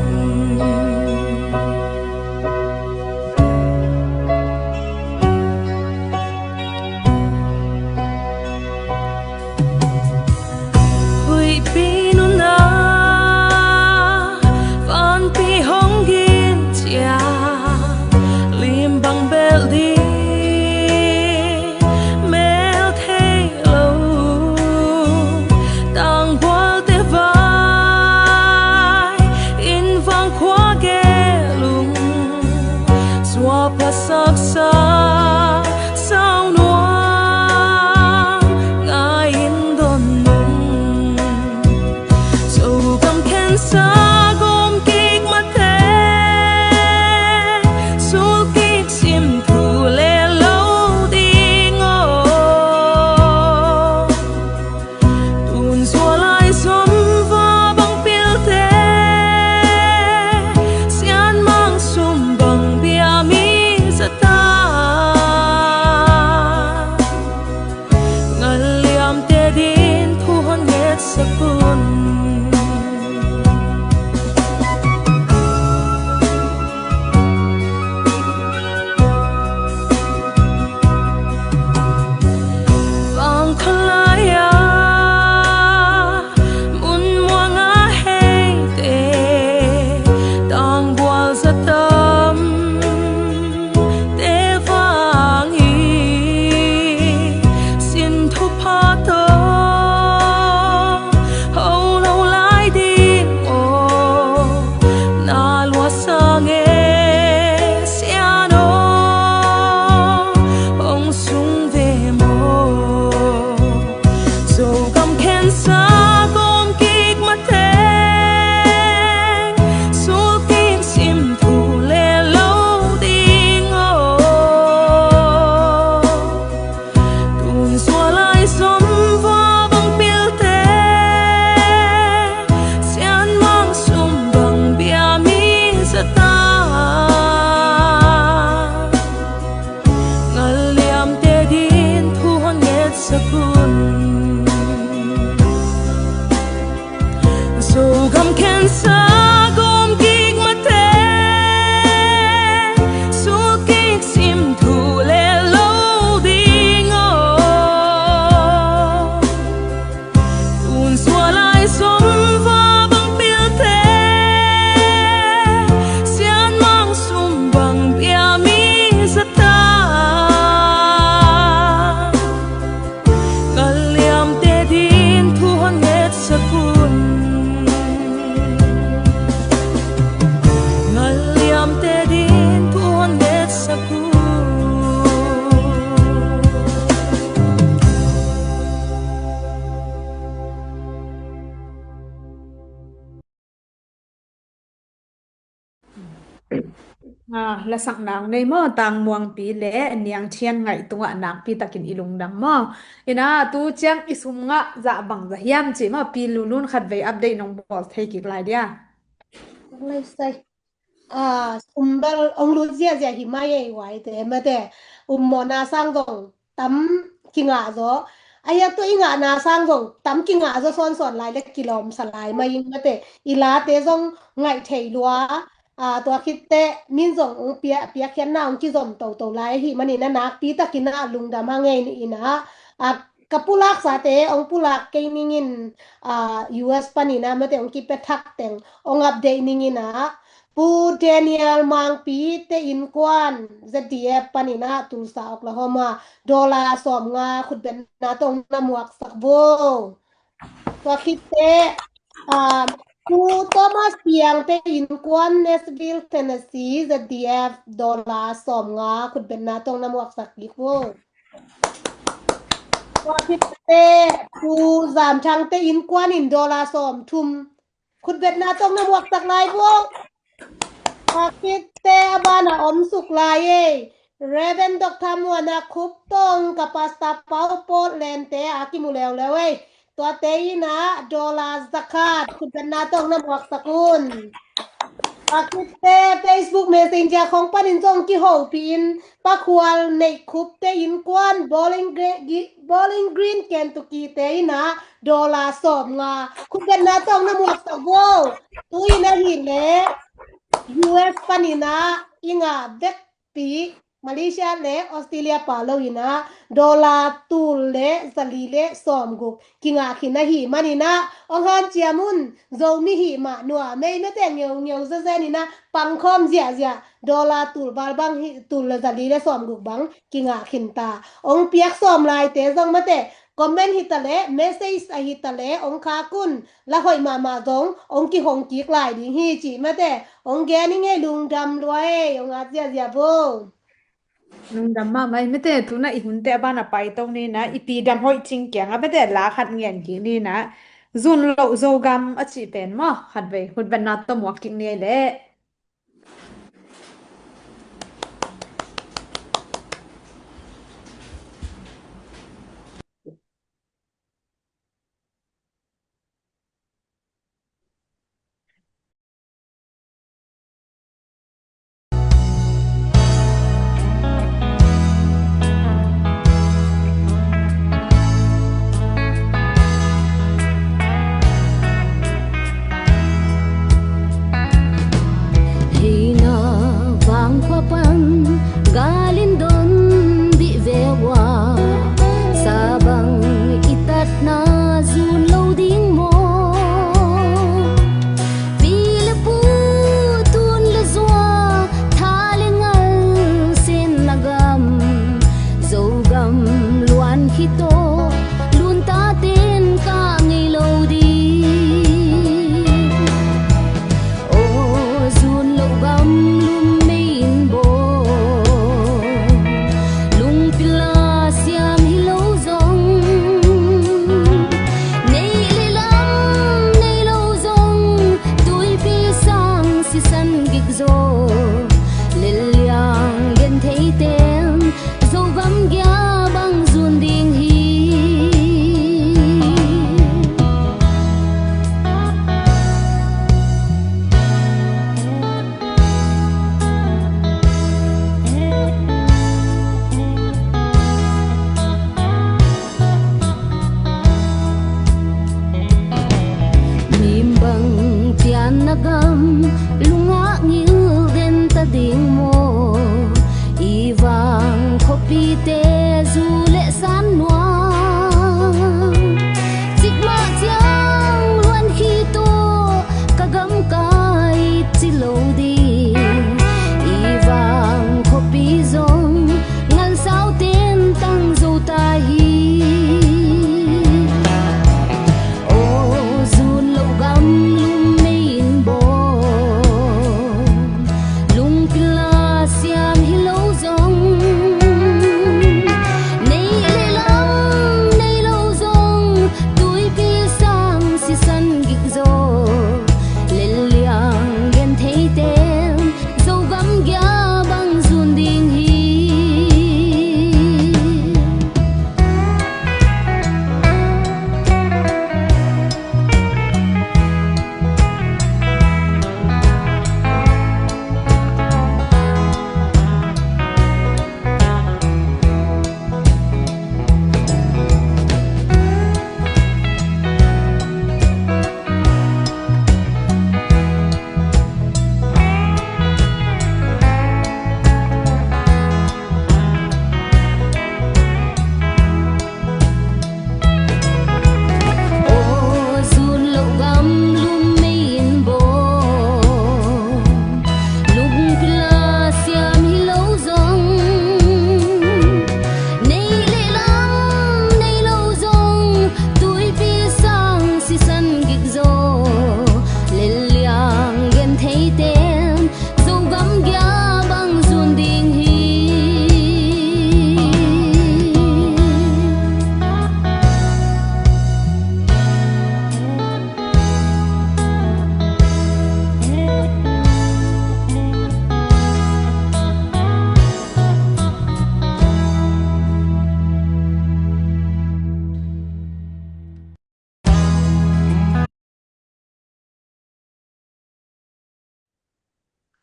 Sa kawm kik mateng, sul kik sim thu le lo ding aw. Tun sual lai sawm va bang pilte, sianmang sum bang bia mi za ta. Ngal liamte din thu hong ngetsak un. Zogam khensa gawm kik mate, sul kik sim thu le lo ding aw. Tun sual lai sawm va bang pilte, sianmang sum bang bia mi za ta. Ngal liamte din thu hong ngetsak un. Ngal liamte din thu hong ngetsak un. Ah, lasak nang nei maw, Tang Muangpi le Niang Thian Ngaih tungah nakpi takin i lungdam maw. Ina tu ciang i sum ngah zah bang za hiam ci maw, Pi Lulun khatvei update nong bawl thei kik lai dia. Lai sai. Ah, sum bel ong lut ziahziah hi mai ei, uaite mate. Um mawhna sang zong tam kingah zaw. A hiak tua i ngahna sang zong tam kingah zaw sawnsawn lai le kilawmsa lai mai ing mate. I late zong ngaih thei lua. Ah, tua khitte min zong ong pia, piakkhiatna ong kizom toto lai ahi manin a nakpi takin a lungdam hang ei ni ina. Ah, ka pulaksate ong pulak kei ningin, ah, U S panin a mate ong kipia thak teng ong update ningin a. Pu Daniel Mangpi te innkuan Z D F panin a Tulsa, Oklahoma, dollar sawmnga khutbetna tawh na muaksak vo. Tua khitte, ah, Pu Thomas Piang te innkuan Nashville, Tennessee, Z D F dollar sawmnga khutbetna tawh na muaksak kik vo. Tua khitte, Pu Zam Thang te innkuan in dollar sawmthum khutbetna tawh na muaksak lai vo. Tua khitte a bana om suk lai ei. Reverend Doctor Muana Khup tawh ka Pastor Pau Portland te a kimu leuleu ei. Tuate ina dollar zakhat khutbetna tawh na muaksak un. Tua khitte Facebook Messenger khong panin zong kihopih in, Pa Khual Neih Khup te innkuan Bowling Gre-, Gi-, Bowling Green, Kentucky te ina dollar sawmnga khutbetna tawh na muaksak vo. Tu ina hi le U S panin a i ngah vekpi Malaysia le Australia pa lo ina dollar tul le zali le sawmguk kingah khin ahi manin a ong hanciam un. Zomi hi mah nuam ei mate, ngeungeu zezen ina pangkhawm ziahziah, dollar tul val bang hi, tul le zali le sawmguk bang kingah khin ta. Ong piak sawm laite zong mate, comment hi ta le, message ahi ta le ong khak un. La hoih mahmah zong ong kihong kik lai ding hi ci mate. Ong gen ing ei, lungdam lua ei, ong at ziahziah vo. Lungdam mahmah ei mate, tuna i hunte a bana paito ni na, i pi Dam Hoih Cing kiangah mate la khat ngen kik ni na. Zun loh Zogam a cih pen maw, khatvei khutbetna tawh muak kik ni ei leh.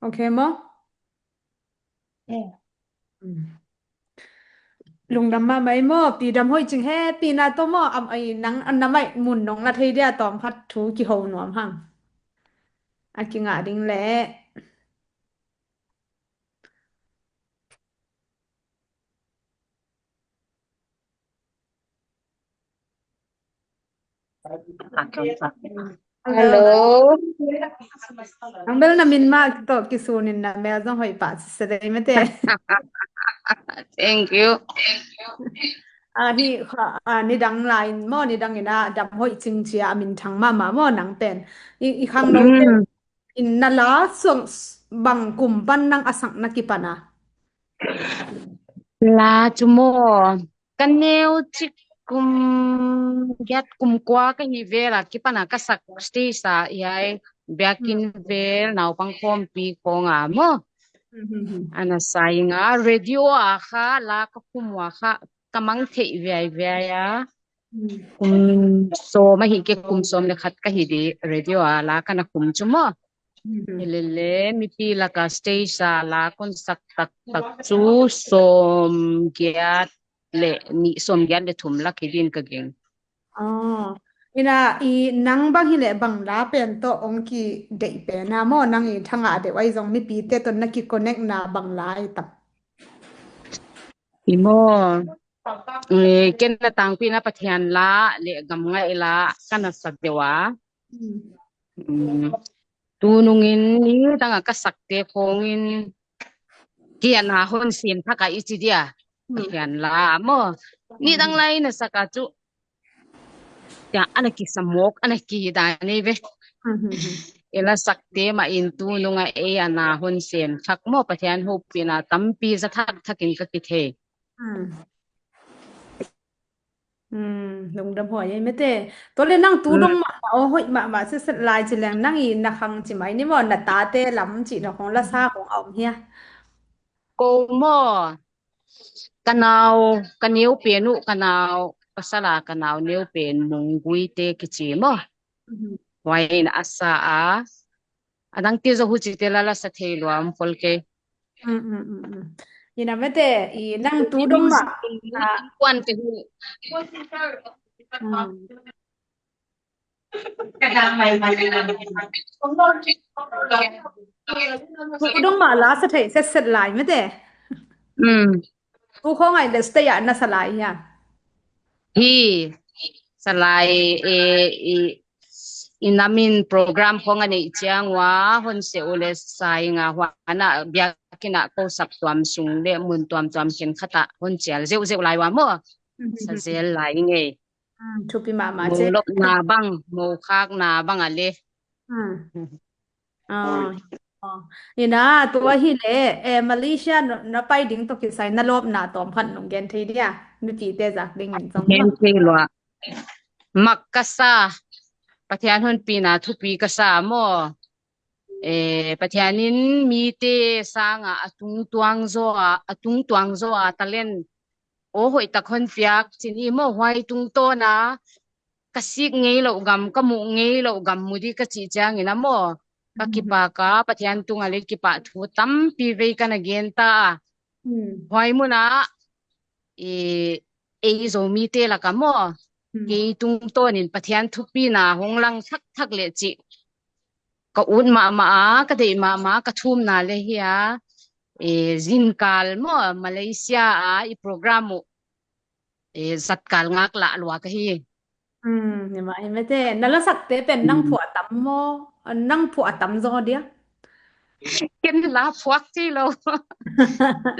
Ok maw? Lungdam mahmah ei maw, Pi Dam Hoih Cing he, Pi na tawh maw, am, ei, nang, an na maih mun nong la thei dia, tawm khat thu kiho nuam hang. A kingah ding leh. Hello. Nang bel na min mah tawh kisun in na mel zong hoih pah sese dei mate. Thank you. A, hi, a, nidang lai in maw, nidang in a Dam Hoih Cing ci a, a minthang mahmah maw nang pen. I, i khangno te in na la suang bang kum pan nang a sak na kipan a? La cu maw, ka neu cik kum giat kum kua ka hi vel a kipan a ka sak stage a, i hai biakinn vel naupang khawmpi khawng a maw. A na sa ing a, radio a kha la ka khum ua kha ka mang theih viaiviai a. Kum sawm ahi kei, kum sawm le khat ka hi dih radio a la ka na khum cu maw. Hi lele mipi laka stage a la kon sak taktak cu sawm giat le nih, sawm giat le thum lak hi din ka ging. Ina i nang bang hi leh bang la pen tawh ong kideih pen a maw, nang i thangah deuh ahi zong mipite tawh na kikonek na bang la i tam? I maw, ken na tangpi na Pathian la le gamngaih la ka na sa deuh a. Tunungin nidang a ka sakte khawngin kiana hon sin thak a i ci dia. Pathian la maw, nidang lai na sak a cu tia ana kisamawk, ana kidai nei ve. I la sakte mah in tunung a ei ana hon sin thak maw, Pathian hopina tampi za thak thakin ka kithei. Lungdam huai ei mete. Tua le nang tu dong mahmah aw, hoih mahmah setset lai ci leng nang i na khang ci mai ni maw, na tate lam ci na khong la sa khong a om hia? Ko maw, ka nau, ka neu pen uh, ka nau pasal a ka nau neu pen Mungguite kici maw. Huai in a sa a, a dangte zaw hucite la la sa thei lua om khol kei. Ina mete, i nang tu dong mah. Kuan te hu. Tu dong mah la sa thei setset lai mete. Tu khong ai le stay a na sa lai hia? Hi, sa lai e, i, i namin program khong a neih ciang ua hon se u le sa ing a, huan a biakinn a ko sap tuam sung le mun tuamtuam khen khat ah hon cial zeuhzeuh lai ua maw. Sa zel lai ngei. Thupi mahmah ce. Mo lopna bang, mo khakna bang a le. Ina tua hi le, eh, Malaysia na pai ding tawh kisai na lawpna tawm khat nong gen thei dia? Mipite zak ding in zong gen thei lua. Mak ka sa, Pathian honpina thupi ka sa maw. Eh, Pathian in mite sanga a tungtuang zaw a, a tungtuang zaw a talent aw hoih tak hon piak cin i maw, huai tungtawn a ka sik ngei loh gam, ka muh ngei loh gam mu dih ka cih ciangin a maw, ka kipak a, Pathian tungah le kipahthu tampi vei ka na gen ta a. Huai munah i, ei Zomite lakah maw, kei tungtawnin Pathian thupina hong lang thakthak leh cih ka ut mahmah a, ka deih mahmah a, ka thumna le hi a, e, zinkal maw, Malaysia a i program uh, e, zatkal ngak lah lua ka hi. Ni mah hi mete, na lasakte pen nang phuah tam maw, nang phuah tam zaw dia? Ken la phuak thei lo.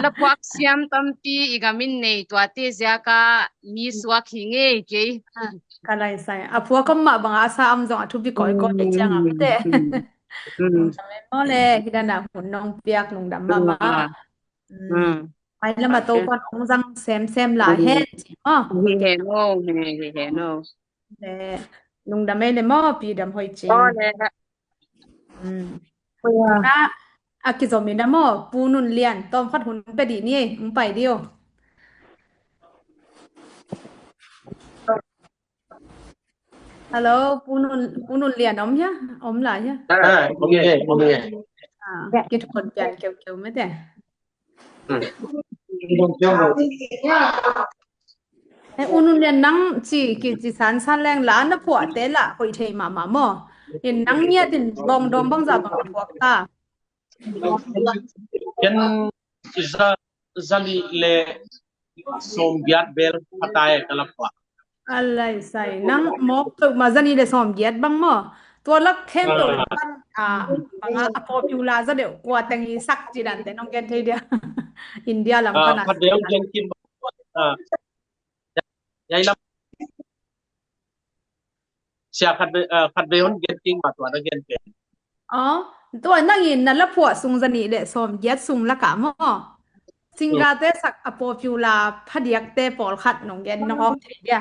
La phuak siam tampi i gam in nei, tuate ziaka mi suak hi ngei kei. Ka lai sai. A phuak om mah banga a sa om zong a thupi kawikawi hi ciang a mete. Maw le, hi dana hun nong piak lungdam mahmah. Mai lama to kon ong zang semsem la hen ci maw. Hi hen o, hi hen o. Le, lungdam ei le maw, Pi Dam Hoih Cing. Aw le. A, a kizom in a maw, Pu Nun Lian, tawm khat hun pe dih ni ei, hong pai dih o. Hello, Pu Nun, Pu Nun Lian om hia? Om lai hia? Ah, om hia, om hia. Ah, kithuan pian keukeu mete. Hmm. Eh, U Nun Lian, nang ci, kici sansan leng la na phuahte la hoih thei mahmah maw? In nang ngiat in bawng dawng bangzah bang na phuak ta? Ken za, za nih le sawmgiat bel pha ta e, ka la phuah. A lai sai, nang mawk peuhmah za nih le sawmgiat bang maw? Tua lak khempeuh in pan, ah, bang a, a popular za deuh kua teng hi sak ci dante nong gen thei dia? India lam pan a. Ah, khat deuh gen kim, ah, ya, ya lam. Sia khat ve, ah, khat ve hon gen kim ma tua na gen pen. Oh, tua nang in na la phuah sung za nih le sawmgiat sung lakah maw? Singate sak a popular phadiakte pawlkhat nong gen nong awk thei dia?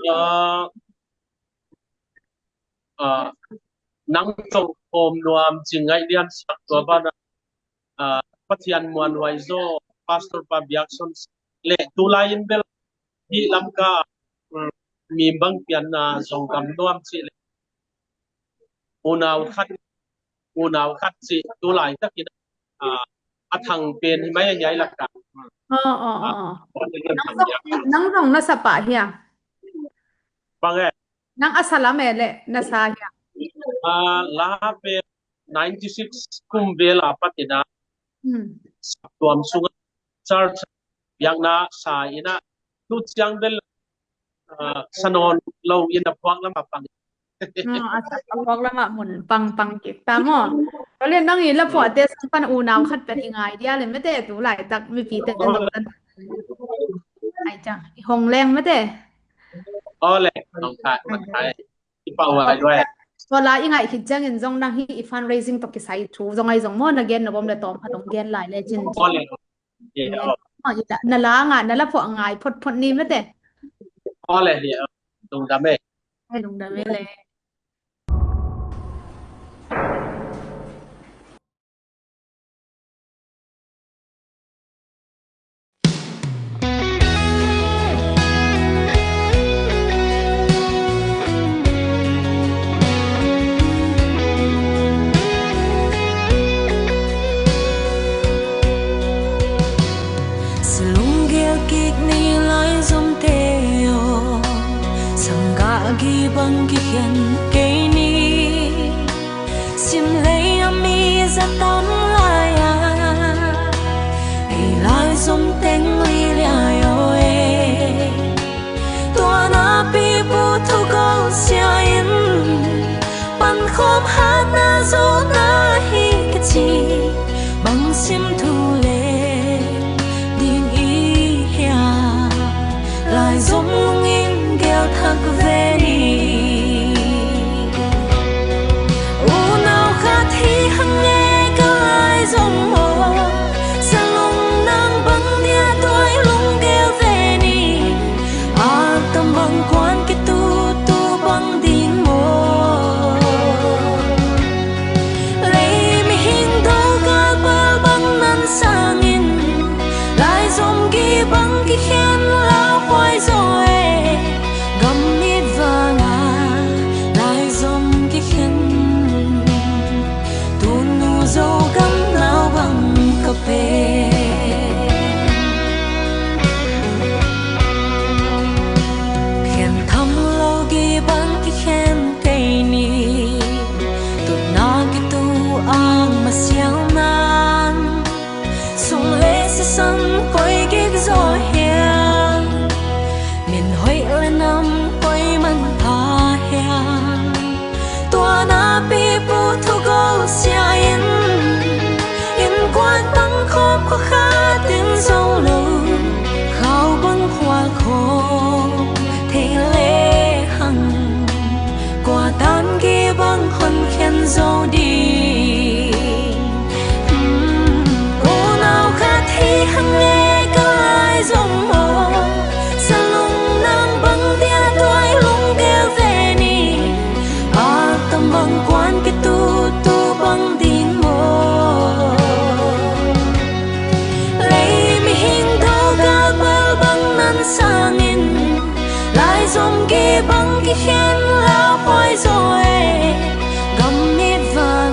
Ah, ah, nang tawh Hawm Nuam, Cing Ngaih Lian sak, tua banah, ah, Pathian Muan Huai Zaw, Pastor Pa Biak Son le tulai in bel hih Lamka, mm, mi bang pianna Zong Gam Nuam cih le unau khat, unau khat cih tulai takin, ah, a thang pen hi mai a hiai lakah. Oh, oh, oh, ah, oh. Nang zong, nang zong na sa pah hia? Bang e? Nang a sa lam e le na sa hia? Ah, la pen ninety six kum vel a patin a, hmm, saptuam sungah church biakna sa in a, tu ciang bel, ah, sa nawn lo in a phuak lamah pang. Ah, a sa, a phuak lamah mun pang pang kik ta maw? Tua le nang i la phuahte sung pan unau khat pen i ngai dia le mete, tu laitak mipite pen zong tan. Ai ciang i hong leng mete. Aw le, nong khat man kai. I pau ai duai. Tua la i ngaih khit ciangin zong nang hih i fundraising tawh kisai thu zong ai zong maw, na gen na bawm le tawm khat hong gen lai le cin. Aw le. Yeah, aw. Aw, i la, na la nga, na la phuah ngai photphot ni mete. Aw le, yeah. Lungdam e. Ai, lungdam e le. Sa lunggel kik ni laizomte aw, sanggah gih bang kikhen kei ni. Simlei a mi za tam lai-a, ei laizom teng li liai aw e. Tua na pipu thugol sia in pankhawm hatna zawhna hi ka ci, bang sim thu le ding i hia? Laizom lungin gel thak ve ni. Unau khat hi hang e ka laizom aw, sa lung nang bang dia tuai lunggel ve ni. A tam bang kuan kitutu bang ding maw? Lei mihing do galpal bang nan sangin, laizom gih bang kikhen lauhuai zaw e. Gam mit vanga laizom kikhen, tunu Zogam nau bang ka pe. Khen tham lo gih bang kikhen kei ni. Tutna kitu ang masial nan, sum le sisan koi gik zaw hiam? Min hoih le nam koi man pha hiam? Tua na pipu thugol sia in, innkuan tang khawm khua khat in zo lo, khau bang khual khawm thei le hang, kua tan gih bang hon khen zo ding? Unau khat hi hang e ka laizom aw, sa lung nang bang dia tuai lunggel ve ni. A tam bang kuan kitutu bang ding maw? Lei mihing do galpal bang nan sangin, laizom gih bang kikhen lauhuai zaw e. Gam mit vang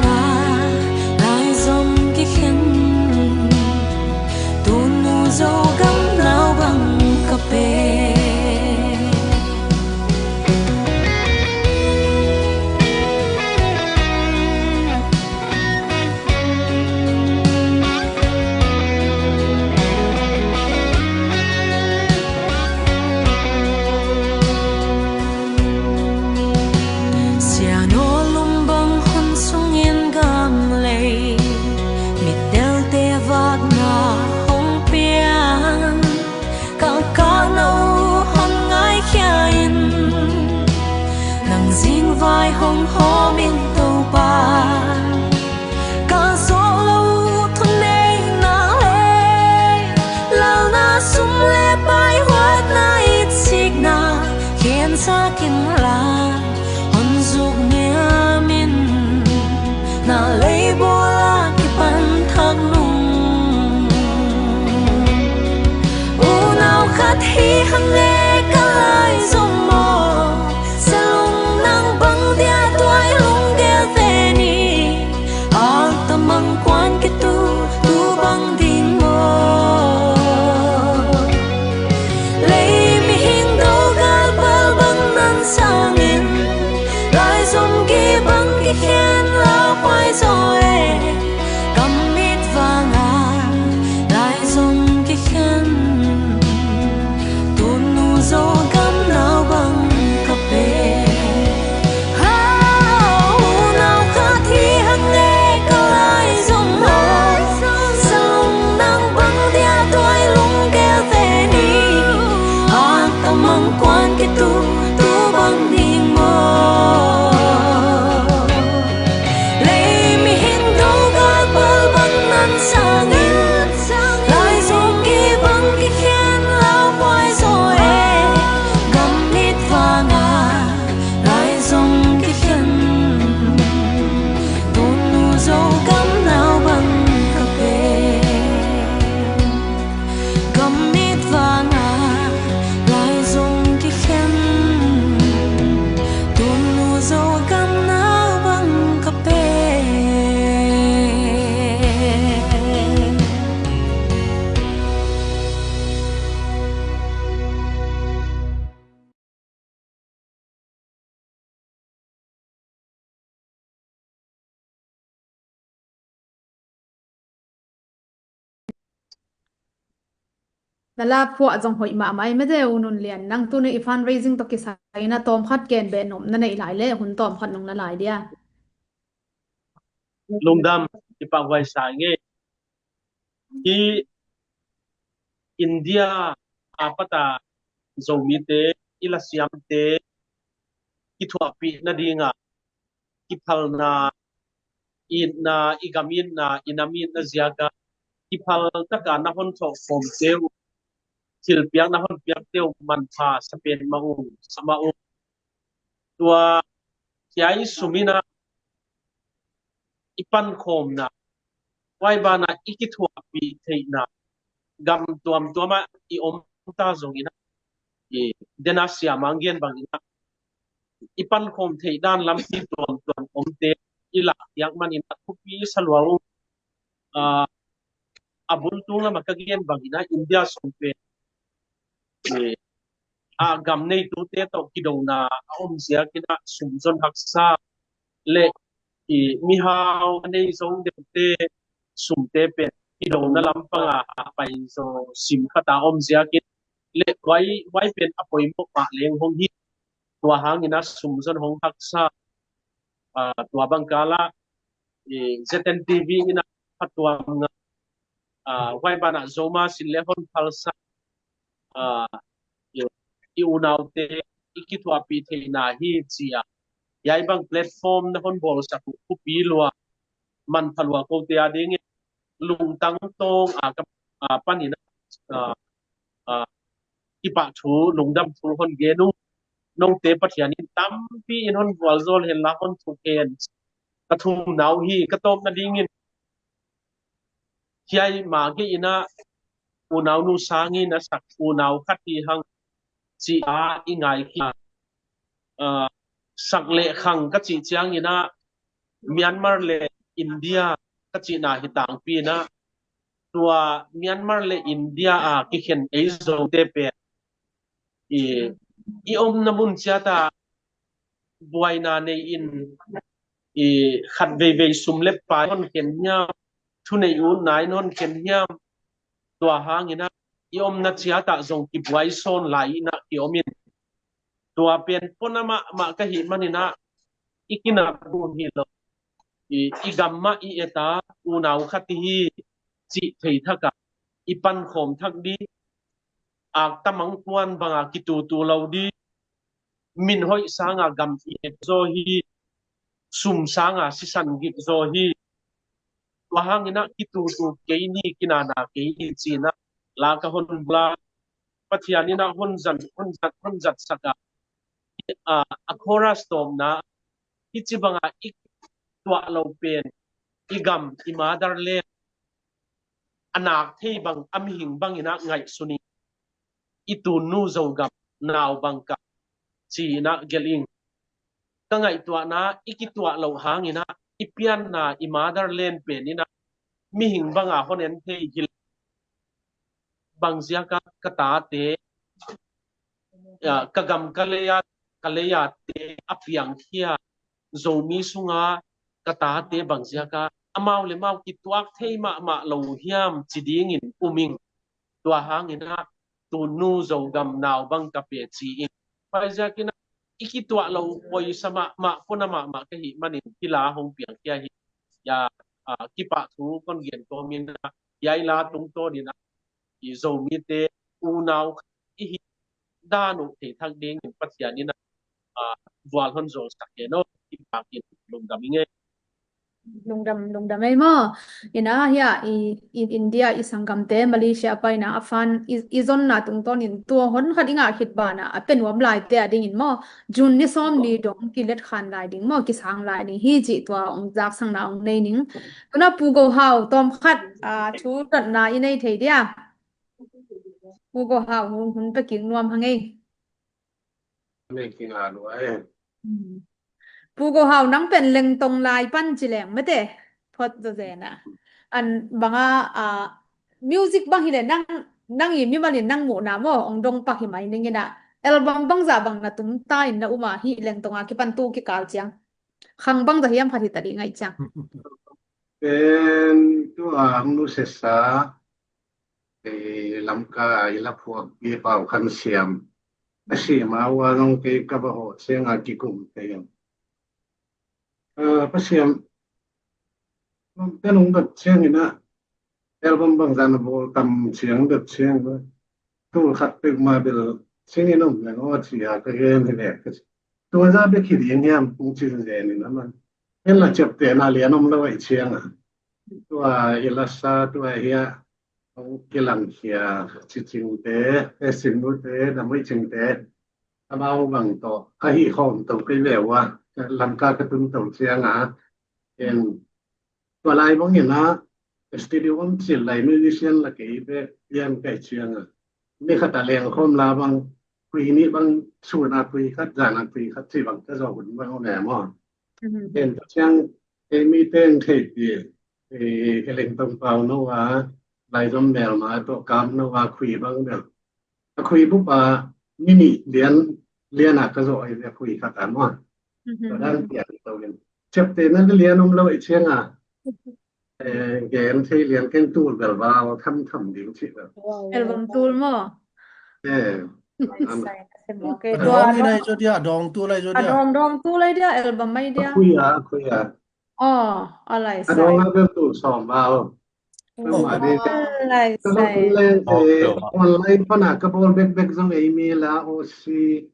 hong hawm in Topa. Ka zawh loh thuneihna le lalna, sum le pai huatna, itsikna khensak inla, hon zuk niam in. Na leibawl ah kipan thak nung, unau khat hi hang e ka laizom aw. Salung nang bang dia tuai lunggel ve ni, akta mangkuan kitu tu bang ding maw? Lei mihing do galpal bang nan sangin, laizom ki bang kikhen laupai zaw e. Gam mit vanga laizom kikhen, Tunu Zo gam nau bang ka pe. Hau, unau khat hi hang e ka laizom aw. Salung nang bang dia tuai lunggel ve ni, akta mangkuan kitu tu bang ding maw? Lei mihing do galpal bang nan sangin, laizom ki bang kikhen laupai zaw e. Gam mit vanga laizom kikhen, Tunu Zo gam nau bang ka pe. Gam mit vanga laizom kikhen, Tunu Zo gam nau bang ka pe. Na la phuah zong hoih mahmah ei mede U Nun Lian. Nang tuni i fundraising tawh kisai na tawmkhat gen beh nop na neih lai le hun tawmkhat nong na lai dia. Lungdam, i pakhuai sa ing e. Hi India a pata Zomite, i lasiamte kithuahpih nadinga kiphalna, itna, i gam itna, i nam itna ziaka kiphal taka na hon thawh khawmte uh, thilpiak na hon piakte uh manpha sa pen mah ung, sa mah ung. Tua hiai sum in ah i pankhawmna, huai banah i kithuahpih theihna, gam tuamtuamah i om ta zongin ah, i dena siamang gen bangin ah, i pankhawm theih dan lampi tuamtuam omte i lahpiak manin ah thupi sa lua ung. Ah, a bul tung lamah ka gen bangin ah India sung pen, eh, a gam neitute tawh kidona a om ziakin ah sumzon haksa le, eh, mihau a nei zo deuhte sumte pen kidona lampang a pai zo sim khat a om ziakin le huai, huai pen a poimawh mah leng hong hi. Tua hangin ah sumzon hong haksa, ah, tua bang kal ah, eh, Z N T V in ah phatuam nga, ah, huai banah Zoma sin le hon phalsa, ah, i, i unaute i kithuahpih theihna hi ci a, hiai bang platform na hon bawlsak uh thupi lua, manpha lua kote adingin lungtang tawng a ka, ah, panin ah, ah, kipahthu lungdam thu hon gen ung. Note Pathian in tampi in hon vualzawl hen la hon thuk hen. Ka thumna uh hi, ka tawpna dingin hiai mah gei in ah unau nu Sang in a sak unau khat hi hang ci a i ngai khi, ah, sak leh khang ka cih ciangin ah Myanmar le India ka cihna hi tangpi in ah, tua Myanmar le India a kikhen ei Zote pen i, i omna mun ciat ah buaina nei in, i khat veivei sum le pai hon khen hiam, thu nei utna in hon khen hiam, tua hangin ah i omna ciat ah zong kibuai sawn lai in ah ki om in. Tua pen pona mahmah ka hih manin ah i kinap uh hi lo. I, i gam mah i et a unau khat hi cih thei thak a i pankhawm thak di, akta mangkuan banga kitutu lo di, min hoih sanga gam i et zaw hi, sum sanga sisan gik zaw hi. Tua hangin ah kitutu kei ni, kinana kei ni ci-in ah la ka hon bula. Pathian in ah hon zat, hon zat, hon zatsak a, a, a chorus tawpna, hih ci banga i tuah lo pen i gam, i motherland a nak thei bang, a mihing bangin ah ngaihsun ing. I tunnu Zogam nau bang ka ci-in ah gelh ing. Ka ngaihtuahna, i kituah loh hangin ah i pianna, i motherland pen in ah mihing banga hon en thei hi. Bang ziaka ka tate, a, ka gam ka lei a, ka lei a te a piangkhia Zomi sunga ka tate bang ziaka amau le mau kituak thei mahmah lo hiam ci dingin um ing. Tua hangin ah tunnu Zogam nau bang ka pe ci ing. Bang ziakin ah i kituah lo poisa mahmah, puna mahmah ka hih manin hih la hong piangkhia hi. Ya, a, kipahthu kon gen kawmin ah, ya i la tungtawnin ah i Zomite unau i hih dan uh thei thak dingin Pathian in ah, a, vual hon zawlsak hen aw. Kipakin lungdam ing ei. Lungdam, lungdam ei maw. Ina hia i, i India i sanggamte Malaysia paina a fan i, i zonna tungtawnin tua hon khat i ngah khit bana a pe nuam laite a dingin maw, June ni sawm ni dong kilet khan lai ding maw, kisang lai ding hi cih tua ong zaksakna ong nei ning. Tuna Pu Go Hau tawm khat, a, thu dotna i nei thei dia. Pu Go Hau hun, hun pe kik nuam hang ei. Nei kinga lua e. Hmm. Pu Go Hau nang pen Lengtong lai pan ci leng mate. Phot zawzen a. An banga, a, music bang hi le nang, nang i mimalin nang muhna maw, ong dong pak hi mai ning ina. Album bangza bang na tum ta in na um a hih Lengtong a kipan tu kikal ciang. Khang bangza hiam khat hi ta dih ngaih ciang. Pen tua ang nu sesa, e, Lamka i la phuak pi Pau Khan Siam. A si ma ua nong kei ka ba ho ciang a kikum te. A, Pasiam, te nong dot ciang ina, album bangza na bawl tam ciang dot ciang ina. Tul khat pek ma bel singin om leng aw ci a ka gen hi lek. Tua za bek hi ding hiam kong ci zen in a man. En la ciaptehna lian om lo aih ciang a. Tua i la sa tua hia hong kilangkhia Ci Cingte, e, Sinmute, Damui Cingte, amau bang tawh ka hih khawm to kei ve ua, Lamka ka tun to ciang a. En, tua lai bangin a studio om cil lai musician la kei bek lian kai ciang a. Ni khat a leng khawm la bang, kui nih bang, sun a kui khat, zan a kui khat ci bang ka zawh hun bang om e maw. Mhm. En tua ciang ei mi teng thei pi, e, e Lengtong Pau no a, lai zom mel ma tawh kam no a kui bang bel. A khui bup a ni nih lian, lian a ka zawh a khui khat a maw. Mhm. Tua dan pian to in. Ciaptehna lian om lo aih ciang a. E, gen thei lian keng tul bel val tham tham ding ci bel. Wow. Album tul maw? E. Ai, sai na se maw. Kei a tua dawng i nai zo dia, dawng tul ai zo dia. A dawng, dawng tul ai dia, album ai dia. A khui a, a khui a. Aw, a lai sai. A dawng a bel tul sawm val. Online pana ka bawl bekbek zong ei mi la, Aussie,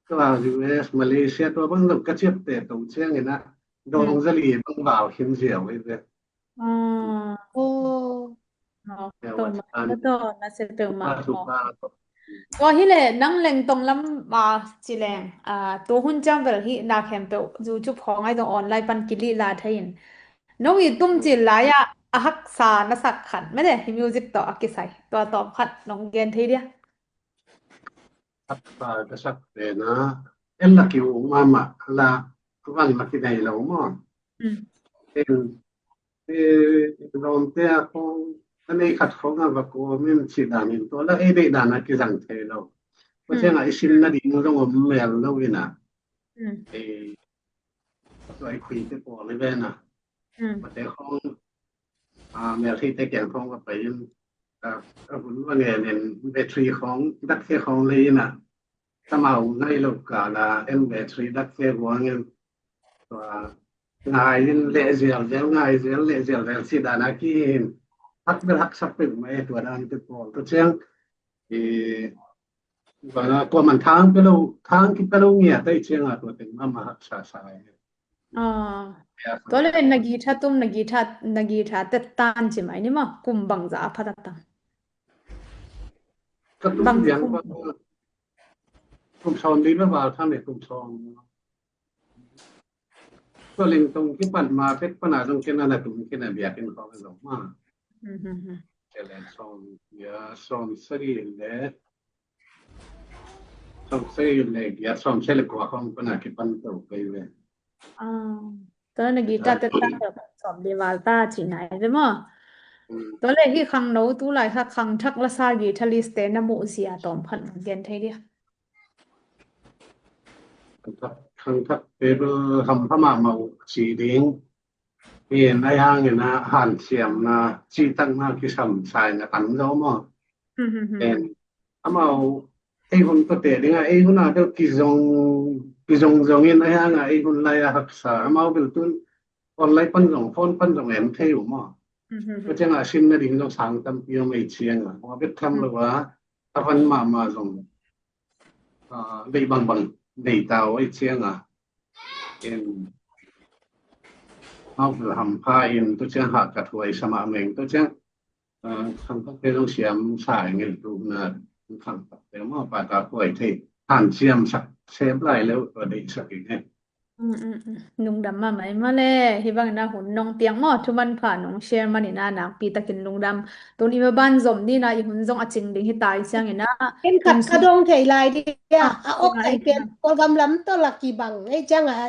tua U S, Malaysia, tua bang zong ka ciapteh to ciangin a dawng zali bang val khin ziau ei ve. Tua hi le nang Lengtong lam a ci leng, a, tu hun ciang vel hi na khempeuh YouTube khawng ai zong online pan kilih la thei in. Nong i tum cil lai-ah a haksa na sak khat mete hi music tawh a kisai tua tawm khat nong gen thei dia? Haksa ka sak pen a en la ki uk mahmah la van la ki nei lo maw? En, e, lawmte a khawng a nei khat khawng a va kawm in ci danin tua la ei deih dan a kizang thei lo. Tua ciangah i sin nading zong om mel lo ina. E, tua i khuite pawl i vena. Mate khawng, a, meltheite kiang khawng va pai in, a, a hun va ngen in battery khawng, datkhe khawng lei ina. Tamau ngai lo kala en battery datkhe guang in. Tua ngai in leh zial zel, ngai zel leh zial zel si dana ki in. Hak bel haksa peuh mai tua dan te pawl. Tua ciang, e, Bana tua man thang pia lo, thang kipia lo ngiat ahi cianga tua teng mama haksa sa ahi. Ah. Tua le na guitar tum, na guitar, na guitar tet tan ci mai ni maw, kum bangzah a pha taktak? Ka tum bang kum. Kum sawm li na val than le kum sawm. Tua leng tong kipan ma pek pana zong kena na tum kena biakinn khawng zong ma. Kelen sawm, ya, sawm sagih le. Sawm sagih le, ya, sawm sagih le kua khawng pana kipan to kei ve. Ah, tua na guitar tet tan sawm li val ta ci nai ve maw? Tua le hi khangno tu lai kha khangthak lasa guitarist te na muh zia tawm khat gen thei dia. Khangthak, khangthak te bel hampha mahmah uh ci ding. Pen ai hangin a hanciamna, cihtakna kisam sai na tam zo maw? Pen amau ei hun tua te ding a, ei hun a deuh kizong, kizong zongin ai hang a ei hun lai a haksa. Amau bel tun online pan zong, phone pan zong em thei uh maw? Tua ciang a sim na ding zong sang tampi om ei ciang a. Hua bek tham lo a, a van mahmah zong ah, lei bangbang nei ta uh ei ciang a. In hau hampha in tu ciang ha ka thuai sama meng tu ciang, ah, khangthak te zong siam sa ngel tu na khangthak te maw pa ta thuai thei. Hanciam sak sem lai leu tua dei sak i ne. Lungdam mahmah i mah le, hi bangin a hun nong piak maw, thuman pha nong share manin a nakpi takin lungdam. Tun i maban zom ni na i hun zong a cing ding hi ta i ciangin a. Ken khat ka dong thei lai dia, a ok ai pen Kawlgam lam tawh la kibang ei ciang a,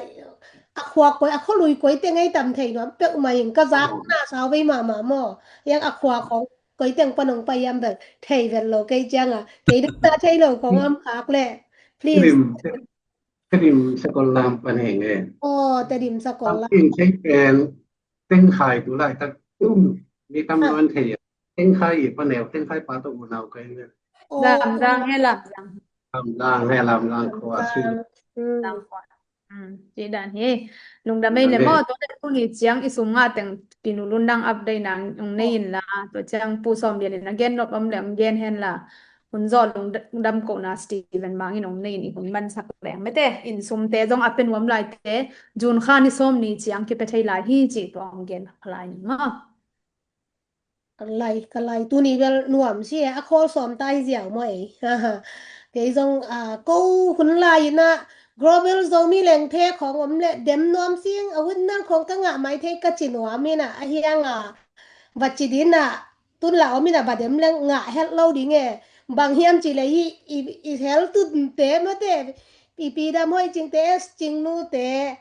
a khua koi, a khualui koi teng ei tam thei nuam peuhmah in ka zak na sau vei mahmah maw. Yang a khua khong koi teng pan hong pai hiam bel thei vet lo kei ciang a, kei dong ta thei lo khong am khak le. Please. Tedim Sakol lam pan heng e. Aw, Tedim Sakol lam. Lam in thei pen Tengkhai tu laitak tum ni tam luan thei e. Tengkhai i paneu, Tengkhai pa tawh unau kai ne. Aw. Lamdang he, Lamdang. Lamdang he, Lamdang khua si. Lamdang khua. Ci dan hi. Lungdam ei le maw, tua le tuni ciang i sum ngah teng Pinu Lundang update nang ong nei in la. Tua ciang Pu Sawm Lian in a gen nop om le ong gen hen la. Hun zawh lungdam kohna Stephen Mang in ong nei in i hun mansak leng mete, in sumte zong a pe nuam laite, June kha ni sawm ni ciang kipe thei lai hi ci tua ong gen lai ni maw? Ka lai, ka lai, tuni bel nuam si e, a khawl sawm tai ziau maw ei. Kei zong, ah, ko hun lai in a Global Zomi Lengthe khawng om le dem nuam sing, a hun nang khawng ka ngah mai thei ka ci nuam in a, a hiang a va ci din a, tun la om in a va dem leng ngah helh lo ding e. Bang hiam ci le i, i, i hel tun te mate, i Pi Dam Hoih Cing te, S Cing Nu te,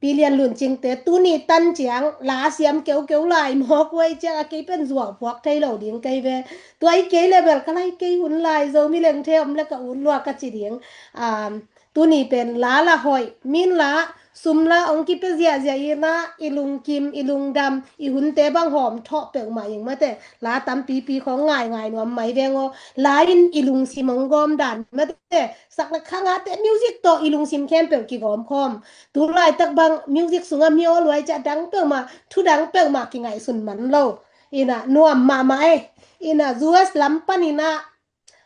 Pi Lian Lun Cing te, tuni tan ciang la siam keukeu lai mawk uh ei ciang a kei pen zuau puak thei lo ding kei ve. Tua i kei le bel ka lai kei hun lai Zomi Lengthe om le ka ut lua ka ci ding. Um, tuni pen la la hoih, min la, sum la ong kipe ziahziah in a, i lungkim, i lungdam, i hunte bang hawm thawh peuhmah ing mate, la tampipi khawng ngaingai nuam mai veng aw, la in i lungsim ong gawm dan mate, sak le khang a te music tawh i lungsim khempeuh kigawm khawm. Tu laitak bang music sungah mi aw luai ciah dang peuhmah, thu dang peuhmah kingaihsun man lo. In a nuam mahmah e. In a U S lam pan in a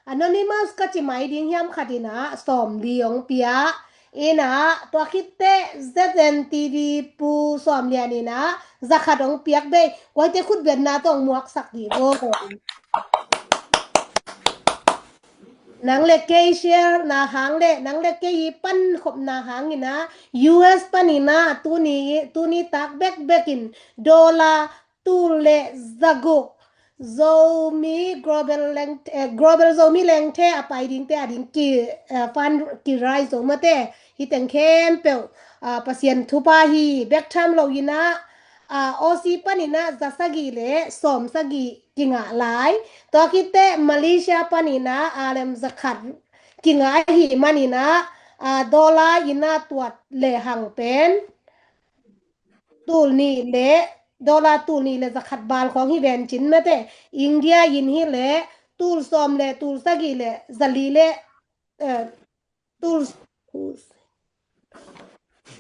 Anonymous ka ci mai ding hiam khat in a sawm li ong pia. In a tua khit teh Z N T V Pu Sawm Lian in a za khat ong piak bei. Kuaite khut betna tawh ong muaksak dih bo. Nang le kei share na hang le, nang le kei i pankhopna hang in a, U S pan in a, tuni, tuni tak bekbek in dollar tul le zaguk Zomi Global Leng, eh, Global Zomi Lengthe a pai dingte a ding ki, eh, fund ki raise zo mate, hi teng khempeuh, ah, Pasian thupha hi bek tham lo in a, ah, Aussie pan in a za sagih le sawm sagih kingah lai. Tua khit teh Malaysia pan in a, ah, lem za khat kingah ahih man in a, ah, dollar in a tuat le hang pen tul nih le, dollar tul nih le za khat bal khawng hi ven cin mate. India in hi le tul sawm le tul sagih le za li le, eh, tul,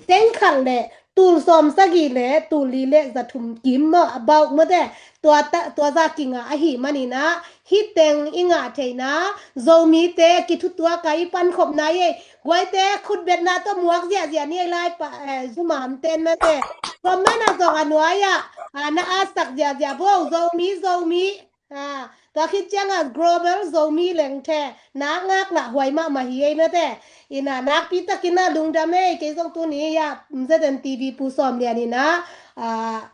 teng khat le tul sawm sagih le tul li le za thum kim maw, a bauk mawte, tua, tua za kingah ahih maninah, hih teng i ngah theihna, Zomite kithutuak a i pankhopna ei, guaite khutbetna tawh muak ziahziah ni ei lai pa, eh, Zoom a omten mawte. Comment ah zong a nuai ah, ah, na atsak ziahziah bo, Zomi, Zomi. Ah, tua khit ciangah Global Zomi Lengthe, nak ngak lah huai mahmah hi ei mawte. Ina nakpi takinah lungdam ei, kei zong tuni ah Z N T V Pu Sawm Lian inah, ah,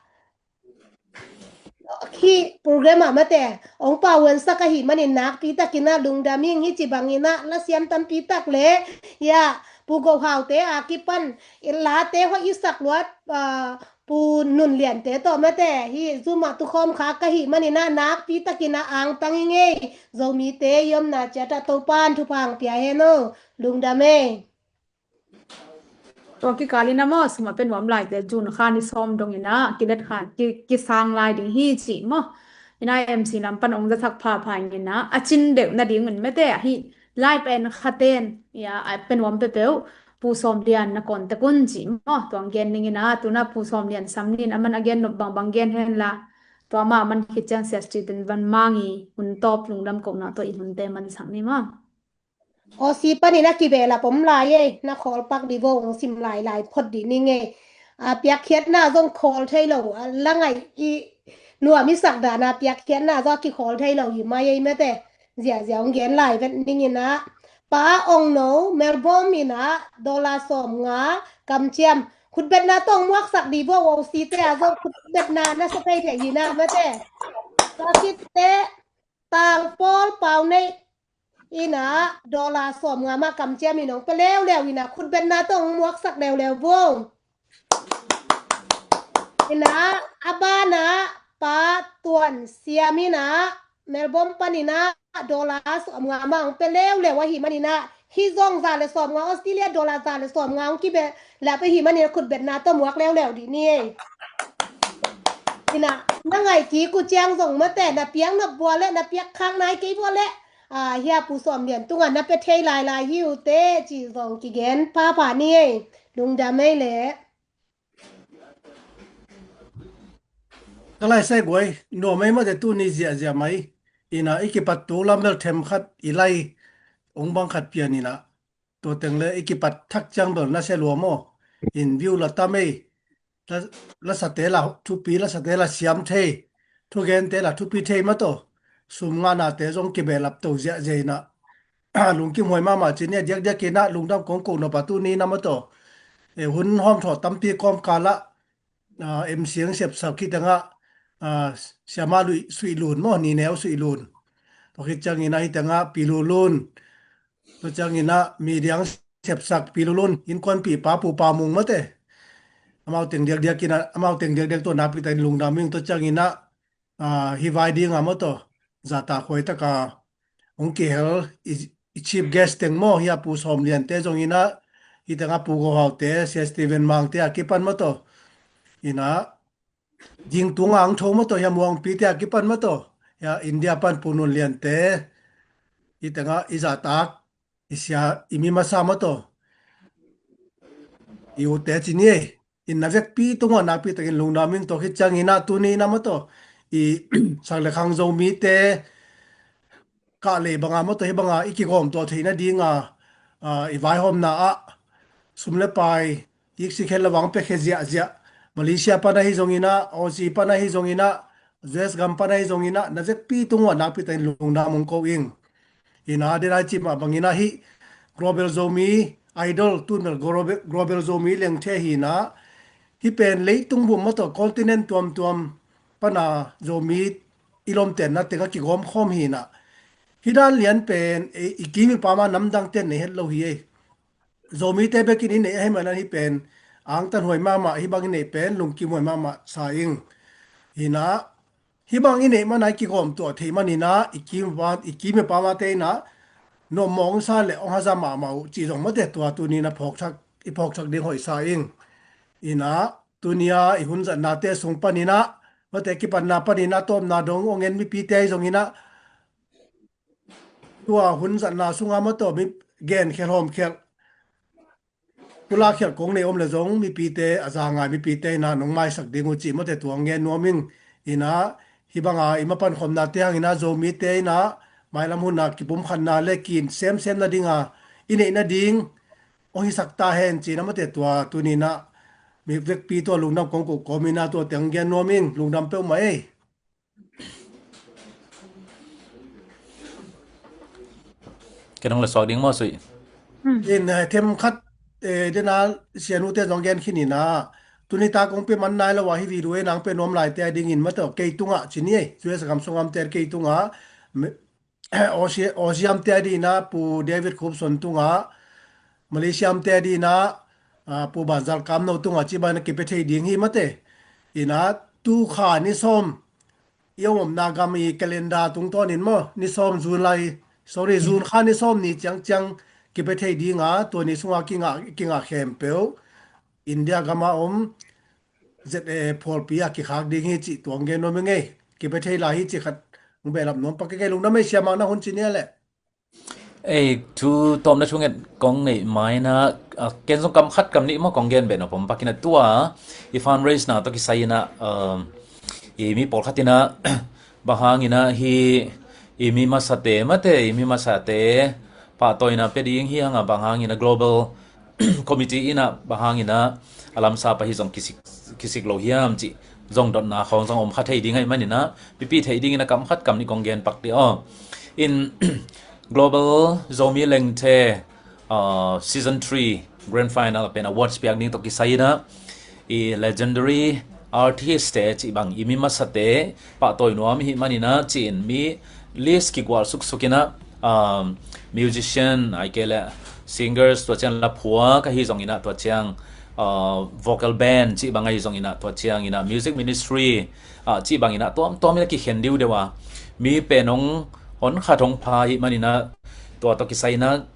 hih program ah mawte, ong pauansak ahih manin nakpi takinah lungdam ing. Hih ci banginah lasiam tampi tak le, ya, Pu Go Haute a kipan, i late hoih i sak luat, ah, Pu Nun Liante tawh mawte, hih Zoom ah tukhawm kha ka hih maninah nakpi takinah angtang ing ei. Zomite i omna ciatah Topan thupha ang pia hen aw. Lungdam ei. Tua kikal inah maw, sum a pe nuam laite June kha ni sawm dong inah kilet khan ki, kisang lai ding hi ci maw. Inah M C lam pan ong zathak phapha inah a cin deuh nadingun mawte, ahi lai pen khaten, ya, a pe nuam peuhpeuh Pu Sawm Lian na contact un ci maw. Tua ang gen ning inah, tuna Pu Sawm Lian sam nin, a man a gen nop bangbang gen hen la, tua ma a man khit ciang Sia Stephen Van Mang i hun tawp lungdam kohna tawh i hunte mansak ni maw. Aussie panin a kibehlap om lai ei, na khawl pak dih vo, ong sim lailai phot dih ning ei. A piakkhiatna zong khawl thei lo, a langai i nuam i sak dana piakkhiatna zong a kikhawl thei lo hi mai ei mawte. Ziahziah ong gen lai vet ning inah. Pa Ong No, Melbourne inah, dollar sawm nga, kamciam. Khutbetna tawh ong muaksak dih vo, Aussie te a zong khutbetna na sa thei thei hinah mawte. Tua khit teh, Tang Paul Pau Neih inah, dollar sawm nga mah kamciam in ong pe leuleu inah, khutbetna tawh ong muaksak leuleu vo. Inah, a banah Pa Tuan Siam inah, Melbourne paninah, dollar sawm nga mah ong pe leuleu ahih maninah, hih zong za le sawm nga, Australia dollar za le sawm nga ong kibehlap ahih maninah, khutbetna tawh muak leuleu dih ni ei. Inah, na ngaih kik uh ciang zong mawte, na piak nop vua le, na piak khak nai kei vua le, ah, hia Pu Sawm Lian tungah na pia thei lailai hi uh teh ci zong kigen phapha ni ei. Lungdam ei leh. Ka lai sai guai, nuam ei mawte tuni ziahziah mai. Inah, i kipat tu lam bel them khat i lai ong bang khat pian inah. Tua teng le i kipat thak ciang bel na sia lua maw. In view la tam ei. La, lasate la thupi, lasate la siam thei. Thugente la thupi thei mawtaw. Sum ngahnate zong kibehlap to ziahziah inah. Lungkim huai mahmah ci ni a, diakdiak inah lungdam kong ko nop a tuni na mawtaw. E, hun hawmthawh tampi kawmkal ah, ah, M C ang sepsak hih tengah, ah, Siama Lui Suih Lun maw, Nineu Suih Lun. Tua khit ciang inah hih tengah Pi Lu Lun. Tua ciang inah media ang sepsak Pi Lu Lun, innkuanpihpa Pu Pa Mung mawte. Amau teng diakdiak inah, amau teng diakdiak tawh nakpi takin lungdam ing. Tua ciang inah, ah, hih vai dinga mawtaw, zahtak huai taka ong kihel i, i chief guest teng maw, hia Pu Sawm Liante zong inah, hih tengah Pu Go Haute, Sia Stephen Mangte a kipan mawtaw. Inah, ding tunga ang tho mawtaw, hia Muangpite a kipan mawtaw. Hia India pan Pu Nun Liante, hih tengah i zahtak, i sia, i mi masa mawtaw. I ute ci ni ei. In na vekpi tungah nakpi takin lungdam ing. Tua khit ciang inah tuni inah mawtaw, i sak le khang Zomite kah lei banga mawtaw, hih banga i kigawmtuah theihna dinga, ah, i vaihawmna ah sum le pai, iksik het lo vang piakhia ziahziah, Malaysia pan ahi zong inah, Aussie pan ahi zong inah, U S gam pan ahi zong inah, na vekpi tungah nakpi takin lungdam ong ko ing. Inah, a den a i cih mah bang inah hih Global Zomi Idol, tun bel Global, Global Zomi Lengthe hi inah, hih pen leitung bup mawtaw, continent tuamtuam pana Zomi i lawmtenna teng a kigawmkhawm hi inah. Hih dan lian pen, e, i kim i pam a namdangten nei het lo hi ei. Zomite bekin i neih ahih manin hih pen angtan huai mahmah, hih bang i neih pen lungkim huai mahmah sa ing. Hi inah, hih bang i neih mana i kigawmtuah theih man inah, i kim i pam, i kim i pamte inah, nuam mawk sa le ong haza mahmah uh cih zong mawte, tua tuni inah phawkthak, i phawkthak ding hoih sa ing. Inah, tuni a i hun zatnate sung pan inah, mawte, kipatna pan inah tawpna dong ong en mipite ahi zong inah, tua hun zatna sunga mawtaw mi gen khelhawm khelh Tulai khialh kong nei om le zong mipite, a za ngai mipite in ah nong maisak ding uh cih mate tuang gen nuam ing. In ah hih banga i mapan khopnate hang in ah Zomite in ah mailam hun ah kipumkhatna le kiin semsem nading a i neih nading hong hisak ta hen ci-in ah mate tua tuni in ah mi vekpi tua lungdam kong ko kawm in ah tua teng gen nuam ing. Lungdam peuhmah ei. Ken hong le suak ding maw, Sui? Hmm. In, eh, them khat, eh, dena sianute zong gen khin in ah. Tuni ta kong pe man nai lo a hi video e nang pe nuam laite a dingin mate kei tungah ci ni ei. U S gam sung gamte kei tungah. Me-, Aussie, Aussie amte a dingin ah Pu David Khupson tungah. Malaysia amte a dingin ah, ah, Pu Banzal Kamno tungah ci bang in ah kipe thei ding hi mate. In ah tu kha ni sawm i omna gam i calendar tungtawnin maw, ni sawm June lai, sorry, June kha ni sawm ni ciangciang kipe thei ding a, tua ni sungah kingah, kingah khempeuh India gam a om Z A phualpi a kikhak ding hi cih tuang gen nuam ing ei. Kipe thei lai hi cih khat hong behlap nuam pak ing ei. Lungdam ei, siamah na hun ci ni a leh. Ei, thu tawmna thu nget kong neih mai in ah, ah, ken zong kam khat kam nih maw kong gen beh nop om pak in ah tua i fundraise na tawh kisai in ah, um, i mi pawlkhat in ah bang hang in ah hi i mi masate mate, i mi masate pahtawina pia ding hi hang a bang hang in ah global committee in ah bang hang in ah a lamsap ahi zong kisik, kisik lo hiam cih zong dotna khawng zong om kha thei ding ahih man in ah pipi thei ding in ah kam khat kam nih kong gen pak dih aw. In Global Zomi Lengthe, uh, Season three Grand Final pen awards piak ding tawh kisai in ah i legendary artist te cih bang i mi masate pahtawi nuam i hih man in ah ci-in mi list kigual suksuk in ah, um, musician, ahih kei leh singers, tua ciang la phuak ahi zong in ah tua ciang, uh, vocal band cih bang ahi zong in ah tua ciang in ah music ministry, ah, cih bang in ah tuamtuam in ah kikhen diudeu a mi pen hong hon khat hong pha ahih man in ah tua tawh kisai in ah,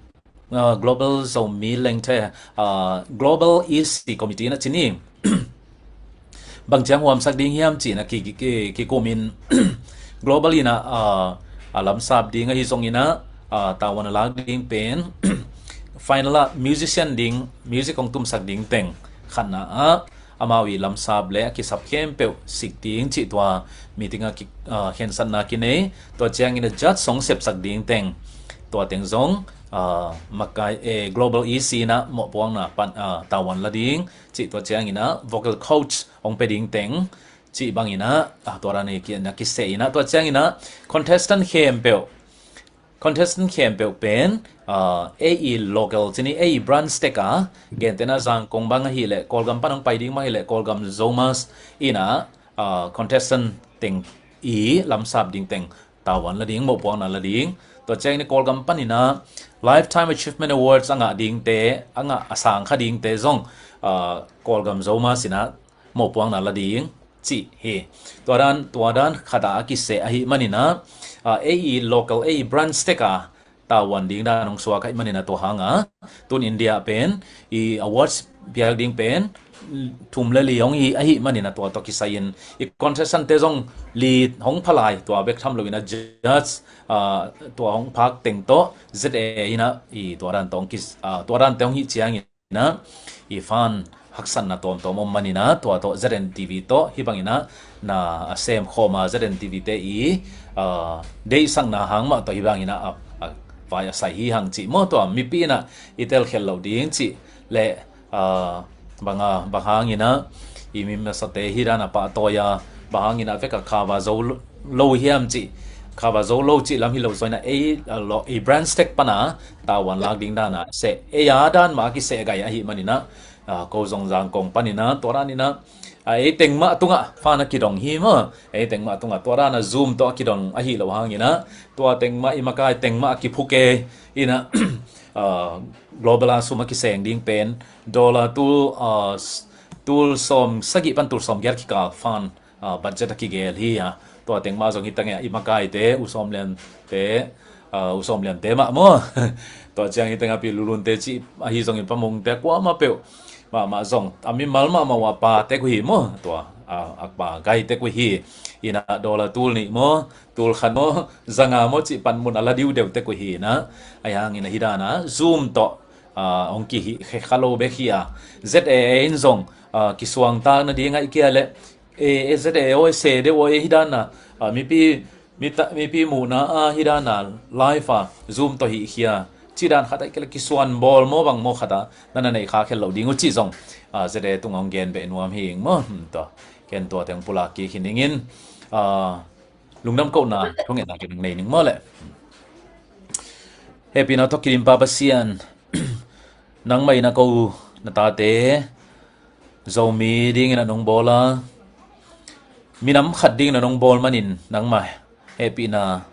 ah, Global Zomi Lengthe, ah, Global E C Committee in ah ci ni bang ciang huamsak ding hiam ci in ah ki, ki, ki, kikum in Global in ah, ah, a lamsap ding ahi zong in ah, ah, tavuan a lak ding pen final ah musician ding, music hong tumsak ding teng khatna ah amau i lamsap le a kisap khempeuh sik ding cih tua meeting ah ki, ah, khensatna kinei. Tua ciang in ah judge hong sepsak ding teng, tua teng zong, ah, makai, eh, Global E C in ah mawhpuakna pan, ah, tavuan la ding cih, tua ciang in ah vocal coach hong pia ding teng cih bang in ah, ah, tua dan in ah kiseh in ah, tua ciang in ah contestant khempeuh, contestant khempeuh pen, ah, ei i local ci ni, ei i branch tek a, gentehna Zangkong bang ahih leh, Kawlgam pan hong pai ding bang ahih leh Kawlgam Zomas in ah, ah, contestant teng i lamsap ding teng tavuan la ding, mawhpuakna la ding. Tua ciang in ah Kawlgam pan in ah Lifetime Achievement Awards a ngah dingte, a ngah, a sang kha dingte zong, ah, Kawlgam Zomas in ah mawhpuakna la ding cih hi. Tua dan, tua dan khat ah a kiseh ahih man in ah, ah, ei i local, ei i branch tek a tavuan ding dan hong suak ahih man in ah tua hang a tun India pen i awards piak ding pen thum le li hong hi ahih man in ah tua tawh kisai in i contestant te zong li hong pha lai, tua bek tham lo in ah judge, ah, tua hong phak teng tawh Z A in ah i tua dan tawh hong kis, ah, tua dan te hong hih ciang in ah i fan haksatna tawmtawm om man in ah tua tawh Z N T V tawh hih bang in ah na a sem khawm a Z N T V te i, ah, deihsakna hang mah tawh hih bang in ah a, a vai a sai hi hang cih maw, tua mipi in ah i telkhial loh ding cih le, ah, bang a, bang hang in ah i mi masate hih dan a pahtawi a, bang hang in ah vek a kha va zo lo, lo hiam cih, kha va zo lo cih lam hi lo zaw in ah ei, ah, lo, ei branch tek pan a tavuan lak ding dan a seh, ei a dan mah a kiseh gai ahih man in ah, ah, ko zong Zangkong pan in ah tua dan in ah, ah, ei teng mah tungah fan a kidong hi maw, ei teng mah tungah tua dan a Zoom tawh a kidong ahih loh hang in ah tua teng mah i makai teng mah a kiphu kei in ah, ah, Global a sum a kiseng ding pen dollar tul, ah, s-, tul sawm sagih pan tul sawm giat kikal fan, ah, budget a kigel hi a. Tua teng mah zong hi teng e, i makaite, U Sawm Lian te, ah, U Sawm Lian te mah maw. Tua ciang hi teng a Pi Lulun te cih ahi zongin Pa Mung te kuamah peuh mahmah zong a mimal mahmah uh a pa tek uh hi maw. Tua, ah, a pa gai tek uh hi. In ah dollar tul nih maw, tul khat maw, za nga maw cih panmun a la diudeu tek uh hi in ah. Ahi hangin ah hih dan a Zoom tawh ah, hong kihih khe kha lo bek hi a, Z A A in zong, ah, kisuangtak nading aih kia le, eh, eh, Z A A aw, eh, se deuh aw, eh, hi dan a, ah, mipi, mita-, mipi muhna a hi dan a live a Zoom tawh hih khia cih dan khat aih kia le kisuan bawl maw bang maw khat a na na neih kha khe lo ding uh cih zong, ah, Z A A tungah hong gen beh nuam hi ing maw. Hmm, tua ken tuate hong pulak kik hi ning in, ah, lungdam kohna thungetna kei ning nei ning maw le. Hehpihna tawh kidim Pa Pasian, nangmah in a ko na tate Zomi dingin a nong bawl a, minam khat dingin a nong bawl manin nangmah hehpihna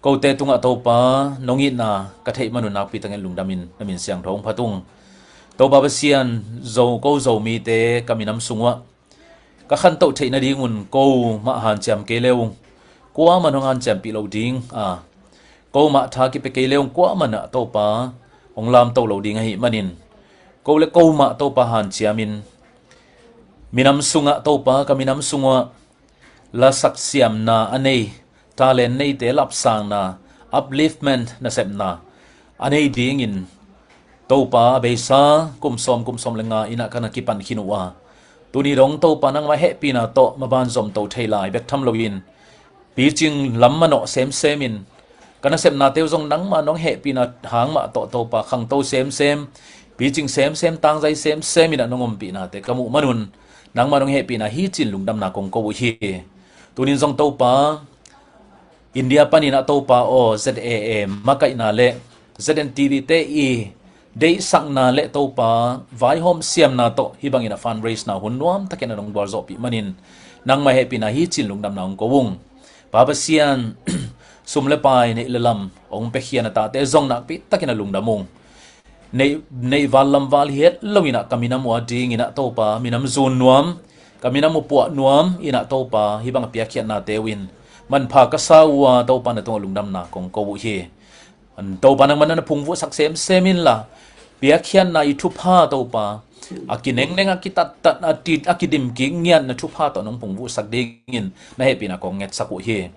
kote tungah Topa nong itna ka theih manun nakpi takin lungdamin na min siangtho hong phat ung. Topa Pasian, Zo, ko Zomite ka minam sungah ka khantoh theih nadingun ko mah hanciam kei le ung, kuamah hong hanciampih lo ding a, ko mah tha kipia kei le ung, kuamah ah Topa hong lamto lo ding ahih manin, ko le ko mah Topa hanciamin, minam sungah Topa, ka minam sungah lasak siamna a nei, talent neite lapsangna, upliftment nasepna a nei dingin Topa a beisa kum sawm, kum sawm le nga in a ka na kipan khin uh a, tuni dong Topa nangmah hehpihna tawh maban zomto thei lai bek tham loin, picing lam manawh semsemin, ka nasepnate uh zong nangmah nong hehpihna hang mah tawh Topa khangto semsem, picing semsem, tangzai semsem in a nong ompihnate ka muh manun, nangmah nong hehpihna hi cin lungdamna kong ko uh hi. Tunin zong Topa, India panin a Topa aw, Z A A makaihna le Z N T V te i deihsakna le Topa vaihawm siamna tawh hih bangin a fundraise na hun nuam takin a nong bualzawhpih manin, nangmah hehpihna hi cin lungdamna hong ko ung. Pa Pasian, sum le pai, neih le lam hong piakhian a tate zong nakpi takin a lungdam ung. Neih, neih val lam val hi het lo in a ka minam uh a dingin a Topa minam zun nuam, ka minam uh puah nuam in a Topa hih bang a piakkhiatnate uh in manpha ka sa uh a, Topa na tungah lungdamna kong ko uh hi. Topa nangmah na phungvuhsak semsem inla, piakkhiatna i thupha Topa a kinengneng, a kitattat, a ti, a kidim kik ngiat na thupha tawh nong phungvuhsak dingin na hehpihna kong ngetsak uh hi.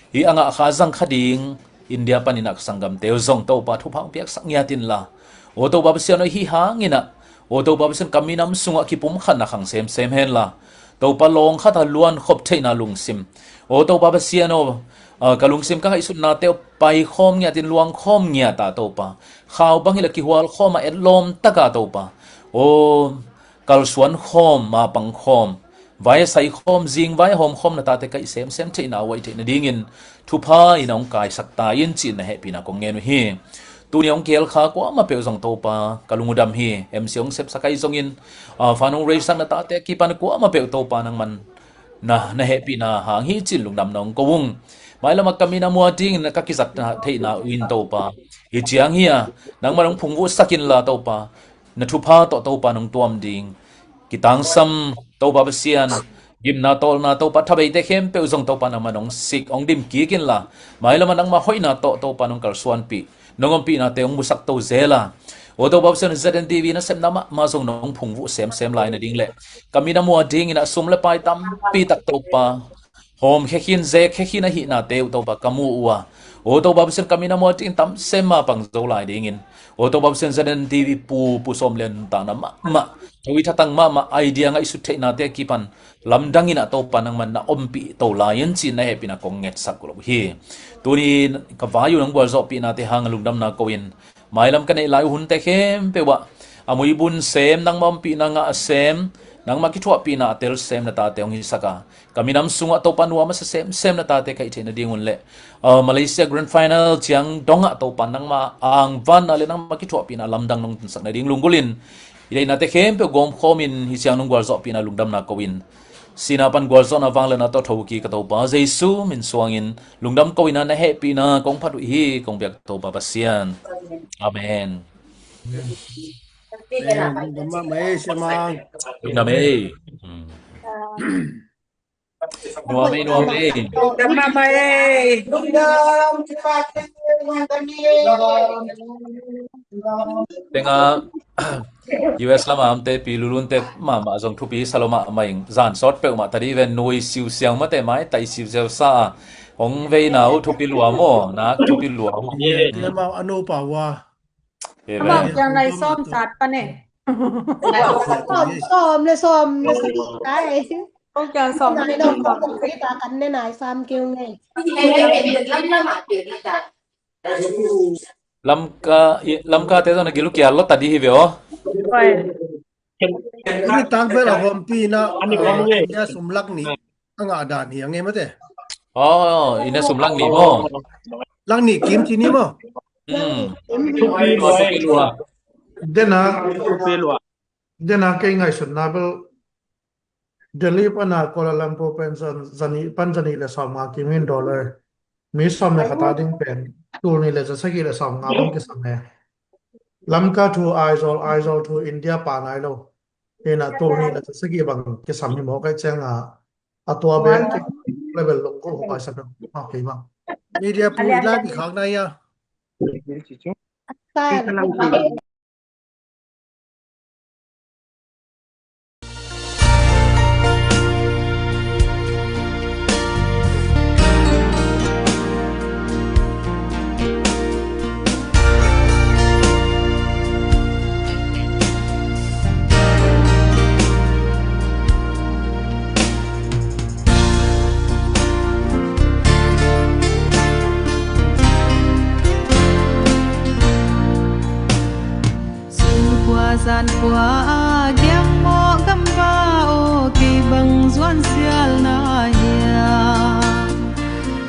Hih a ngah kha zang kha ding India panin a ka sanggamte uh zong Topa thupha hong piaksak ngiat inla, aw Topa Pasian aw, hih hangin a, aw Topa Pasian, ka minam sungah kipumkhatna khang semsem henla, Topa lawng khat a luan khop theihna lungsim, aw Topa Pasian aw, ah, ka lungsim ka ngaihsutnate uh paikhawm ngiatin luangkhawm ngiata Topa, khau bang hila kihualkhawm a etlawm taka Topa, aw kalsuan khawm, mapang khawm, vai a sai khawm, zing vai a hawm khawm na tate kaih semsem theihna uh aih theih nadingin thupha in a hong kaisak ta in cin na hehpihna kong ngen uh hi. Tuni a hong kihel kha kuamah peuh zong Topa ka lung uh dam hi. M C hong sepsak ahi zongin, ah, fund hong raise sak na tate a kipan kuamah peuh Topa nangman na, na hehpihna hang hi cin lungdamna hong ko ung. Mailam a ka minam uh a dingin ka kizat theihna uh in Topa, hih ciang hi a, nangman hong phungvuhsak inla Topa, na thupha tawh Topa nong tuam ding, kitangsam Topa Pasian, gimna tawlna Topa, thabeite khempeuh zong Topa nangmah nong sik, hong dim kik inla, mailam a nangmah hoihna tawh Topa nong kalsuanpih, nong ompihnate hong musak to zel a, aw Topa Pasian, Z N T V nasepna mahmah zong nong phungvuh semsem lai nading le ka minam uh a dingin a sum le pai tampi tak Topa hawm khekhin, zek khekhin ahihnate uh Topa ka mu uh a, aw Topa Pasian, ka minam uh a dingin tamsem mapang zo lai dingin, aw Topa Pasian, Z N T V pu, Pu Sawm Lian nuntakna mahmah, tho i thatang mahmah, idea ngaihsut theihnate a kipan lamdang in a Topa nangman na ompih to lai in cin na hehpihna kong ngetsak lo hi. Tuni ka vai uh nong gualzawhpihnate hang a lungdamna ko in, mailam ka neih lai uh hunte khempeuh ah a muibun sem, nangmah ompihna ngah sem, nangmah kithuahpihna a tel sem na tate hong hisak a, ka minam sungah Topa nuam a sa semsem na tate ka hih theih nadingun le, ah, Malaysia Grand Final ciang dongah Topa nangmah angvanna le nangmah kithuahpihna lamdang nong tunsak nading lunggulhin, i deihnate khempeuh gawmkhawmin hih ciang nong gualzawhpihna lungdamna ko in, sihna pan gualzawhna vangliatna tawh thokik ka Topa Jesu min suangin lungdam ko in a, na hehpihna kong phat uh hi, kong biak Topa Pasian. Amen. Amen. Lungdam mahmah ei, Siamang. Lungdam ei. Hmm. Nuam ei, nuam ei. Lungdam mahmah ei. Tengah U S lam a omte, Pi Lulunte mahmah zong thupi sa lo mahmah ing. Zan sawt peuhmah ta dih ven, nui siusiang mate, maitai siusiau sa a hong veina uh thupi lua maw, nak thupi lua uh. Lemau a nupa uh a. Amau kiang lai sawm sat pan e. Sawm, sawm le sawm le sagih ta e. Kong kiang sawm le sawm le sagih ta kan ne nai sam keu ngei. Lamka, Lamka te zong na gil uh kial lo ta di hi ve aw. Hih tangvel a huampi na, India sum lak nih a ngah dan hi a ngei mate. Aw, India sum lak nih maw? Lak nih kim ci ni maw? Hmm. Dena, dena kei ngaihsutna bel Delhi pana Kuala Lumpur pen zan, zanih pan zanih le sawmnga kim in dollar. Mi sawm le khat a ding pen tul nih le za sagih le sawmnga bang kisam e. Lamka to Aizawl, Aizawl to India pa nai lo. Ina tul nih le za sagih bang kisam hi mawk ai ciang a, a tua bek level lung ko ho ai sa bek mawk kei bang. Media pu i lai pi khak nai a. Sungkua zankua a giang mawh gamva aw, kei bang zuan sial na hiam?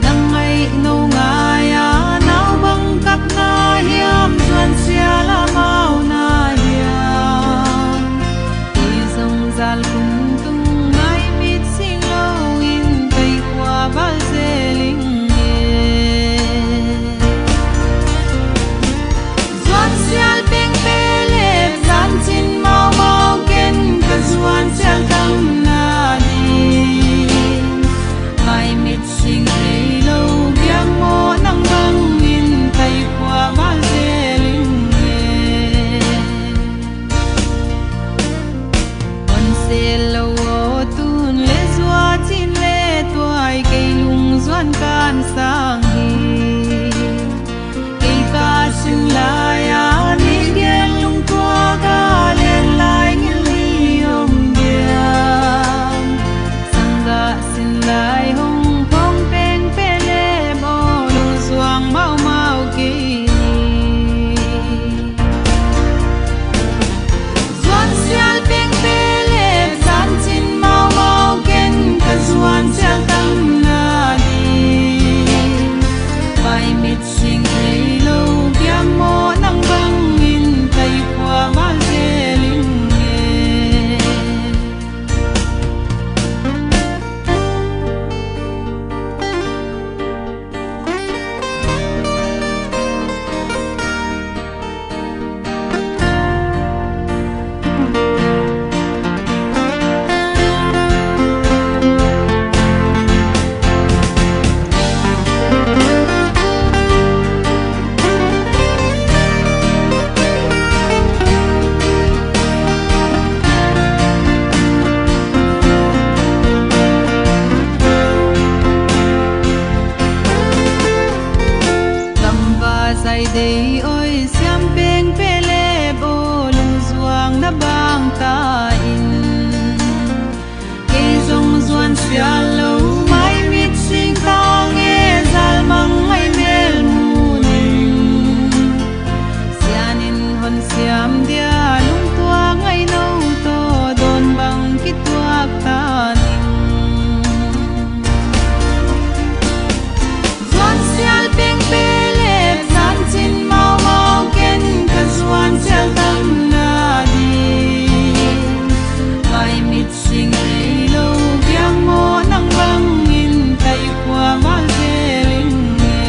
Na ngaih no ngai a nau bang kap na hiam? Zuan sial a mau na hiam? Kei zong zal kum tung ngai mit sing lo in kei khua val zeling e. Zuan sial pengpelep zancin maumau ken ka zuan sial tam na ding. Mai mit sing ei lo biang maw nang bangin kai khua val zeling e. Hon sel lo aw tun le zua cin le tuai kei lung zuan kan sang hi. Kei ka sin lai a ni gen lungtuak a len lai ngil ni om diam? Sanggah sin lai hong phong peng pelep aw, lungzuang maumau kei ni. Zuan sial pengpelep zancin maumau ken ka zuan sial tam na ding. Pai mit sing ei lo biang maw nang bangin kai khua val zeling e. Gamva zai dei oi siam peng pelep aw, lungzuang na bang ta in. Kei zong zuan sial lo, mai mit sing tang e, zal mang ngai mel mu ning. Sian in hon siam dia, lungtuak ngai no tawh dawn bang kituak ta ning. Zuan sial pengpelep zancin maumau ken ka zuan sial tam na ding. Pai mit sing ei lo biang maw nang bangin kai khua val zeling e.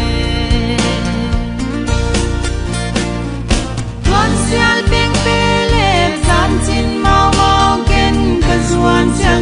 Zuan sial pengpelep zancin maumau ken ka zuan sial